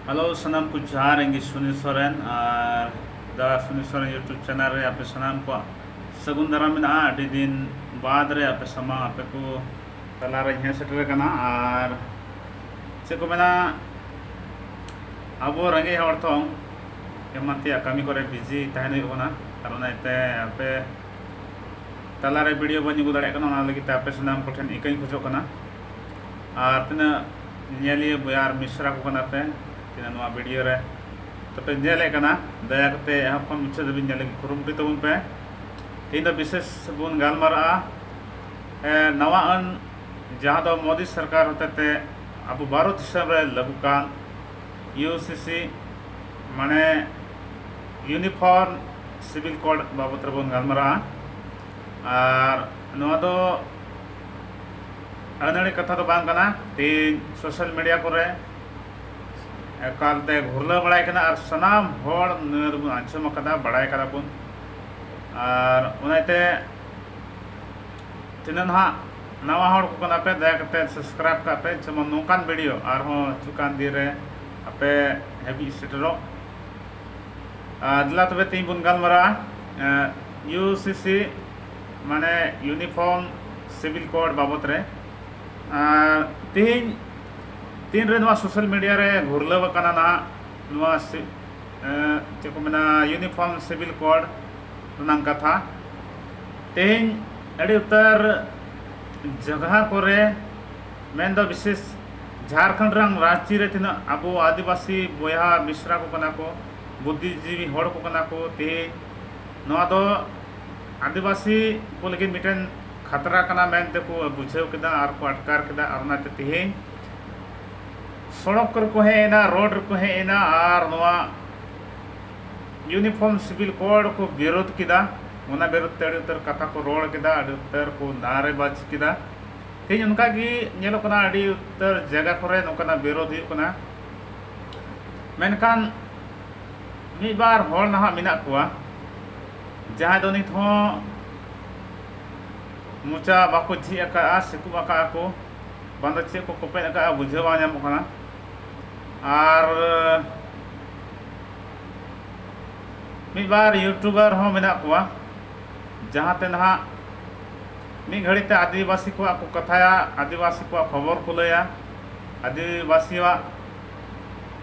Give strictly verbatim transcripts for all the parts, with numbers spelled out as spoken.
Hello, ᱥᱟᱱᱟᱢ ᱠᱚ ᱡᱚᱦᱟᱨ᱾ ᱤᱧ ᱜᱮ ᱥᱩᱱᱤᱞ ᱥᱚᱨᱮᱱ, ᱟᱨ ᱫᱟ ᱥᱩᱱᱤᱞ ᱥᱚᱨᱮᱱ YouTube ᱪᱮᱱᱮᱞ ᱨᱮ ᱟᱯᱮ ᱥᱟᱱᱟᱢ ᱠᱚᱣᱟᱜ ᱥᱟᱹᱜᱩᱱ ᱫᱟᱨᱟᱢ ᱢᱮᱱᱟᱜᱼᱟ᱾ ᱟᱹᱰᱤ ᱫᱤᱱ ᱵᱟᱫᱽ ᱨᱮ ᱟᱯᱮ ᱥᱟᱢᱟᱝ ᱟᱯᱮ ᱠᱚ ᱛᱟᱞᱟᱨᱮᱧ ᱦᱮᱡ ᱥᱮᱴᱮᱨ ᱟᱠᱟᱱᱟ᱾ ᱟᱨ ᱪᱮᱫ ᱠᱚ ᱢᱮᱱᱟ, ᱟᱵᱚ ᱨᱮᱸᱜᱮᱡ ᱦᱚᱲ ᱛᱚ ᱮᱢᱟᱱ ᱛᱮᱭᱟᱜ ᱠᱟᱹᱢᱤ ᱠᱚᱨᱮ ᱵᱤᱡᱤ ᱛᱟᱦᱮᱱ ᱦᱩᱭᱩᱜ ᱠᱟᱱᱟ, ᱟᱨ ᱚᱱᱟ ᱤᱭᱟᱹᱛᱮ ᱟᱯᱮ ᱛᱟᱞᱟᱨᱮ ᱵᱷᱤᱰᱤᱭᱳ ᱵᱟᱹᱧ ᱟᱹᱜᱩ ᱫᱟᱲᱮᱭᱟᱜ ᱠᱟᱱᱟ᱾ ᱚᱱᱟ ᱞᱟᱹᱜᱤᱫ ᱛᱮ ᱟᱯᱮ ᱥᱟᱱᱟᱢ ᱠᱚᱴᱷᱮᱱ ᱤᱠᱟᱹᱧ ᱠᱷᱚᱡᱚᱜ ᱠᱟᱱᱟ᱾ ᱟᱨ ᱛᱤᱱᱟᱹᱜ ᱧᱮᱧᱮᱞᱤᱭᱟᱹ ᱵᱚᱭᱦᱟ ᱟᱨ ᱢᱤᱥᱨᱟ ᱠᱚ ᱠᱟᱱᱟ ᱯᱮ, ᱛᱤᱱᱟᱹᱜ ᱱᱚᱣᱟ ᱵᱷᱤᱰᱤᱭᱳ ᱨᱮ ᱛᱚᱯᱮ ᱧᱮᱞᱮᱫ ᱠᱟᱱᱟ, ᱫᱟᱭᱟ ᱠᱟᱛᱮ ᱮᱦᱚᱵ ᱠᱷᱚᱱ ᱢᱩᱪᱟᱹᱫ ᱫᱷᱟᱹᱵᱤᱡ ᱧᱮᱞ ᱞᱟᱹᱜᱤᱫ ᱠᱩᱨᱩᱢᱩᱴᱩᱭ ᱛᱟᱵᱚᱱ ᱯᱮ᱾ ᱛᱮᱦᱮᱧ ᱫᱚ ᱵᱤᱥᱮᱥ ᱵᱚᱱ ᱜᱟᱞᱢᱟᱨᱟᱜᱼᱟ, ᱮ, ᱱᱟᱣᱟ ᱟᱹᱱ ᱡᱟᱦᱟᱸ ᱫᱚ ᱢᱳᱫᱤ ᱥᱚᱨᱠᱟᱨ ᱦᱚᱛᱮᱛᱮ ᱟᱵᱚ ᱵᱷᱟᱨᱚᱛ ᱫᱤᱥᱚᱢ ᱨᱮ ᱞᱟᱹᱜᱩ ᱠᱟᱱ ᱤᱭᱩ ᱥᱤ ᱥᱤ, ᱢᱟᱱᱮ ᱤᱭᱩᱱᱤᱯᱷᱚᱨᱢ ᱥᱤᱵᱤᱞ ᱠᱳᱰ ᱵᱟᱵᱚᱛ ᱨᱮᱵᱚᱱ ᱜᱟᱞᱢᱟᱨᱟᱜᱼᱟ᱾ ᱟᱨ ᱱᱚᱣᱟ ᱫᱚ ᱟᱹᱱᱟᱹᱲᱤ ᱠᱟᱛᱷᱟ ᱫᱚ ᱵᱟᱝ ᱠᱟᱱᱟ᱾ ᱛᱮᱦᱮᱧ ᱥᱳᱥᱟᱞ ᱢᱤᱰᱤᱭᱟ ᱠᱚᱨᱮ ᱮᱠᱟᱞᱛᱮ ᱜᱷᱩᱨᱞᱟᱹ ᱵᱟᱲᱟᱭ ᱠᱟᱱᱟ, ᱟᱨ ᱥᱟᱱᱟᱢ ᱦᱚᱲ ᱱᱤᱭᱟᱹ ᱫᱚᱵᱚᱱ ᱟᱸᱡᱚᱢ ᱟᱠᱟᱫᱟ, ᱵᱟᱲᱟᱭ ᱠᱟᱫᱟ ᱵᱚᱱ᱾ ᱟᱨ ᱚᱱᱟᱛᱮ ᱛᱤᱱᱟᱹᱜ ᱱᱟᱦᱟᱜ ᱱᱟᱣᱟ ᱦᱚᱲ ᱠᱚ ᱠᱟᱱᱟ ᱯᱮ, ᱫᱟᱭᱟ ᱠᱟᱛᱮ ᱥᱟᱵᱥᱠᱨᱟᱭᱤᱵ ᱠᱟᱜ ᱯᱮ, ᱡᱮᱢᱚᱱ ᱱᱚᱝᱠᱟᱱ ᱵᱷᱤᱰᱤᱭᱳ ᱟᱨᱦᱚᱸ ᱦᱤᱡᱩᱜ ᱠᱟᱱ ᱫᱤᱱ ᱨᱮ ᱟᱯᱮ ᱦᱟᱹᱵᱤᱡ ᱥᱮᱴᱮᱨᱚᱜ᱾ ᱟᱨ ᱫᱮᱞᱟ ᱛᱚᱵᱮ ᱛᱮᱦᱮᱧ ᱵᱚᱱ ᱜᱟᱞᱢᱟᱨᱟᱜᱼᱟ, ᱮ, ᱤᱭᱩ ᱥᱤ ᱥᱤ, ᱢᱟᱱᱮ ᱤᱭᱩᱱᱤᱯᱷᱚᱨᱢ ᱥᱤᱵᱤᱞ ᱠᱳᱰ ᱵᱟᱵᱚᱛ ᱨᱮ᱾ ᱟᱨ ᱛᱮᱦᱮᱧ ᱛᱤᱱᱨᱮ ᱱᱚᱣᱟ ᱥᱳᱥᱟᱞ ᱢᱤᱰᱤᱭᱟ ᱨᱮ ᱜᱷᱩᱨᱞᱟᱹᱣ ᱟᱠᱟᱱᱟ ᱱᱟᱦᱟᱜ ᱱᱚᱣᱟ ᱥᱤ-, ᱮ, ᱪᱮᱫ ᱠᱚ ᱢᱮᱱᱟ, ᱤᱭᱩᱱᱤᱯᱷᱚᱨᱢ ᱥᱤᱵᱤᱞ ᱠᱳᱰ ᱨᱮᱱᱟᱜ ᱠᱟᱛᱷᱟ, ᱛᱮᱦᱮᱧ ᱟᱹᱰᱤ ᱩᱛᱟᱹᱨ ᱡᱟᱭᱜᱟ ᱠᱚᱨᱮ, ᱢᱮᱱᱫᱚ ᱵᱤᱥᱮᱥ ᱡᱷᱟᱲᱠᱷᱚᱸᱰ ᱨᱮᱱᱟᱜ ᱨᱟᱸᱪᱤ ᱨᱮ ᱛᱤᱱᱟᱹᱜ ᱟᱵᱚ ᱟᱹᱫᱤᱵᱟᱹᱥᱤ ᱵᱚᱭᱦᱟ ᱢᱤᱥᱨᱟ ᱠᱚ ᱠᱟᱱᱟ ᱠᱚ, ᱵᱩᱫᱽᱫᱷᱤᱡᱤᱵᱤ ᱦᱚᱲ ᱠᱚ ᱠᱟᱱᱟ ᱠᱚ, ᱛᱮᱦᱮᱧ ᱱᱚᱣᱟ ᱫᱚ ᱟᱹᱫᱤᱵᱟᱹᱥᱤ ᱠᱚ ᱞᱟᱹᱜᱤᱫ ᱢᱤᱫᱴᱮᱱ ᱠᱷᱟᱛᱨᱟ ᱠᱟᱱᱟ ᱢᱮᱱᱛᱮ ᱠᱚ ᱵᱩᱡᱷᱟᱹᱣ ᱠᱮᱫᱟ ᱟᱨ ᱠᱚ ᱟᱴᱠᱟᱨ ᱠᱮᱫᱟ᱾ ᱟᱨ ᱚᱱᱟᱛᱮ ᱛᱮᱦᱮᱧ ᱥᱚᱲᱚᱠ ᱨᱮᱠᱚ ᱦᱮᱡ ᱮᱱᱟ, ᱨᱳᱰ ᱨᱮᱠᱚ ᱦᱮᱡ ᱮᱱᱟ ᱟᱨ ᱱᱚᱣᱟ ᱤᱭᱩᱱᱤᱯᱷᱚᱨᱢ ᱥᱤᱵᱤᱞ ᱠᱳᱰ ᱠᱚ ᱵᱤᱨᱳᱫᱷ ᱠᱮᱫᱟ᱾ ᱚᱱᱟ ᱵᱤᱨᱩᱫᱷ ᱛᱮ ᱟᱹᱰᱤ ᱩᱛᱟᱹᱨ ᱠᱟᱛᱷᱟ ᱠᱚ ᱨᱚᱲ ᱠᱮᱫᱟ, ᱟᱹᱰᱤ ᱩᱛᱟᱹᱨ ᱠᱚ ᱱᱟᱨᱮᱵᱟᱡᱽ ᱠᱮᱫᱟ᱾ ᱛᱮᱦᱮᱧ ᱚᱱᱠᱟ ᱜᱮ ᱧᱮᱞᱚᱜ ᱠᱟᱱᱟ, ᱟᱹᱰᱤ ᱩᱛᱟᱹᱨ ᱡᱟᱭᱜᱟ ᱠᱚᱨᱮ ᱱᱚᱝᱠᱟᱱᱟᱜ ᱵᱤᱨᱳᱫᱷ ᱦᱩᱭᱩᱜ ᱠᱟᱱᱟ᱾ ᱢᱮᱱᱠᱷᱟᱱ ᱢᱤᱫ ᱵᱟᱨ ᱦᱚᱲ ᱱᱟᱦᱟᱜ ᱢᱮᱱᱟᱜ ᱠᱚᱣᱟ, ᱡᱟᱦᱟᱸᱭ ᱫᱚ ᱱᱤᱛ ᱦᱚᱸ ᱢᱚᱪᱟ ᱵᱟᱠᱚ ᱡᱷᱤᱡ ᱟᱠᱟᱫᱼᱟ, ᱥᱤᱠᱩᱵ ᱟᱠᱟᱫᱼᱟ ᱠᱚ, ᱵᱟᱝ ᱫᱚ ᱪᱮᱫ ᱠᱚ ᱠᱚᱯᱮᱫ ᱟᱠᱟᱫᱼᱟ, ᱵᱩᱡᱷᱟᱹᱣ ᱵᱟᱝ ᱧᱟᱢᱚᱜ ᱠᱟᱱᱟ᱾ ᱟᱨ ᱢᱤᱫ ᱵᱟᱨ YouTuber ᱦᱚᱸ ᱢᱮᱱᱟᱜ ᱠᱚᱣᱟ, ᱡᱟᱦᱟᱸ ᱛᱮ ᱱᱟᱦᱟᱜ ᱢᱤᱫ ᱜᱷᱟᱹᱲᱤ ᱛᱮ ᱟᱹᱫᱤᱵᱟᱹᱥᱤ ᱠᱚᱣᱟᱜ ᱠᱚ ᱠᱟᱛᱷᱟᱭᱟ, ᱟᱹᱫᱤᱵᱟᱹᱥᱤ ᱠᱚᱣᱟᱜ ᱠᱷᱚᱵᱚᱨ ᱠᱚ ᱞᱟᱹᱭᱟ, ᱟᱹᱫᱤᱵᱟᱹᱥᱤᱭᱟᱜ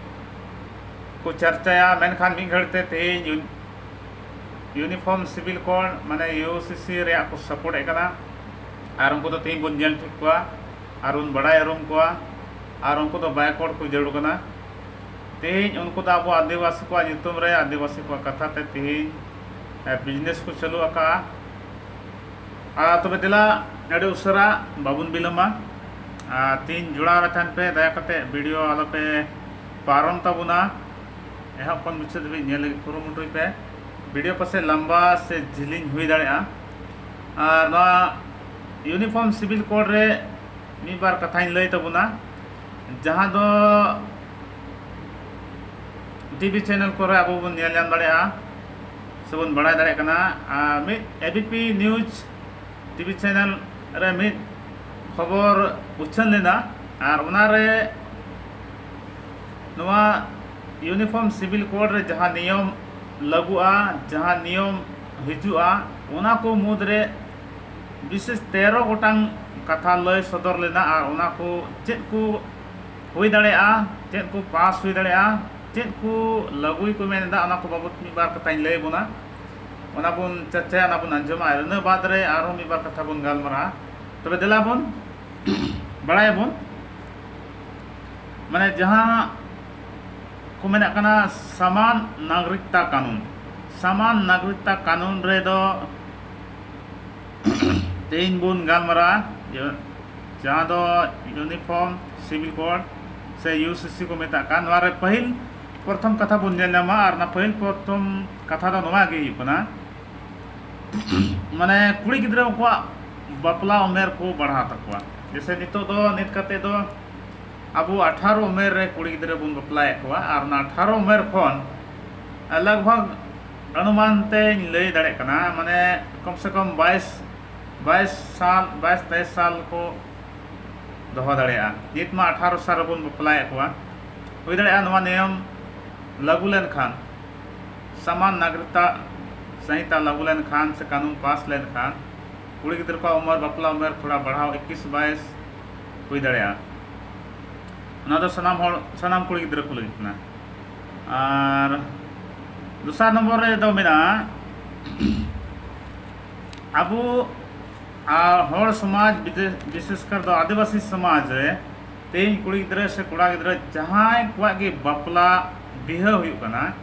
ᱠᱚ ᱪᱟᱨᱪᱟᱭᱟ, ᱢᱮᱱᱠᱷᱟᱱ ᱢᱤᱫ ᱜᱷᱟᱹᱲᱤ ᱛᱮ ᱛᱮᱦᱮᱧ Uniform Civil Code ᱢᱟᱱᱮ UCC ᱨᱮᱭᱟᱜ ᱠᱚ ᱥᱟᱯᱳᱨᱴ ᱮᱫ ᱠᱟᱱᱟ᱾ ᱟᱨ ᱩᱱᱠᱩ ᱫᱚ ᱛᱮᱦᱮᱧ ᱵᱚᱱ ᱧᱮᱞ ᱴᱷᱤᱠ ᱠᱚᱣᱟ ᱟᱨ ᱵᱚᱱ ᱵᱟᱲᱟᱭ ᱩᱨᱩᱢ ᱠᱚᱣᱟ᱾ ᱟᱨ ᱩᱱᱠᱩ ᱫᱚ ᱵᱟᱭᱠᱚᱴ ᱠᱚ ᱡᱟᱹᱨᱩᱲ ᱠᱟᱱᱟ᱾ ᱛᱮᱦᱮᱧ ᱩᱱᱠᱩ ᱫᱚ ᱟᱵᱚ ᱟᱹᱫᱤᱵᱟᱹᱥᱤ ᱠᱚᱣᱟᱜ ᱧᱩᱛᱩᱢ ᱨᱮ, ᱟᱹᱫᱤᱵᱟᱹᱥᱤ ᱠᱚᱣᱟᱜ ᱠᱟᱛᱷᱟ ᱛᱮ ᱛᱮᱦᱮᱧ ᱵᱤᱡᱽᱱᱮᱥ ᱠᱚ ᱪᱟᱹᱞᱩ ᱟᱠᱟᱫᱼᱟ᱾ ᱟᱨ ᱛᱚᱵᱮ ᱫᱮᱞᱟ, ᱟᱹᱰᱤ ᱩᱥᱟᱹᱨᱟ ᱵᱟᱵᱚᱱ ᱵᱤᱞᱚᱢᱟ᱾ ᱟᱨ ᱛᱮᱦᱮᱧ ᱡᱚᱲᱟᱣ ᱨᱮ ᱛᱟᱦᱮᱱ ᱯᱮ, ᱫᱟᱭᱟ ᱠᱟᱛᱮ ᱵᱷᱤᱰᱤᱭᱳ ᱟᱞᱚᱯᱮ ᱯᱟᱨᱚᱢ ᱛᱟᱵᱚᱱᱟ᱾ ᱮᱦᱚᱵ ᱠᱷᱚᱱ ᱢᱩᱪᱟᱹᱫ ᱫᱷᱟᱹᱵᱤᱡ ᱧᱮᱞ ᱞᱟᱹᱜᱤᱫ ᱠᱩᱨᱩᱢᱩᱴᱩᱭ ᱯᱮ᱾ ᱵᱷᱤᱰᱤᱭᱳ ᱯᱟᱥᱮᱡ ᱞᱟᱢᱵᱟ ᱥᱮ ᱡᱤᱞᱤᱧ ᱦᱩᱭ ᱫᱟᱲᱮᱭᱟᱜᱼᱟ᱾ ᱟᱨ ᱱᱚᱣᱟ Uniform Civil Code ᱨᱮ ᱢᱤᱫ ᱵᱟᱨ ᱠᱟᱛᱷᱟᱧ ᱞᱟᱹᱭ ᱛᱟᱵᱚᱱᱟ, ᱡᱟᱦᱟᱸ ᱫᱚ ᱴᱤᱵᱷᱤ ᱪᱮᱱᱮᱞ ᱠᱚᱨᱮ ᱟᱵᱚ ᱵᱚᱱ ᱧᱮᱞ ᱧᱟᱢ ᱫᱟᱲᱮᱭᱟᱜᱼᱟ ᱥᱮᱵᱚᱱ ᱵᱟᱲᱟᱭ ᱫᱟᱲᱮᱭᱟᱜ ᱠᱟᱱᱟ᱾ ᱟᱨ ᱢᱤᱫ ᱮᱵᱤᱯᱤ ᱱᱤᱭᱩᱡᱽ ᱴᱤᱵᱷᱤ ᱪᱮᱱᱮᱞ ᱨᱮ ᱢᱤᱫ ᱠᱷᱚᱵᱚᱨ ᱩᱪᱷᱟᱹᱱ ᱞᱮᱱᱟ, ᱟᱨ ᱚᱱᱟᱨᱮ ᱱᱚᱣᱟ Uniform Civil Code ᱨᱮ ᱡᱟᱦᱟᱸ ᱱᱤᱭᱚᱢ ᱞᱟᱹᱜᱩᱜᱼᱟ, ᱡᱟᱦᱟᱸ ᱱᱤᱭᱚᱢ ᱦᱤᱡᱩᱜᱼᱟ, ᱚᱱᱟ ᱠᱚ ᱢᱩᱫᱽᱨᱮ ᱵᱤᱥᱮᱥ ᱛᱮᱨᱚ ᱜᱚᱴᱟᱝ ᱠᱟᱛᱷᱟ ᱞᱟᱹᱭ ᱥᱚᱫᱚᱨ ᱞᱮᱱᱟ᱾ ᱟᱨ ᱚᱱᱟ ᱠᱚ ᱪᱮᱫ ᱠᱚ ᱦᱩᱭ ᱫᱟᱲᱮᱭᱟᱜᱼᱟ, ᱪᱮᱫ ᱠᱚ ᱯᱟᱥ ᱦᱩᱭ ᱫᱟᱲᱮᱭᱟᱜᱼᱟ, ᱪᱮᱫ ᱠᱚ ᱞᱟᱹᱜᱩᱭ ᱠᱚ ᱢᱮᱱ ᱮᱫᱟ, ᱚᱱᱟ ᱠᱚ ᱵᱟᱵᱚᱫ ᱢᱤᱫ ᱵᱟᱨ ᱠᱟᱛᱷᱟᱧ ᱞᱟᱹᱭ ᱟᱵᱚᱱᱟ᱾ ᱚᱱᱟ ᱵᱚᱱ ᱪᱟᱨᱪᱟᱭᱟ, ᱚᱱᱟ ᱵᱚᱱ ᱟᱸᱡᱚᱢᱟ, ᱟᱨ ᱤᱱᱟᱹ ᱵᱟᱫᱽ ᱨᱮ ᱟᱨᱦᱚᱸ ᱢᱤᱫ ᱵᱟᱨ ᱠᱟᱛᱷᱟ ᱵᱚᱱ ᱜᱟᱞᱢᱟᱨᱟᱜᱼᱟ᱾ ᱛᱚᱵᱮ ᱫᱮᱞᱟ ᱵᱚᱱ ᱵᱟᱲᱟᱭᱟᱵᱚᱱ, ᱢᱟᱱᱮ ᱡᱟᱦᱟᱸ ᱠᱚ ᱢᱮᱱᱟᱜ ᱠᱟᱱᱟ ᱥᱟᱢᱟᱱ ᱱᱟᱜᱚᱨᱤᱠᱛᱟ ᱠᱟᱱᱩᱱ᱾ ᱥᱟᱢᱟᱱ ᱱᱟᱜᱚᱨᱤᱠᱛᱟ ᱠᱟᱱᱩᱱ ᱨᱮᱫᱚ ᱛᱮᱦᱮᱧ ᱵᱚᱱ ᱜᱟᱞᱢᱟᱨᱟᱜᱼᱟ, ᱡᱮ ᱡᱟᱦᱟᱸ ᱫᱚ Uniform Civil Code ᱥᱮ UCC ᱠᱚ ᱢᱮᱛᱟᱜ ᱠᱟᱱ᱾ ᱱᱚᱣᱟ ᱨᱮ ᱯᱟᱹᱦᱤᱞ ᱯᱨᱚᱛᱷᱚᱢ ᱠᱟᱛᱷᱟ ᱵᱚᱱ ᱧᱮᱞ ᱧᱟᱢᱟ, ᱟᱨ ᱚᱱᱟ ᱯᱟᱹᱦᱤᱞ ᱯᱨᱚᱛᱷᱚᱢ ᱠᱟᱛᱷᱟ ᱫᱚ ᱱᱚᱣᱟ ᱜᱮ ᱦᱩᱭᱩᱜ ᱠᱟᱱᱟ, ᱢᱟᱱᱮ ᱠᱩᱲᱤ ᱜᱤᱫᱽᱨᱟᱹ ᱠᱚᱣᱟᱜ ᱵᱟᱯᱞᱟ ᱩᱢᱮᱨ ᱠᱚ ᱵᱟᱲᱦᱟᱣ ᱛᱟᱠᱚᱣᱟ᱾ ᱡᱮᱭᱥᱮ ᱱᱤᱛᱚᱜ ᱫᱚ, ᱱᱤᱛ ᱠᱟᱛᱮ ᱫᱚ ᱟᱵᱚ ᱟᱴᱷᱟᱨᱚ ᱩᱢᱮᱨ ᱨᱮ ᱠᱩᱲᱤ ᱜᱤᱫᱽᱨᱟᱹ ᱵᱚᱱ ᱵᱟᱯᱞᱟᱭᱮᱫ ᱠᱚᱣᱟ, ᱟᱨ ᱚᱱᱟ ᱟᱴᱷᱟᱨᱚ ᱩᱢᱮᱨ ᱠᱷᱚᱱ ᱞᱟᱜᱽ ᱵᱷᱟᱜᱽ ᱚᱱᱩᱢᱟᱱ ᱛᱮᱧ ᱞᱟᱹᱭ ᱫᱟᱲᱮᱭᱟᱜ ᱠᱟᱱᱟ, ᱢᱟᱱᱮ ᱠᱚᱢ ᱥᱮ ᱠᱚᱢ ᱵᱟᱭᱤᱥ, ᱵᱟᱭᱤᱥ ᱥᱟᱞ, ᱵᱟᱭᱤᱥ ᱛᱮᱭᱤᱥ ᱥᱟᱞ ᱠᱚ ᱫᱚᱦᱚ ᱫᱟᱲᱮᱭᱟᱜᱼᱟ᱾ ᱱᱤᱛ ᱢᱟ ᱟᱴᱷᱟᱨᱚ ᱥᱟᱞ ᱨᱮᱵᱚᱱ ᱵᱟᱯᱞᱟᱭᱮᱫ ᱠᱚᱣᱟ᱾ ᱦᱩᱭ ᱫᱟᱲᱮᱭᱟᱜᱼᱟ ᱱᱚᱣᱟ ᱱᱤᱭᱚᱢ ᱞᱟᱹᱜᱩ ᱞᱮᱱᱠᱷᱟᱱ, ᱥᱟᱢᱟᱱ ᱱᱟᱜᱚᱨᱤᱠᱛᱟ ᱥᱚᱝᱦᱤᱛᱟ ᱞᱟᱹᱜᱩ ᱞᱮᱱᱠᱷᱟᱱ ᱥᱮ ᱠᱟᱹᱱᱩᱱ ᱯᱟᱥ ᱞᱮᱱᱠᱷᱟᱱ, ᱠᱩᱲᱤ ᱜᱤᱫᱽᱨᱟᱹ ᱠᱚᱣᱟᱜ ᱩᱢᱮᱨ, ᱵᱟᱯᱞᱟ ᱩᱢᱮᱨ ᱛᱷᱚᱲᱟ ᱵᱟᱲᱦᱟᱣ ᱤᱠᱤᱥ ᱵᱟᱭᱤᱥ ᱦᱩᱭ ᱫᱟᱲᱮᱭᱟᱜᱼᱟ᱾ ᱚᱱᱟ ᱫᱚ ᱥᱟᱱᱟᱢ ᱦᱚᱲ, ᱥᱟᱱᱟᱢ ᱠᱩᱲᱤ ᱜᱤᱫᱽᱨᱟᱹ ᱠᱚ ᱞᱟᱹᱜᱤᱫ ᱠᱟᱱᱟ᱾ ᱟᱨ ᱫᱚᱥᱟᱨ ᱱᱚᱢᱵᱚᱨ ᱨᱮ ᱫᱚ ᱢᱮᱱᱟᱜᱼᱟ, ᱟᱵᱚ ᱟᱨ ᱦᱚᱲ ᱥᱚᱢᱟᱡᱽ, ᱵᱤᱫᱮ-, ᱵᱤᱥᱮᱥ ᱠᱟᱨ ᱫᱚ ᱟᱹᱫᱤᱵᱟᱹᱥᱤ ᱥᱚᱢᱟᱡᱽ ᱨᱮ ᱛᱮᱦᱮᱧ ᱠᱩᱲᱤ ᱜᱤᱫᱽᱨᱟᱹ ᱥᱮ ᱠᱚᱲᱟ ᱜᱤᱫᱽᱨᱟᱹ ᱡᱟᱦᱟᱸᱭ ᱠᱚᱣᱟᱜ ᱜᱮ ᱵᱟᱯᱞᱟ ᱵᱤᱦᱟᱹ ᱦᱩᱭᱩᱜ ᱠᱟᱱᱟ,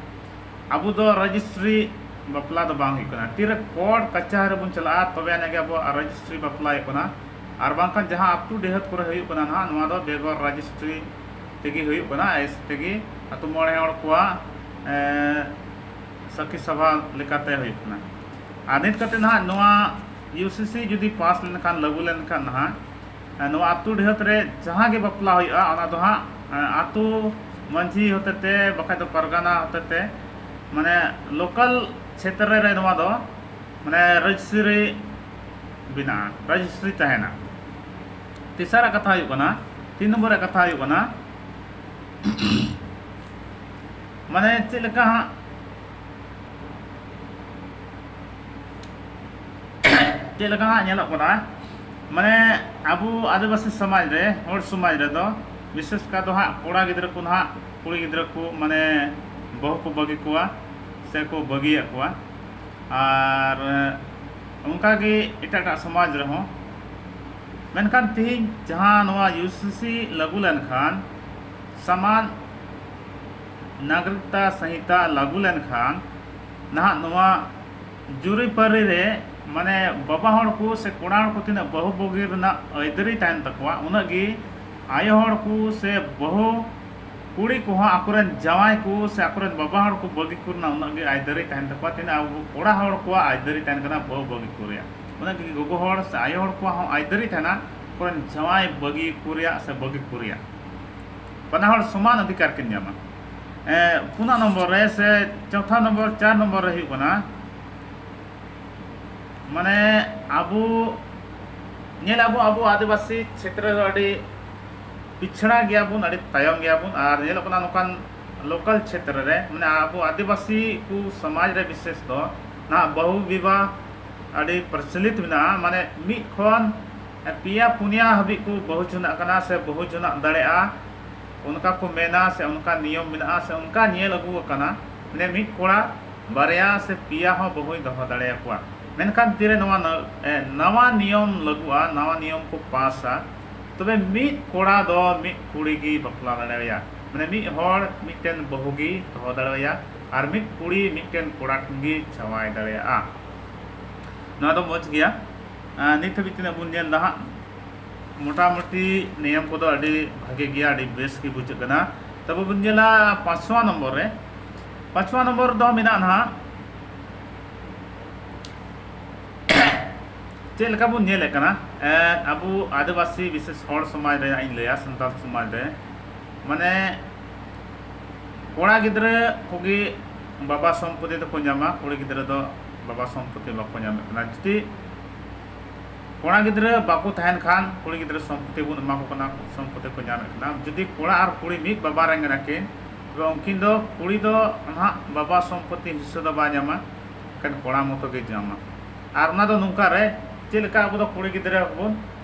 ᱟᱵᱚ ᱫᱚ ᱨᱮᱡᱤᱥᱴᱨᱤ ᱵᱟᱯᱞᱟ ᱫᱚ ᱵᱟᱝ ᱦᱩᱭᱩᱜ ᱠᱟᱱᱟ᱾ ᱛᱤᱨᱮ ᱠᱳᱨᱴ ᱠᱟᱪᱟᱦᱟᱨᱤ ᱵᱚᱱ ᱪᱟᱞᱟᱜᱼᱟ, ᱛᱚᱵᱮ ᱟᱹᱱᱤᱡ ᱜᱮ ᱟᱵᱚᱣᱟᱜ ᱨᱮᱡᱤᱥᱴᱨᱤ ᱵᱟᱯᱞᱟ ᱦᱩᱭᱩᱜ ᱠᱟᱱᱟ᱾ ᱟᱨ ᱵᱟᱝᱠᱷᱟᱱ ᱡᱟᱦᱟᱸ ᱟᱹᱛᱩ ᱰᱤᱦᱟᱹᱛ ᱠᱚᱨᱮ ᱦᱩᱭᱩᱜ ᱠᱟᱱᱟ ᱱᱟᱦᱟᱜ, ᱱᱚᱣᱟ ᱫᱚ ᱵᱮᱜᱚᱨ ᱨᱮᱡᱤᱥᱴᱨᱤ ᱛᱮᱜᱮ ᱦᱩᱭᱩᱜ ᱠᱟᱱᱟ, ᱮᱭᱥᱮ ᱛᱮᱜᱮ ᱟᱹᱛᱩ ᱢᱚᱬᱮ ᱦᱚᱲ ᱠᱚᱣᱟᱜ, ᱮ, ᱥᱟᱹᱠᱷᱤ ᱥᱚᱵᱷᱟ ᱞᱮᱠᱟᱛᱮ ᱦᱩᱭᱩᱜ ᱠᱟᱱᱟ᱾ ᱟᱨ ᱱᱤᱛ ᱠᱟᱛᱮ ᱱᱟᱦᱟᱜ ᱱᱚᱣᱟ ᱤᱭᱩ ᱥᱤ ᱥᱤ ᱡᱩᱫᱤ ᱯᱟᱥ ᱞᱮᱱᱠᱷᱟᱱ, ᱞᱟᱹᱜᱩ ᱞᱮᱱᱠᱷᱟᱱ ᱱᱟᱦᱟᱜ, ᱮ, ᱱᱚᱣᱟ ᱟᱹᱛᱩ ᱰᱤᱦᱟᱹᱛ ᱨᱮ ᱡᱟᱦᱟᱸ ᱜᱮ ᱵᱟᱯᱞᱟ ᱦᱩᱭᱩᱜᱼᱟ, ᱚᱱᱟ ᱫᱚ ᱦᱟᱸᱜ, ᱮ, ᱟᱹᱛᱩ ᱢᱟᱹᱡᱷᱤ ᱦᱚᱛᱮᱛᱮ, ᱵᱟᱠᱷᱟᱡ ᱫᱚ ᱯᱟᱨᱜᱟᱱᱟ ᱦᱚᱛᱮᱛᱮ, ᱢᱟᱱᱮ ᱞᱳᱠᱟᱞ ᱪᱷᱮᱛᱨᱚ ᱨᱮ ᱱᱚᱣᱟ ᱫᱚ ᱢᱟᱱᱮ ᱨᱮᱡᱤᱥᱴᱨᱤ ᱵᱮᱱᱟᱜᱼᱟ, ᱨᱮᱡᱤᱥᱴᱨᱤ ᱛᱟᱦᱮᱱᱟ᱾ ᱛᱮᱥᱟᱨᱟᱜ ᱠᱟᱛᱷᱟ ᱦᱩᱭᱩᱜ ᱠᱟᱱᱟ, ᱛᱤᱱ ᱱᱚᱢᱵᱚᱨ ᱨᱮᱭᱟᱜ ᱠᱟᱛᱷᱟ ᱦᱩᱭᱩᱜ ᱠᱟᱱᱟ, ᱢᱟᱱᱮ ᱪᱮᱫ ᱞᱮᱠᱟ ᱦᱟᱸᱜ, ᱪᱮᱫ ᱞᱮᱠᱟ ᱦᱟᱸᱜ ᱧᱮᱞᱚᱜ ᱠᱟᱱᱟ, ᱢᱟᱱᱮ ᱟᱵᱚ ᱟᱹᱫᱤᱵᱟᱹᱥᱤ ᱥᱚᱢᱟᱡᱽ ᱨᱮ, ᱦᱚᱲ ᱥᱚᱢᱟᱡᱽ ᱨᱮᱫᱚ ᱵᱤᱥᱮᱥ ᱠᱟᱨ ᱫᱚ ᱦᱟᱸᱜ ᱠᱚᱲᱟ ᱜᱤᱫᱽᱨᱟᱹ ᱠᱚ ᱱᱟᱦᱟᱜ, ᱠᱩᱲᱤ ᱜᱤᱫᱽᱨᱟᱹ ᱠᱚ ᱢᱟᱱᱮ ᱵᱟᱹᱦᱩ ᱠᱚ ᱵᱟᱹᱜᱤ ᱠᱚᱣᱟ ᱥᱮ ᱠᱚ ᱵᱟᱹᱜᱤᱭᱮᱫ ᱠᱚᱣᱟ᱾ ᱟᱨ ᱚᱱᱠᱟᱜᱮ ᱮᱴᱟᱜ ᱮᱴᱟᱜ ᱥᱚᱢᱟᱡᱽ ᱨᱮᱦᱚᱸ, ᱢᱮᱱᱠᱷᱟᱱ ᱛᱮᱦᱮᱧ ᱡᱟᱦᱟᱸ ᱱᱚᱣᱟ ᱤᱭᱩ ᱥᱤ ᱥᱤ ᱞᱟᱹᱜᱩ ᱞᱮᱱᱠᱷᱟᱱ, ᱥᱟᱢᱟᱱ ᱱᱟᱜᱚᱨᱤᱠᱛᱟ ᱥᱚᱝᱦᱤᱛᱟ ᱞᱟᱹᱜᱩ ᱞᱮᱱᱠᱷᱟᱱ, ᱱᱟᱦᱟᱜ ᱱᱚᱣᱟ ᱡᱩᱨᱤᱯᱟᱹᱨᱤ ᱨᱮ ᱢᱟᱱᱮ ᱵᱟᱵᱟ ᱦᱚᱲ ᱠᱚ ᱥᱮ ᱠᱚᱲᱟ ᱦᱚᱲ ᱠᱚ ᱛᱤᱱᱟᱹᱜ ᱵᱟᱹᱦᱩ ᱵᱟᱹᱜᱤ ᱨᱮᱱᱟᱜ ᱟᱹᱭᱫᱟᱹᱨᱤ ᱛᱟᱦᱮᱱ ᱛᱟᱠᱚᱣᱟ, ᱩᱱᱟᱹᱜ ᱜᱮ ᱟᱭᱳ ᱦᱚᱲ ᱠᱚ ᱥᱮ ᱵᱟᱹᱦᱩ ᱠᱩᱲᱤ ᱠᱚᱦᱚᱸ ᱟᱠᱚᱨᱮᱱ ᱡᱟᱶᱟᱭ ᱠᱚ ᱥᱮ ᱟᱠᱚᱨᱮᱱ ᱵᱟᱵᱟ ᱦᱚᱲ ᱠᱚ ᱵᱟᱹᱜᱤ ᱠᱚ ᱨᱮᱱᱟᱜ ᱩᱱᱟᱹᱜ ᱜᱮ ᱟᱹᱭᱫᱟᱹᱨᱤ ᱛᱟᱦᱮᱱ ᱛᱟᱠᱚᱣᱟ, ᱛᱤᱱᱟᱹᱜ ᱟᱵᱚ ᱠᱚᱲᱟ ᱦᱚᱲ ᱠᱚᱣᱟᱜ ᱟᱹᱭᱫᱟᱹᱨᱤ ᱛᱟᱦᱮᱱ ᱠᱟᱱᱟ ᱵᱟᱹᱦᱩ ᱵᱟᱹᱜᱤ ᱠᱚ ᱨᱮᱭᱟᱜ᱾ ᱩᱱᱟᱹᱜ ᱜᱮ ᱜᱚᱜᱚ ᱦᱚᱲ ᱥᱮ ᱟᱭᱳ ᱦᱚᱲ ᱠᱚᱣᱟᱜ ᱦᱚᱸ ᱟᱹᱭᱫᱟᱹᱨᱤ ᱛᱟᱦᱮᱱᱟ ᱟᱠᱚᱨᱮᱱ ᱡᱟᱶᱟᱭ ᱵᱟᱹᱜᱤ ᱠᱚ ᱨᱮᱭᱟᱜ ᱥᱮ ᱵᱟᱹᱜᱤ ᱠᱚ ᱨᱮᱭᱟᱜ᱾ ᱵᱟᱱᱟ ᱦᱚᱲ ᱥᱚᱢᱟᱱ ᱚᱫᱷᱤᱠᱟᱨ ᱠᱤᱱ ᱧᱟᱢᱟ᱾ ᱮ, ᱯᱩᱱᱟᱜ ᱱᱚᱢᱵᱚᱨ ᱨᱮ ᱥᱮ ᱪᱚᱣᱛᱷᱟ ᱱᱚᱢᱵᱚᱨ, ᱪᱟᱨ ᱱᱚᱢᱵᱚᱨ ᱨᱮ ᱦᱩᱭᱩᱜ ᱠᱟᱱᱟ, ᱢᱟᱱᱮ ᱟᱵᱚ ᱧᱮᱞ ᱟᱵᱚ, ᱟᱵᱚ ᱟᱹᱫᱤᱵᱟᱹᱥᱤ ᱪᱷᱮᱛᱨᱚ ᱨᱮ ᱟᱹᱰᱤ ᱯᱤᱪᱷᱲᱟ ᱜᱮᱭᱟ ᱵᱚᱱ, ᱟᱹᱰᱤ ᱛᱟᱭᱚᱢ ᱜᱮᱭᱟ ᱵᱚᱱ᱾ ᱟᱨ ᱧᱮᱞᱚᱜ ᱠᱟᱱᱟ ᱱᱚᱝᱠᱟᱱ ᱞᱳᱠᱟᱞ ᱪᱷᱮᱛᱨᱚ ᱨᱮ, ᱢᱟᱱᱮ ᱟᱵᱚ ᱟᱹᱫᱤᱵᱟᱹᱥᱤ ᱠᱚ ᱥᱚᱢᱟᱡᱽ ᱨᱮ ᱵᱤᱥᱮᱥ ᱫᱚ ᱱᱟᱦᱟᱜ ᱵᱟᱹᱦᱩ ᱵᱤᱵᱟᱦ ᱟᱹᱰᱤ ᱯᱨᱚᱪᱚᱞᱤᱛ ᱢᱮᱱᱟᱜᱼᱟ᱾ ᱢᱟᱱᱮ ᱢᱤᱫ ᱠᱷᱚᱱ ᱯᱮᱭᱟ ᱯᱩᱱᱭᱟ ᱦᱟᱹᱵᱤᱡ ᱠᱚ ᱵᱟᱹᱦᱩ ᱡᱚᱱᱟᱜ ᱠᱟᱱᱟ ᱥᱮ ᱵᱟᱹᱦᱩ ᱡᱚᱱᱟᱜ ᱫᱟᱲᱮᱭᱟᱜᱼᱟ, ᱚᱱᱠᱟ ᱠᱚ ᱢᱮᱱᱟ ᱥᱮ ᱚᱱᱠᱟ ᱱᱤᱭᱚᱢ ᱢᱮᱱᱟᱜᱼᱟ ᱥᱮ ᱚᱱᱠᱟ ᱧᱮᱞ ᱟᱹᱜᱩ ᱟᱠᱟᱱᱟ᱾ ᱢᱟᱱᱮ ᱢᱤᱫ ᱠᱚᱲᱟ ᱵᱟᱨᱭᱟ ᱥᱮ ᱯᱮᱭᱟ ᱦᱚᱸ ᱵᱟᱹᱦᱩᱭ ᱫᱚᱦᱚ ᱫᱟᱲᱮᱭᱟᱠᱚᱣᱟ᱾ ᱢᱮᱱᱠᱷᱟᱱ ᱛᱤᱨᱮ ᱱᱚᱣᱟ ᱱᱟ-, ᱮ, ᱱᱟᱣᱟ ᱱᱤᱭᱚᱢ ᱞᱟᱹᱜᱩᱜᱼᱟ, ᱱᱟᱣᱟ ᱱᱤᱭᱚᱢ ᱠᱚ ᱯᱟᱥᱟ, ᱛᱚᱵᱮ ᱢᱤᱫ ᱠᱚᱲᱟ ᱫᱚ ᱢᱤᱫ ᱠᱩᱲᱤ ᱜᱮ ᱵᱟᱯᱞᱟ ᱫᱟᱲᱮᱣᱟᱭᱟ᱾ ᱢᱟᱱᱮ ᱢᱤᱫ ᱦᱚᱲ ᱢᱤᱫᱴᱮᱱ ᱵᱟᱹᱦᱩ ᱜᱮ ᱫᱚᱦᱚ ᱫᱟᱲᱮᱣᱟᱭᱟ ᱟᱨ ᱢᱤᱫ ᱠᱩᱲᱤ ᱢᱤᱫᱴᱮᱱ ᱠᱚᱲᱟ ᱴᱷᱮᱱ ᱜᱮ ᱡᱟᱶᱟᱭ ᱫᱟᱲᱮᱭᱟᱜᱼᱟ᱾ ᱱᱚᱣᱟ ᱫᱚ ᱢᱚᱡᱽ ᱜᱮᱭᱟ᱾ ᱟᱨ ᱱᱤᱛ ᱦᱟᱹᱵᱤᱡ ᱛᱤᱱᱟᱹᱜ ᱵᱚᱱ ᱧᱮᱞ ᱮᱫᱟ ᱦᱟᱸᱜ, ᱢᱚᱴᱟᱢᱩᱴᱤ ᱱᱤᱭᱚᱢ ᱠᱚᱫᱚ ᱟᱹᱰᱤ ᱵᱷᱟᱜᱮ ᱜᱮᱭᱟ, ᱟᱹᱰᱤ ᱵᱮᱥ ᱜᱮ ᱵᱩᱡᱷᱟᱹᱜ ᱠᱟᱱᱟ᱾ ᱛᱚᱵᱮ ᱵᱚᱱ ᱧᱮᱞᱟ ᱯᱟᱸᱪᱣᱟ ᱱᱚᱢᱵᱚᱨ ᱨᱮ᱾ ᱯᱟᱸᱪᱣᱟ ᱱᱚᱢᱵᱚᱨ ᱫᱚ ᱢᱮᱱᱟᱜᱼᱟ ᱱᱟᱦᱟᱜ, ᱪᱮᱫ ᱞᱮᱠᱟ ᱵᱚᱱ ᱧᱮᱞᱮᱫ ᱠᱟᱱᱟ, ᱮᱸ, ᱟᱵᱚ ᱟᱹᱫᱤᱵᱟᱹᱥᱤ ᱵᱤᱥᱮᱥ ᱦᱚᱲ ᱥᱚᱢᱟᱡᱽ ᱨᱮᱭᱟᱜ ᱤᱧ ᱞᱟᱹᱭᱟ, ᱥᱟᱱᱛᱟᱲ ᱥᱚᱢᱟᱡᱽ ᱨᱮ ᱢᱟᱱᱮ ᱠᱚᱲᱟ ᱜᱤᱫᱽᱨᱟᱹ ᱠᱚᱜᱮ ᱵᱟᱵᱟ ᱥᱚᱢᱯᱚᱛᱤ ᱫᱚᱠᱚ ᱧᱟᱢᱟ, ᱠᱩᱲᱤ ᱜᱤᱫᱽᱨᱟᱹ ᱫᱚ ᱵᱟᱵᱟ ᱥᱚᱢᱯᱚᱛᱤ ᱵᱟᱠᱚ ᱧᱟᱢᱮᱫ ᱠᱟᱱᱟ᱾ ᱡᱩᱫᱤ ᱠᱚᱲᱟ ᱜᱤᱫᱽᱨᱟᱹ ᱵᱟᱠᱚ ᱛᱟᱦᱮᱱ ᱠᱷᱟᱱ ᱠᱩᱲᱤ ᱜᱤᱫᱽᱨᱟᱹ ᱥᱚᱢᱯᱚᱛᱤ ᱵᱚᱱ ᱮᱢᱟ ᱠᱚ ᱠᱟᱱᱟ, ᱥᱚᱢᱯᱚᱛᱤ ᱠᱚ ᱧᱟᱢᱮᱫ ᱠᱟᱱᱟ᱾ ᱡᱩᱫᱤ ᱠᱚᱲᱟ ᱟᱨ ᱠᱩᱲᱤ ᱢᱤᱫ ᱵᱟᱵᱟ ᱨᱮᱱ ᱠᱟᱱᱟ ᱠᱤᱱ, ᱛᱚᱵᱮ ᱩᱱᱠᱤᱱ ᱫᱚ, ᱠᱩᱲᱤ ᱫᱚ ᱱᱟᱦᱟᱜ ᱵᱟᱵᱟ ᱥᱚᱢᱯᱚᱛᱤ ᱦᱤᱥᱟᱹ ᱫᱚ ᱵᱟᱭ ᱧᱟᱢᱟ, ᱮᱱᱠᱷᱟᱱ ᱠᱚᱲᱟ ᱢᱚᱛᱚ ᱜᱮ ᱧᱟᱢᱟ᱾ ᱟᱨ ᱚᱱᱟ ᱫᱚ ᱱᱚᱝᱠᱟ ᱨᱮ, ᱪᱮᱫ ᱞᱮᱠᱟ ᱟᱵᱚ ᱫᱚ ᱠᱩᱲᱤ ᱜᱤᱫᱽᱨᱟᱹ ᱵᱚᱱ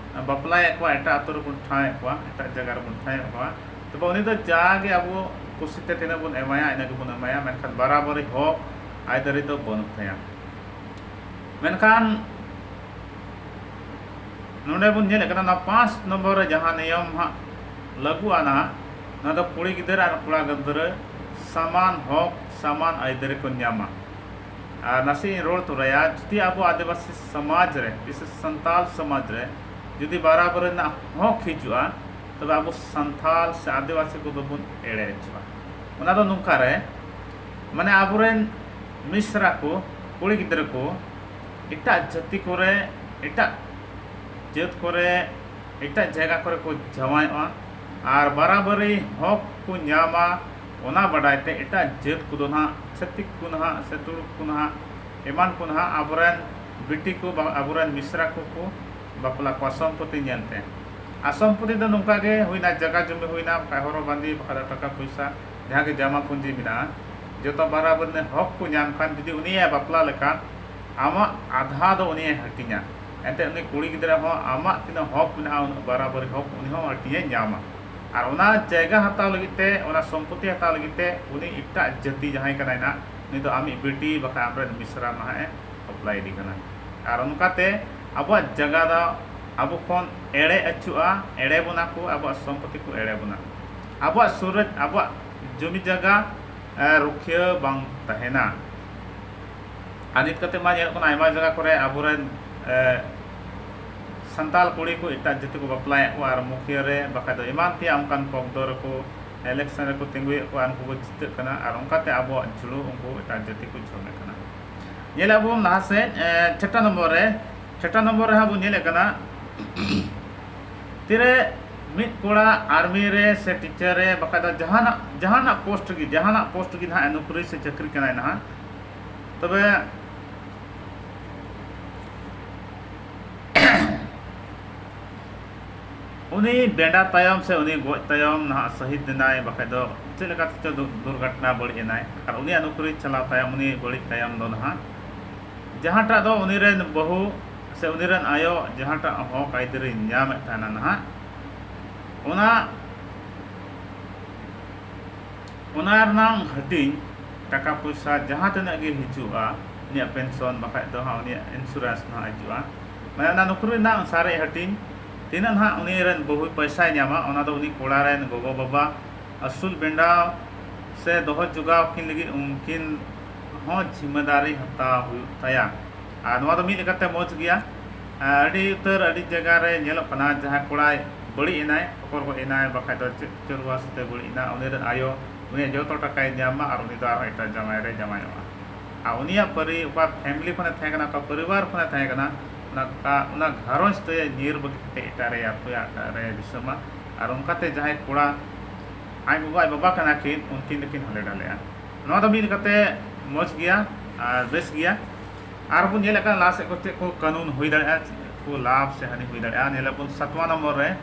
ᱵᱟᱯᱞᱟᱭᱮᱫ ᱠᱚᱣᱟ, ᱮᱴᱟᱜ ᱟᱹᱛᱩ ᱨᱮᱵᱚᱱ ᱴᱷᱟᱶᱮᱫ ᱠᱚᱣᱟ, ᱮᱴᱟᱜ ᱡᱟᱭᱜᱟ ᱨᱮᱵᱚᱱ ᱴᱷᱟᱶᱮᱫ ᱠᱚᱣᱟ, ᱛᱚᱵᱮ ᱩᱱᱤ ᱫᱚ ᱡᱟᱜᱮ ᱟᱵᱚ ᱠᱩᱥᱤᱛᱮ ᱛᱤᱱᱟᱹᱜ ᱵᱚᱱ ᱮᱢᱟᱭᱟ, ᱤᱱᱟᱹ ᱜᱮᱵᱚᱱ ᱮᱢᱟᱭᱟ, ᱢᱮᱱᱠᱷᱟᱱ ᱵᱟᱨᱟᱵᱟᱨᱤ ᱦᱚᱠ ᱟᱹᱭᱫᱟᱹᱨᱤ ᱫᱚ ᱵᱟᱹᱱᱩᱜ ᱛᱟᱭᱟ᱾ ᱢᱮᱱᱠᱷᱟᱱ ᱱᱚᱰᱮ ᱵᱚᱱ ᱧᱮᱞᱮᱫ ᱠᱟᱱᱟ, ᱚᱱᱟ ᱯᱟᱸᱪ ᱱᱚᱢᱵᱚᱨ ᱨᱮ ᱡᱟᱦᱟᱸ ᱱᱤᱭᱚᱢ ᱦᱟᱸᱜ ᱞᱟᱹᱜᱩᱜᱼᱟ ᱱᱟᱦᱟᱜ, ᱚᱱᱟ ᱫᱚ ᱠᱩᱲᱤ ᱜᱤᱫᱽᱨᱟᱹ ᱟᱨ ᱠᱚᱲᱟ ᱜᱤᱫᱽᱨᱟᱹ ᱥᱟᱢᱟᱱ ᱦᱚᱠ, ᱥᱟᱢᱟᱱ ᱟᱹᱭᱫᱟᱹᱨᱤ ᱠᱚ ᱧᱟᱢᱟ᱾ ᱟᱨ ᱱᱟᱥᱮ ᱤᱧ ᱨᱚᱲ ᱛᱚᱨᱟᱭᱟ, ᱡᱩᱫᱤ ᱟᱵᱚ ᱟᱹᱫᱤᱵᱟᱹᱥᱤ ᱥᱚᱢᱟᱡᱽ ᱨᱮ, ᱵᱤᱥᱮᱥ ᱥᱟᱱᱛᱟᱞ ᱥᱚᱢᱟᱡᱽ ᱨᱮ ᱡᱩᱫᱤ ᱵᱟᱨᱟᱵᱟᱹᱨᱤ ᱨᱮᱱᱟᱜ ᱦᱚᱠ ᱦᱤᱡᱩᱜᱼᱟ, ᱛᱚᱵᱮ ᱟᱵᱚ ᱥᱟᱱᱛᱟᱞ ᱥᱮ ᱟᱹᱫᱤᱵᱟᱹᱥᱤ ᱠᱚᱫᱚ ᱵᱚᱱ ᱮᱲᱮ ᱦᱚᱪᱚᱜᱼᱟ᱾ ᱚᱱᱟ ᱫᱚ ᱱᱚᱝᱠᱟ ᱨᱮ, ᱢᱟᱱᱮ ᱟᱵᱚᱨᱮᱱ ᱢᱤᱥᱨᱟ ᱠᱚ, ᱠᱩᱲᱤ ᱜᱤᱫᱽᱨᱟᱹ ᱠᱚ ᱮᱴᱟᱜ ᱡᱟᱹᱛᱤ ᱠᱚᱨᱮ, ᱮᱴᱟᱜ ᱡᱟᱹᱛ ᱠᱚᱨᱮ, ᱮᱴᱟᱜ ᱡᱟᱭᱜᱟ ᱠᱚᱨᱮ ᱠᱚ ᱡᱟᱶᱟᱭᱚᱜᱼᱟ ᱟᱨ ᱵᱟᱨᱟᱵᱟᱹᱨᱤ ᱦᱚᱠ ᱠᱚ ᱧᱟᱢᱟ᱾ ᱚᱱᱟ ᱵᱟᱰᱟᱭ ᱛᱮ ᱮᱴᱟᱜ ᱡᱟᱹᱛ ᱠᱚᱫᱚ ᱱᱟᱦᱟᱜ, ᱪᱷᱟᱹᱛᱤᱠ ᱠᱚ ᱱᱟᱦᱟᱜ ᱥᱮ ᱛᱩᱲᱩᱠ ᱠᱚ ᱱᱟᱦᱟᱜ, ᱮᱢᱟᱱ ᱠᱚ ᱱᱟᱦᱟᱜ ᱟᱵᱚᱨᱮᱱ ᱵᱤᱴᱤ ᱠᱚ, ᱵᱟ-, ᱟᱵᱚᱨᱮᱱ ᱢᱤᱥᱨᱟ ᱠᱚᱠᱚ ᱵᱟᱯᱞᱟ ᱠᱚᱣᱟ ᱥᱚᱢᱯᱚᱛᱤ ᱧᱮᱞ ᱛᱮ᱾ ᱟᱨ ᱥᱚᱢᱯᱚᱛᱤ ᱫᱚ ᱱᱚᱝᱠᱟ ᱜᱮ ᱦᱩᱭᱱᱟ, ᱡᱟᱭᱜᱟ ᱡᱚᱢᱤ ᱦᱩᱭᱱᱟ, ᱵᱟᱠᱷᱟᱡ ᱦᱚᱨᱚᱜ ᱵᱟᱸᱫᱮ, ᱵᱟᱠᱷᱟᱡ ᱫᱚ ᱴᱟᱠᱟ ᱯᱚᱭᱥᱟ, ᱡᱟᱦᱟᱸ ᱜᱮ ᱡᱟᱢᱟ ᱯᱩᱸᱡᱤ ᱢᱮᱱᱟᱜᱼᱟ, ᱡᱚᱛᱚ ᱵᱟᱨᱟᱵᱟᱨᱤ ᱨᱮᱱᱟᱜ ᱦᱚᱠ ᱠᱚ ᱧᱟᱢ ᱠᱷᱟᱱ, ᱡᱩᱫᱤ ᱩᱱᱤᱭᱟᱜ ᱵᱟᱯᱞᱟ ᱞᱮᱠᱷᱟᱱ, ᱟᱢᱟᱜ ᱟᱫᱷᱟ ᱫᱚ ᱩᱱᱤᱭᱮ ᱦᱟᱹᱴᱤᱧᱟ᱾ ᱮᱱᱛᱮ ᱩᱱᱤ ᱠᱩᱲᱤ ᱜᱤᱫᱽᱨᱟᱹ ᱦᱚᱸ ᱟᱢᱟᱜ ᱛᱤᱱᱟᱹᱜ ᱦᱚᱠ ᱢᱮᱱᱟᱜᱼᱟ, ᱩᱱᱟᱹᱜ ᱵᱟᱨᱟᱵᱟᱨᱤ ᱦᱚᱠ ᱩᱱᱤ ᱦᱚᱸ ᱦᱟᱹᱴᱤᱧᱮ ᱧᱟᱢᱟ᱾ ᱟᱨ ᱚᱱᱟ ᱡᱟᱭᱜᱟ ᱦᱟᱛᱟᱣ ᱞᱟᱹᱜᱤᱫ ᱛᱮ, ᱚᱱᱟ ᱥᱚᱢᱯᱚᱛᱤ ᱦᱟᱛᱟᱣ ᱞᱟᱹᱜᱤᱫ ᱛᱮ, ᱩᱱᱤ ᱮᱴᱟᱜ ᱡᱟᱹᱛᱤ ᱡᱟᱦᱟᱸᱭ ᱠᱟᱱᱟᱭ ᱱᱟᱜ, ᱩᱱᱤ ᱫᱚ ᱟᱢᱤᱡ ᱵᱤᱴᱤ ᱵᱟᱠᱷᱟᱱ ᱟᱢᱨᱮᱱ ᱢᱤᱥᱨᱟ ᱱᱟᱦᱟᱜ ᱮ ᱵᱟᱯᱞᱟᱭᱮᱫᱮ ᱠᱟᱱᱟ᱾ ᱟᱨ ᱚᱱᱠᱟᱛᱮ ᱟᱵᱚᱣᱟᱜ ᱡᱟᱭᱜᱟ ᱫᱚ ᱟᱵᱚ ᱠᱷᱚᱱ ᱮᱲᱮ ᱟᱹᱪᱩᱜᱼᱟ, ᱮᱲᱮ ᱵᱚᱱᱟ ᱠᱚ, ᱟᱵᱚᱣᱟᱜ ᱥᱚᱢᱯᱚᱛᱤ ᱠᱚ ᱮᱲᱮ ᱵᱚᱱᱟ᱾ ᱟᱵᱚᱣᱟᱜ ᱥᱩᱨ ᱨᱮ ᱟᱵᱚᱣᱟᱜ ᱡᱚᱢᱤ ᱡᱟᱭᱜᱟ, ᱮ, ᱨᱩᱠᱷᱤᱭᱟᱹ ᱵᱟᱝ ᱛᱟᱦᱮᱱᱟ᱾ ᱟᱨ ᱱᱤᱛ ᱠᱟᱛᱮ ᱢᱟ ᱧᱮᱞᱚᱜ ᱠᱟᱱᱟ, ᱟᱭᱢᱟ ᱡᱟᱭᱜᱟ ᱠᱚᱨᱮ ᱟᱵᱚᱨᱮᱱ, ᱮ, ᱥᱟᱱᱛᱟᱲ ᱠᱩᱲᱤ ᱠᱚ ᱮᱴᱟᱜ ᱡᱟᱹᱛᱤ ᱠᱚ ᱵᱟᱯᱞᱟᱭᱮᱫ ᱠᱚᱣᱟ, ᱟᱨ ᱢᱩᱠᱷᱤᱭᱟᱹ ᱨᱮ ᱵᱟᱠᱷᱟᱡ ᱫᱚ ᱮᱢᱟᱱ ᱛᱮᱭᱟᱜ ᱚᱱᱠᱟᱱ ᱯᱚᱫᱽ ᱨᱮᱠᱚ, election ᱨᱮᱠᱚ ᱛᱤᱸᱜᱩᱭᱮᱫ ᱠᱚᱣᱟ, ᱩᱱᱠᱩ ᱠᱚ ᱡᱤᱛᱟᱹᱜ ᱠᱟᱱᱟ, ᱟᱨ ᱚᱱᱠᱟᱛᱮ ᱟᱵᱚᱣᱟᱜ ᱡᱷᱩᱲᱩ ᱩᱱᱠᱩ ᱮᱴᱟᱜ ᱡᱟᱹᱛᱤ ᱠᱚ ᱡᱷᱚᱢᱮᱫ ᱠᱟᱱᱟ᱾ ᱧᱮᱞᱮᱫ ᱵᱚᱱ ᱞᱟᱦᱟ ᱥᱮᱫ, ᱮ, ᱪᱷᱚᱴᱟ ᱱᱚᱢᱵᱚᱨ ᱨᱮ, ᱪᱷᱚᱴᱟ ᱱᱚᱢᱵᱚᱨ ᱨᱮ ᱦᱟᱸᱜ ᱵᱚᱱ ᱧᱮᱞᱮᱫ ᱠᱟᱱᱟ, ᱛᱤᱨᱮ ᱢᱤᱫ ᱠᱚᱲᱟ army ᱨᱮ ᱥᱮ teacher ᱨᱮ, ᱵᱟᱠᱷᱟᱡ ᱫᱚ ᱡᱟᱦᱟᱱᱟᱜ, ᱡᱟᱦᱟᱱᱟᱜ post ᱜᱮ, ᱡᱟᱦᱟᱱᱟᱜ post ᱜᱮ ᱱᱟᱦᱟᱜ ᱱᱚᱠᱨᱤ ᱥᱮ ᱪᱟᱹᱠᱨᱤ ᱠᱟᱱᱟᱭ ᱱᱟᱦᱟᱜ, ᱛᱚᱵᱮ ᱩᱱᱤ ᱵᱮᱸᱰᱟ ᱛᱟᱭᱚᱢ ᱥᱮ ᱩᱱᱤ ᱜᱚᱡ ᱛᱟᱭᱚᱢ ᱱᱟᱦᱟᱜ ᱥᱟᱹᱦᱤᱫ ᱮᱱᱟᱭ, ᱵᱟᱠᱷᱟᱡ ᱫᱚ ᱪᱮᱫ ᱞᱮᱠᱟ ᱛᱮᱪᱚ ᱫᱩ-, ᱫᱩᱨᱜᱷᱚᱴᱚᱱᱟ ᱵᱟᱹᱲᱤᱡ ᱮᱱᱟᱭ, ᱟᱨ ᱩᱱᱤᱭᱟᱜ ᱱᱚᱠᱨᱤ ᱪᱟᱞᱟᱣ ᱛᱟᱭᱚᱢ, ᱩᱱᱤ ᱵᱟᱹᱲᱤᱡ ᱛᱟᱭᱚᱢ ᱫᱚ ᱱᱟᱦᱟᱜ ᱡᱟᱦᱟᱸᱴᱟᱜ ᱫᱚ ᱩᱱᱤ ᱨᱮᱱ ᱵᱟᱹᱦᱩ ᱥᱮ ᱩᱱᱤ ᱨᱮᱱ ᱟᱭᱳ ᱡᱟᱦᱟᱸᱴᱟᱜ ᱦᱚᱠ ᱟᱹᱭᱫᱟᱹᱨᱤ ᱧᱟᱢᱮᱫ ᱛᱟᱦᱮᱱᱟ ᱱᱟᱦᱟᱜ, ᱚᱱᱟ, ᱚᱱᱟ ᱨᱮᱱᱟᱝ ᱦᱟᱹᱴᱤᱧ ᱴᱟᱠᱟ ᱯᱚᱭᱥᱟ ᱡᱟᱦᱟᱸ ᱛᱤᱱᱟᱹᱜ ᱜᱮ ᱦᱤᱡᱩᱜᱼᱟ, ᱩᱱᱤᱭᱟᱜ pension ᱵᱟᱠᱷᱟᱡ ᱫᱚ ᱦᱟᱸᱜ ᱩᱱᱤᱭᱟᱜ insurance ᱱᱟᱦᱟᱜ ᱦᱤᱡᱩᱜᱼᱟ, ᱢᱟᱱᱮ ᱚᱱᱟ ᱱᱚᱠᱨᱤ ᱨᱮᱱᱟᱜ ᱥᱟᱨᱮᱡ ᱦᱟᱹᱴᱤᱧ ᱛᱤᱱᱟᱹᱜ ᱱᱟᱦᱟᱜ ᱩᱱᱤ ᱨᱮᱱ ᱵᱟᱹᱦᱩᱭ ᱯᱚᱭᱥᱟᱭ ᱧᱟᱢᱟ, ᱚᱱᱟ ᱫᱚ ᱩᱱᱤ ᱠᱚᱲᱟ ᱨᱮᱱ ᱜᱚᱜᱚ ᱵᱟᱵᱟ ᱟᱹᱥᱩᱞ ᱵᱮᱸᱰᱟᱣ ᱥᱮ ᱫᱚᱦᱚ ᱡᱚᱜᱟᱣ ᱠᱤᱱ ᱞᱟᱹᱜᱤᱫ ᱩᱱᱠᱤᱱ ᱦᱚᱸ ᱡᱤᱢᱟᱹᱫᱟᱨᱤ ᱦᱟᱛᱟᱣ ᱦᱩᱭᱩᱜ ᱛᱟᱭᱟ᱾ ᱟᱨ ᱱᱚᱣᱟ ᱫᱚ ᱢᱤᱫ ᱞᱮᱠᱟᱛᱮ ᱢᱚᱡᱽ ᱜᱮᱭᱟ᱾ ᱟᱹᱰᱤ ᱩᱛᱟᱹᱨ, ᱟᱹᱰᱤ ᱡᱟᱭᱜᱟ ᱨᱮ ᱧᱮᱞᱚᱜ ᱠᱟᱱᱟ, ᱡᱟᱦᱟᱸᱭ ᱠᱚᱲᱟᱭ ᱵᱟᱹᱲᱤᱡ ᱮᱱᱟᱭ, ᱯᱚᱠᱚᱨ ᱜᱚᱡ ᱮᱱᱟᱭ, ᱵᱟᱠᱷᱟᱡ ᱫᱚ ᱪᱮᱫ ᱪᱚᱨᱣᱟᱥ ᱛᱮ ᱵᱟᱹᱲᱤᱡ ᱮᱱᱟ, ᱩᱱᱤ ᱨᱮᱱ ᱟᱭᱳ ᱩᱱᱤᱭᱟᱜ ᱡᱚᱛᱚ ᱴᱟᱠᱟᱭ ᱧᱟᱢᱟ ᱟᱨ ᱩᱱᱤ ᱫᱚ ᱟᱨᱦᱚᱸ ᱮᱴᱟᱜ ᱡᱟᱶᱟᱭ ᱨᱮ ᱡᱟᱶᱟᱭᱚᱜᱼᱟ᱾ ᱟᱨ ᱩᱱᱤᱭᱟᱜ ᱯᱟᱹᱨᱤ, ᱚᱠᱟ family ᱠᱷᱚᱱᱮ ᱛᱟᱦᱮᱸ ᱠᱟᱱᱟ, ᱚᱠᱟ ᱯᱚᱨᱤᱵᱟᱨ ᱠᱷᱚᱱᱮ ᱛᱟᱦᱮᱸ ᱠᱟᱱᱟ, ᱚᱱᱟ ᱠᱟ-, ᱚᱱᱟ ᱜᱷᱟᱨᱚᱸᱡᱽ ᱛᱮ ᱧᱤᱨ ᱵᱟᱹᱜᱤ ᱠᱟᱛᱮ ᱮᱴᱟᱜ ᱨᱮ ᱟᱹᱛᱩᱭᱟ, ᱮᱴᱟᱜ ᱨᱮ ᱫᱤᱥᱚᱢᱟ᱾ ᱟᱨ ᱚᱱᱠᱟᱛᱮ ᱡᱟᱦᱟᱸᱭ ᱠᱚᱲᱟ ᱟᱡ ᱜᱚᱜᱚ ᱟᱡ ᱵᱟᱵᱟ ᱠᱟᱱᱟ ᱠᱤᱱ, ᱩᱱᱠᱤᱱ ᱫᱚᱠᱤᱱ ᱦᱟᱞᱮ ᱰᱟᱞᱮᱜᱼᱟ᱾ ᱱᱚᱣᱟ ᱫᱚ ᱢᱤᱫ ᱞᱮᱠᱟᱛᱮ ᱢᱚᱡᱽ ᱜᱮᱭᱟ ᱟᱨ ᱵᱮᱥ ᱜᱮᱭᱟ᱾ ᱟᱨ ᱵᱚᱱ ᱧᱮᱞᱮᱫ ᱠᱟᱱᱟ ᱞᱟᱦᱟ ᱥᱮᱫ ᱠᱚ ᱪᱮᱫ ᱠᱚ ᱠᱟᱹᱱᱩᱱ ᱦᱩᱭ ᱫᱟᱲᱮᱭᱟᱜᱼᱟ, ᱠᱚ ᱞᱟᱵᱷ ᱥᱮ ᱦᱟᱹᱱᱤ ᱦᱩᱭ ᱫᱟᱲᱮᱭᱟᱜᱼᱟ᱾ ᱧᱮᱞᱟᱵᱚᱱ ᱥᱟᱛᱣᱟᱸ ᱱᱚᱢᱵᱚᱨ ᱨᱮ,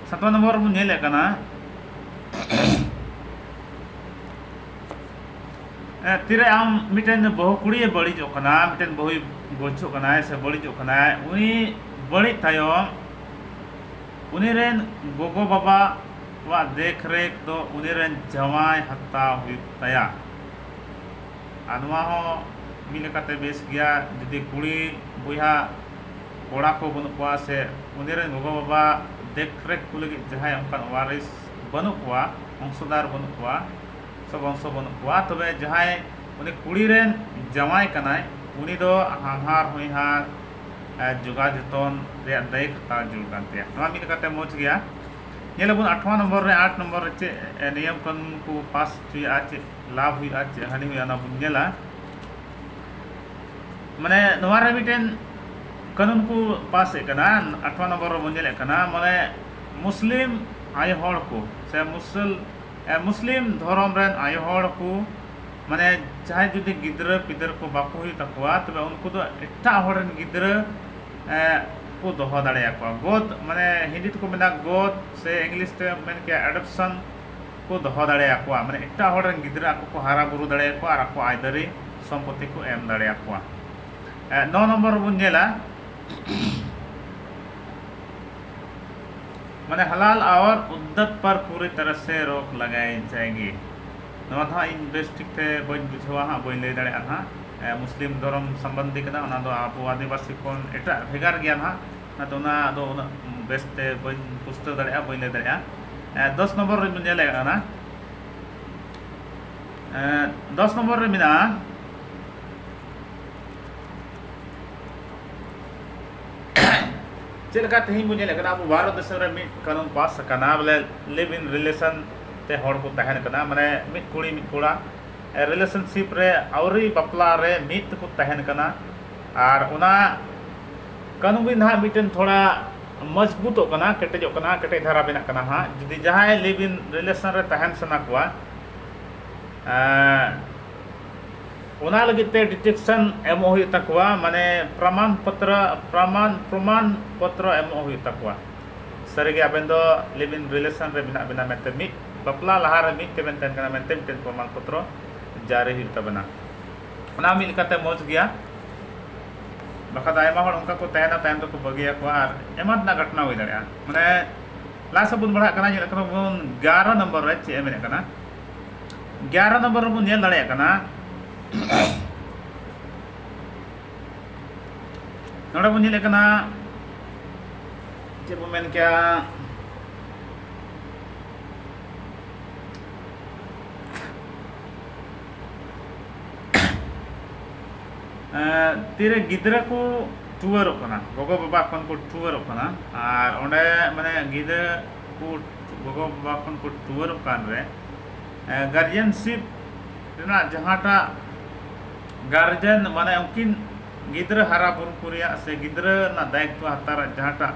ᱥᱟᱛᱣᱟᱸ ᱱᱚᱢᱵᱚᱨ ᱨᱮᱵᱚᱱ ᱧᱮᱞᱮᱫ ᱠᱟᱱᱟ, ᱮ, ᱛᱤᱨᱮ ᱟᱢ ᱢᱤᱫᱴᱮᱱ ᱵᱟᱹᱦᱩ ᱠᱩᱲᱤᱭᱮ ᱵᱟᱹᱲᱤᱡᱚᱜ ᱠᱟᱱᱟ, ᱢᱤᱫᱴᱮᱱ ᱵᱟᱹᱦᱩᱭ ᱜᱚᱡᱚᱜ ᱠᱟᱱᱟᱭ ᱥᱮ ᱵᱟᱹᱲᱤᱡᱚᱜ ᱠᱟᱱᱟᱭ, ᱩᱱᱤ ᱵᱟᱹᱲᱤᱡ ᱛᱟᱭᱚᱢ ᱩᱱᱤ ᱨᱮᱱ ᱜᱚᱜᱚ ᱵᱟᱵᱟᱣᱟᱜ ᱫᱮᱠᱷ ᱨᱮᱠᱷ ᱫᱚ ᱩᱱᱤ ᱨᱮᱱ ᱡᱟᱶᱟᱭ ᱦᱟᱛᱟᱣ ᱦᱩᱭᱩᱜ ᱛᱟᱭᱟ᱾ ᱟᱨ ᱱᱚᱣᱟ ᱦᱚᱸ ᱢᱤᱫ ᱞᱮᱠᱟᱛᱮ ᱵᱮᱥ ᱜᱮᱭᱟ, ᱡᱩᱫᱤ ᱠᱩᱲᱤ ᱵᱚᱭᱦᱟ ᱠᱚᱲᱟ ᱠᱚ ᱵᱟᱹᱱᱩᱜ ᱠᱚᱣᱟ ᱥᱮ ᱩᱱᱤ ᱨᱮᱱ ᱜᱚᱜᱚ ᱵᱟᱵᱟ ᱫᱮᱠᱷ ᱨᱮᱠᱷ ᱠᱚ ᱞᱟᱹᱜᱤᱫ ᱡᱟᱦᱟᱸᱭ ᱚᱱᱠᱟᱱ ᱣᱟᱨᱤᱥ ᱵᱟᱹᱱᱩᱜ ᱠᱚᱣᱟ, ᱵᱚᱝᱥᱚᱫᱟᱨ ᱵᱟᱹᱱᱩᱜ ᱠᱚᱣᱟ, ᱥᱮ ᱵᱚᱝᱥᱚ ᱵᱟᱹᱱᱩᱜ ᱠᱚᱣᱟ, ᱛᱚᱵᱮ ᱡᱟᱦᱟᱸᱭ ᱩᱱᱤ ᱠᱩᱲᱤ ᱨᱮᱱ ᱡᱟᱶᱟᱭ ᱠᱟᱱᱟᱭ, ᱩᱱᱤ ᱫᱚ ᱦᱟᱱᱦᱟᱨ ᱦᱚᱧᱦᱟᱨ, ᱮ, ᱡᱚᱜᱟᱣ ᱡᱚᱛᱚᱱ ᱨᱮᱭᱟᱜ ᱫᱟᱭᱤᱛ ᱦᱟᱛᱟᱣ ᱡᱟᱹᱨᱩᱲ ᱠᱟᱱ ᱛᱟᱭᱟ᱾ ᱱᱚᱣᱟ ᱢᱤᱫ ᱞᱮᱠᱟᱛᱮ ᱢᱚᱡᱽ ᱜᱮᱭᱟ᱾ ᱧᱮᱞᱟᱵᱚᱱ ᱟᱴᱷᱣᱟᱸ ᱱᱚᱢᱵᱚᱨ ᱨᱮ, ᱟᱴ ᱱᱚᱢᱵᱚᱨ ᱨᱮ ᱪᱮᱫ, ᱮ, ᱱᱤᱭᱚᱢ ᱠᱟᱹᱱᱩᱱ ᱠᱚ ᱯᱟᱥ ᱦᱚᱪᱚᱭᱟ, ᱪᱮᱫ ᱞᱟᱵᱷ ᱦᱩᱭᱩᱜᱼᱟ, ᱪᱮᱫ ᱦᱟᱹᱱᱤ ᱦᱩᱭᱩᱜᱼᱟ, ᱚᱱᱟ ᱵᱚᱱ ᱧᱮᱞᱟ᱾ ᱢᱟᱱᱮ ᱱᱚᱣᱟ ᱨᱮ ᱢᱤᱫᱴᱮᱱ ᱠᱟᱹᱱᱩᱱ ᱠᱚ ᱯᱟᱥ ᱮᱫ ᱠᱟᱱᱟ, ᱟᱴᱷᱣᱟᱸ ᱱᱚᱢᱵᱚᱨ ᱨᱮᱵᱚᱱ ᱧᱮᱞᱮᱫ ᱠᱟᱱᱟ, ᱢᱟᱱᱮ ᱢᱩᱥᱞᱤᱢ ᱟᱭᱳ ᱦᱚᱲ ᱠᱚ ᱥᱮ ᱢᱩᱥᱞ-, ᱮ, ᱢᱩᱥᱞᱤᱢ ᱫᱷᱚᱨᱚᱢ ᱨᱮᱱ ᱟᱭᱳ ᱦᱚᱲ ᱠᱚ, ᱢᱟᱱᱮ ᱡᱟᱦᱟᱸᱭ ᱡᱩᱫᱤ ᱜᱤᱫᱽᱨᱟᱹ ᱯᱤᱫᱽᱨᱟᱹ ᱠᱚ ᱵᱟᱠᱚ ᱦᱩᱭᱩᱜ ᱛᱟᱠᱚᱣᱟ, ᱛᱚᱵᱮ ᱩᱱᱠᱩ ᱫᱚ ᱮᱴᱟᱜ ᱦᱚᱲ ᱨᱮᱱ ᱜᱤᱫᱽᱨᱟᱹ, ᱮ, ᱠᱚ ᱫᱚᱦᱚ ᱫᱟᱲᱮᱭᱟᱠᱚᱣᱟ᱾ ᱜᱚᱫ, ᱢᱟᱱᱮ ᱦᱤᱱᱫᱤ ᱛᱮᱠᱚ ᱢᱮᱱᱟ ᱜᱚᱫ, ᱥᱮ ᱤᱝᱞᱤᱥ ᱛᱮ ᱢᱮᱱ ᱠᱮᱭᱟ adoption, ᱠᱚ ᱫᱚᱦᱚ ᱫᱟᱲᱮᱭᱟᱠᱚᱣᱟ, ᱢᱟᱱᱮ ᱮᱴᱟᱜ ᱦᱚᱲ ᱨᱮᱱ ᱜᱤᱫᱽᱨᱟᱹ ᱟᱠᱚ ᱠᱚ ᱦᱟᱨᱟ ᱵᱩᱨᱩ ᱫᱟᱲᱮᱭᱟᱠᱚᱣᱟ ᱟᱨ ᱟᱠᱚ ᱟᱭᱫᱟᱹᱨᱤ ᱥᱚᱢᱯᱚᱛᱤ ᱠᱚ ᱮᱢ ᱫᱟᱲᱮᱭᱟᱠᱚᱣᱟ᱾ ᱮ, ᱱᱚ ᱱᱚᱢᱵᱚᱨ ᱨᱮᱵᱚᱱ ᱧᱮᱞᱟ, ᱢᱟᱱᱮ ᱦᱟᱞᱟᱞ ᱟᱣᱟᱨ ᱩᱫᱫᱚᱛ ᱯᱟᱨ ᱯᱩᱨᱤ ᱛᱟᱨᱟ ᱥᱮ ᱨᱳᱠ ᱞᱟᱜᱟᱭ ᱡᱟᱭᱜᱤ᱾ ᱱᱚᱣᱟ ᱫᱚ ᱦᱟᱸᱜ ᱤᱧ ᱵᱮᱥ ᱴᱷᱤᱠ ᱛᱮ ᱵᱟᱹᱧ ᱵᱩᱡᱷᱟᱹᱣᱟ ᱦᱟᱸᱜ, ᱵᱟᱹᱧ ᱞᱟᱹᱭ ᱫᱟᱲᱮᱭᱟᱜᱼᱟ ᱦᱟᱸᱜ᱾ ᱮ, ᱢᱩᱥᱞᱤᱢ ᱫᱷᱚᱨᱚᱢ ᱥᱚᱢᱵᱚᱱᱫᱷᱤ ᱠᱟᱱᱟ, ᱚᱱᱟ ᱫᱚ ᱟᱵᱚ ᱟᱹᱫᱤᱵᱟᱹᱥᱤ ᱠᱷᱚᱱ ᱮᱴᱟᱜ ᱵᱷᱮᱜᱟᱨ ᱜᱮᱭᱟ ᱦᱟᱸᱜ᱾ ᱚᱱᱟᱛᱮ ᱚᱱᱟ ᱫᱚ ᱩᱱᱟᱹᱜ ᱵᱮᱥ ᱛᱮ ᱵᱟᱹᱧ ᱯᱩᱥᱴᱟᱹᱣ ᱫᱟᱲᱮᱭᱟᱜᱼᱟ, ᱵᱟᱹᱧ ᱞᱟᱹᱭ ᱫᱟᱲᱮᱭᱟᱜᱼᱟ᱾ ᱮ, ᱫᱚᱥ ᱱᱚᱢᱵᱚᱨ ᱨᱮ ᱵᱚᱱ ᱧᱮᱞᱮᱫ ᱠᱟᱱᱟ, ᱮ, ᱫᱚᱥ ᱱᱚᱢᱵᱚᱨ ᱨᱮ ᱢᱮᱱᱟᱜᱼᱟ, ᱪᱮᱫ ᱞᱮᱠᱟ ᱛᱮᱦᱮᱧ ᱵᱚᱱ ᱧᱮᱞᱮᱫ ᱠᱟᱱᱟ, ᱟᱵᱚ ᱵᱷᱟᱨᱚᱛ ᱫᱤᱥᱚᱢ ᱨᱮ ᱢᱤᱫ ᱠᱟᱹᱱᱩᱱ ᱯᱟᱥ ᱟᱠᱟᱱᱟ, ᱵᱚᱞᱮ live in relation ᱛᱮ ᱦᱚᱲ ᱠᱚ ᱛᱟᱦᱮᱱ ᱠᱟᱱᱟ, ᱢᱟᱱᱮ ᱢᱤᱫ ᱠᱩᱲᱤ ᱢᱤᱫ ᱠᱚᱲᱟ, ᱮ, relationship ᱨᱮ ᱟᱹᱣᱨᱤ ᱵᱟᱯᱞᱟ ᱨᱮ ᱢᱤᱫ ᱛᱮᱠᱚ ᱛᱟᱦᱮᱱ ᱠᱟᱱᱟ᱾ ᱟᱨ ᱚᱱᱟ ᱠᱟᱹᱱᱩᱱ ᱜᱮ ᱱᱟᱦᱟᱜ ᱢᱤᱫᱴᱮᱱ ᱛᱷᱚᱲᱟ ᱢᱚᱡᱽᱵᱩᱛᱚᱜ ᱠᱟᱱᱟ, ᱠᱮᱴᱮᱡᱚᱜ ᱠᱟᱱᱟ, ᱠᱮᱴᱮᱡ ᱫᱷᱟᱨᱟ ᱵᱮᱱᱟᱜ ᱠᱟᱱᱟ ᱦᱟᱸᱜ᱾ ᱡᱩᱫᱤ ᱡᱟᱦᱟᱸᱭ live in relation ᱨᱮ ᱛᱟᱦᱮᱱ ᱥᱟᱱᱟ ᱠᱚᱣᱟ, ᱮᱸ, ᱚᱱᱟ ᱞᱟᱹᱜᱤᱫ ᱛᱮ ᱰᱤᱴᱮᱠᱥᱚᱱ ᱮᱢᱚᱜ ᱦᱩᱭᱩᱜ ᱛᱟᱠᱚᱣᱟ, ᱢᱟᱱᱮ ᱯᱨᱚᱢᱟᱱ ᱯᱚᱛᱨᱚ, ᱯᱨᱚᱢᱟᱱ, ᱯᱨᱚᱢᱟᱱ ᱯᱚᱛᱨᱚ ᱮᱢᱚᱜ ᱦᱩᱭᱩᱜ ᱛᱟᱠᱚᱣᱟ᱾ ᱥᱟᱹᱨᱤᱜᱮ ᱟᱵᱮᱱ ᱫᱚ ᱞᱤᱵᱷ ᱤᱱ ᱨᱤᱞᱮᱥᱚᱱ ᱨᱮ ᱢᱮᱱᱟᱜ ᱵᱮᱱᱟ ᱢᱮᱱᱛᱮ, ᱢᱤᱫ ᱵᱟᱯᱞᱟ ᱞᱟᱦᱟᱨᱮ ᱢᱤᱫ ᱛᱮᱵᱮᱱ ᱛᱟᱦᱮᱱ ᱠᱟᱱᱟ ᱢᱮᱱᱛᱮ ᱢᱤᱫᱴᱮᱱ ᱯᱨᱚᱢᱟᱱ ᱯᱚᱛᱨᱚ ᱡᱟᱹᱨᱤ ᱦᱩᱭᱩᱜ ᱛᱟᱵᱮᱱᱟ᱾ ᱚᱱᱟ ᱢᱤᱫ ᱞᱮᱠᱟᱛᱮ ᱢᱚᱡᱽ ᱜᱮᱭᱟ, ᱵᱟᱠᱷᱟᱡ ᱫᱚ ᱟᱭᱢᱟ ᱦᱚᱲ ᱚᱱᱠᱟ ᱠᱚ ᱛᱟᱦᱮᱱᱟ, ᱛᱟᱭᱚᱢ ᱛᱮᱠᱚ ᱵᱟᱹᱜᱤᱭᱟᱠᱚᱣᱟ ᱟᱨ ᱮᱢᱟᱱ ᱛᱮᱱᱟᱜ ᱜᱷᱚᱴᱚᱱᱟ ᱦᱩᱭ ᱫᱟᱲᱮᱭᱟᱜᱼᱟ᱾ ᱢᱟᱱᱮ ᱞᱟᱦᱟ ᱥᱮᱫ ᱵᱚᱱ ᱵᱟᱲᱦᱟᱜ ᱠᱟᱱᱟ, ᱧᱮᱞ ᱠᱟᱱᱟ ᱵᱚᱱ ᱮᱜᱟᱨᱚ ᱱᱚᱢᱵᱚᱨ ᱨᱮ ᱪᱮᱫ ᱮ ᱢᱮᱱᱮᱫ ᱠᱟᱱᱟ᱾ ᱮᱜᱟᱨᱚ ᱱᱚᱢᱵᱚᱨ ᱨᱮᱵᱚᱱ ᱧᱮᱞ ᱫᱟᱲᱮᱭᱟᱜ ᱠᱟᱱᱟ, ᱱᱚᱰᱮ ᱵᱚᱱ ᱧᱮᱞᱮᱫ ᱠᱟᱱᱟ, ᱪᱮᱫ ᱵᱚᱱ ᱢᱮᱱ ᱠᱮᱭᱟ, ᱮᱸ, ᱛᱤᱨᱮ ᱜᱤᱫᱽᱨᱟᱹ ᱠᱚ ᱴᱩᱣᱟᱹᱨᱚᱜ ᱠᱟᱱᱟ, ᱜᱚᱜᱚ ᱵᱟᱵᱟ ᱠᱷᱚᱱ ᱠᱚ ᱴᱩᱣᱟᱹᱨᱚᱜ ᱠᱟᱱᱟ, ᱟᱨ ᱚᱸᱰᱮ ᱢᱟᱱᱮ ᱜᱤᱫᱽᱨᱟᱹ ᱠᱚ ᱜᱚᱜᱚ ᱵᱟᱵᱟ ᱠᱷᱚᱱ ᱠᱚ ᱴᱩᱣᱟᱹᱨᱚᱜ ᱠᱟᱱ ᱨᱮ, ᱮᱸ, ᱜᱟᱨᱡᱤᱭᱟᱱᱥᱤᱯ ᱨᱮᱱᱟᱜ ᱡᱟᱦᱟᱸᱴᱟᱜ ᱜᱟᱨᱡᱮᱱ ᱢᱟᱱᱮ ᱩᱱᱠᱤᱱ ᱜᱤᱫᱽᱨᱟᱹ ᱦᱟᱨᱟ ᱵᱩᱨᱩ ᱠᱚ ᱨᱮᱭᱟᱜ ᱥᱮ ᱜᱤᱫᱽᱨᱟᱹ ᱨᱮᱱᱟᱜ ᱫᱟᱭᱤᱛᱛᱚ ᱦᱟᱛᱟᱣ ᱨᱮᱭᱟᱜ ᱡᱟᱦᱟᱸᱴᱟᱜ,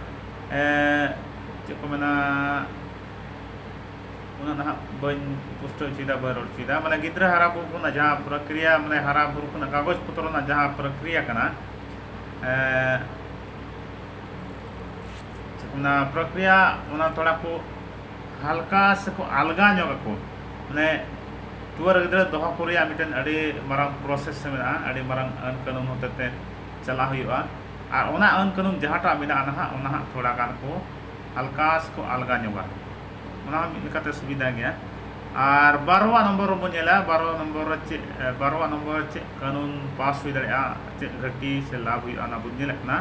ᱮᱸ, ᱪᱮᱫ ᱠᱚ ᱢᱮᱱᱟ, ᱚᱱᱟ ᱱᱟᱦᱟᱜ ᱵᱟᱹᱧ ᱯᱩᱥᱴᱟᱹᱣ ᱦᱚᱪᱚᱭᱮᱫᱟ, ᱵᱟᱹᱧ ᱨᱚᱲ ᱦᱚᱪᱚᱭᱮᱫᱟ᱾ ᱢᱟᱱᱮ ᱜᱤᱫᱽᱨᱟᱹ ᱦᱟᱨᱟ ᱵᱩᱨᱩ ᱨᱮᱱᱟᱜ ᱡᱟᱦᱟᱸ ᱯᱨᱚᱠᱨᱤᱭᱟ, ᱢᱟᱱᱮ ᱦᱟᱨᱟ ᱵᱩᱨᱩ ᱨᱮᱱᱟᱜ ᱠᱟᱜᱚᱡᱽ ᱯᱚᱛᱨᱚ ᱨᱮᱱᱟᱜ ᱡᱟᱦᱟᱸ ᱯᱨᱚᱠᱨᱤᱭᱟ ᱠᱟᱱᱟ, ᱮᱸ, ᱚᱱᱟ ᱯᱨᱚᱠᱨᱤᱭᱟ, ᱚᱱᱟ ᱛᱷᱚᱲᱟ ᱠᱚ ᱦᱟᱞᱠᱟ ᱥᱮᱠᱚ ᱟᱞᱜᱟ ᱧᱚᱜ ᱟᱠᱚ᱾ ᱢᱟᱱᱮ ᱴᱩᱣᱟᱹᱨ ᱜᱤᱫᱽᱨᱟᱹ ᱫᱚᱦᱚ ᱠᱚ ᱨᱮᱭᱟᱜ ᱢᱤᱫᱴᱮᱱ ᱟᱹᱰᱤ ᱢᱟᱨᱟᱝ ᱯᱨᱚᱥᱮᱥ ᱢᱮᱱᱟᱜᱼᱟ, ᱟᱹᱰᱤ ᱢᱟᱨᱟᱝ ᱟᱹᱱ ᱠᱟᱹᱱᱩᱱ ᱦᱚᱛᱮᱛᱮ ᱪᱟᱞᱟᱜ ᱦᱩᱭᱩᱜᱼᱟ᱾ ᱟᱨ ᱚᱱᱟ ᱟᱹᱱ ᱠᱟᱹᱱᱩᱱ ᱡᱟᱦᱟᱸᱴᱟᱜ ᱢᱮᱱᱟᱜᱼᱟ ᱱᱟᱦᱟᱜ, ᱚᱱᱟ ᱦᱟᱸᱜ ᱛᱷᱚᱲᱟ ᱜᱟᱱ ᱠᱚ ᱦᱟᱞᱠᱟ ᱥᱮᱠᱚ ᱟᱞᱜᱟ ᱧᱚᱜᱟ᱾ ᱚᱱᱟ ᱦᱚᱸ ᱢᱤᱫ ᱞᱮᱠᱟᱛᱮ ᱥᱩᱵᱤᱫᱷᱟ ᱜᱮᱭᱟ᱾ ᱟᱨ ᱵᱟᱨᱚᱣᱟᱜ ᱱᱚᱢᱵᱚᱨ ᱨᱮᱵᱚᱱ ᱧᱮᱞᱟ, ᱵᱟᱨᱚ ᱱᱚᱢᱵᱚᱨ ᱨᱮ ᱪᱮᱫ, ᱮ, ᱵᱟᱨᱚᱣᱟᱜ ᱱᱚᱢᱵᱚᱨ ᱨᱮ ᱪᱮᱫ ᱠᱟᱹᱱᱩᱱ ᱯᱟᱥ ᱦᱩᱭ ᱫᱟᱲᱮᱭᱟᱜᱼᱟ, ᱪᱮᱫ ᱜᱷᱟᱹᱴᱤ ᱥᱮ ᱞᱟᱵᱷ ᱦᱩᱭᱩᱜᱼᱟ, ᱚᱱᱟ ᱵᱚᱱ ᱧᱮᱞᱮᱫ ᱠᱟᱱᱟ᱾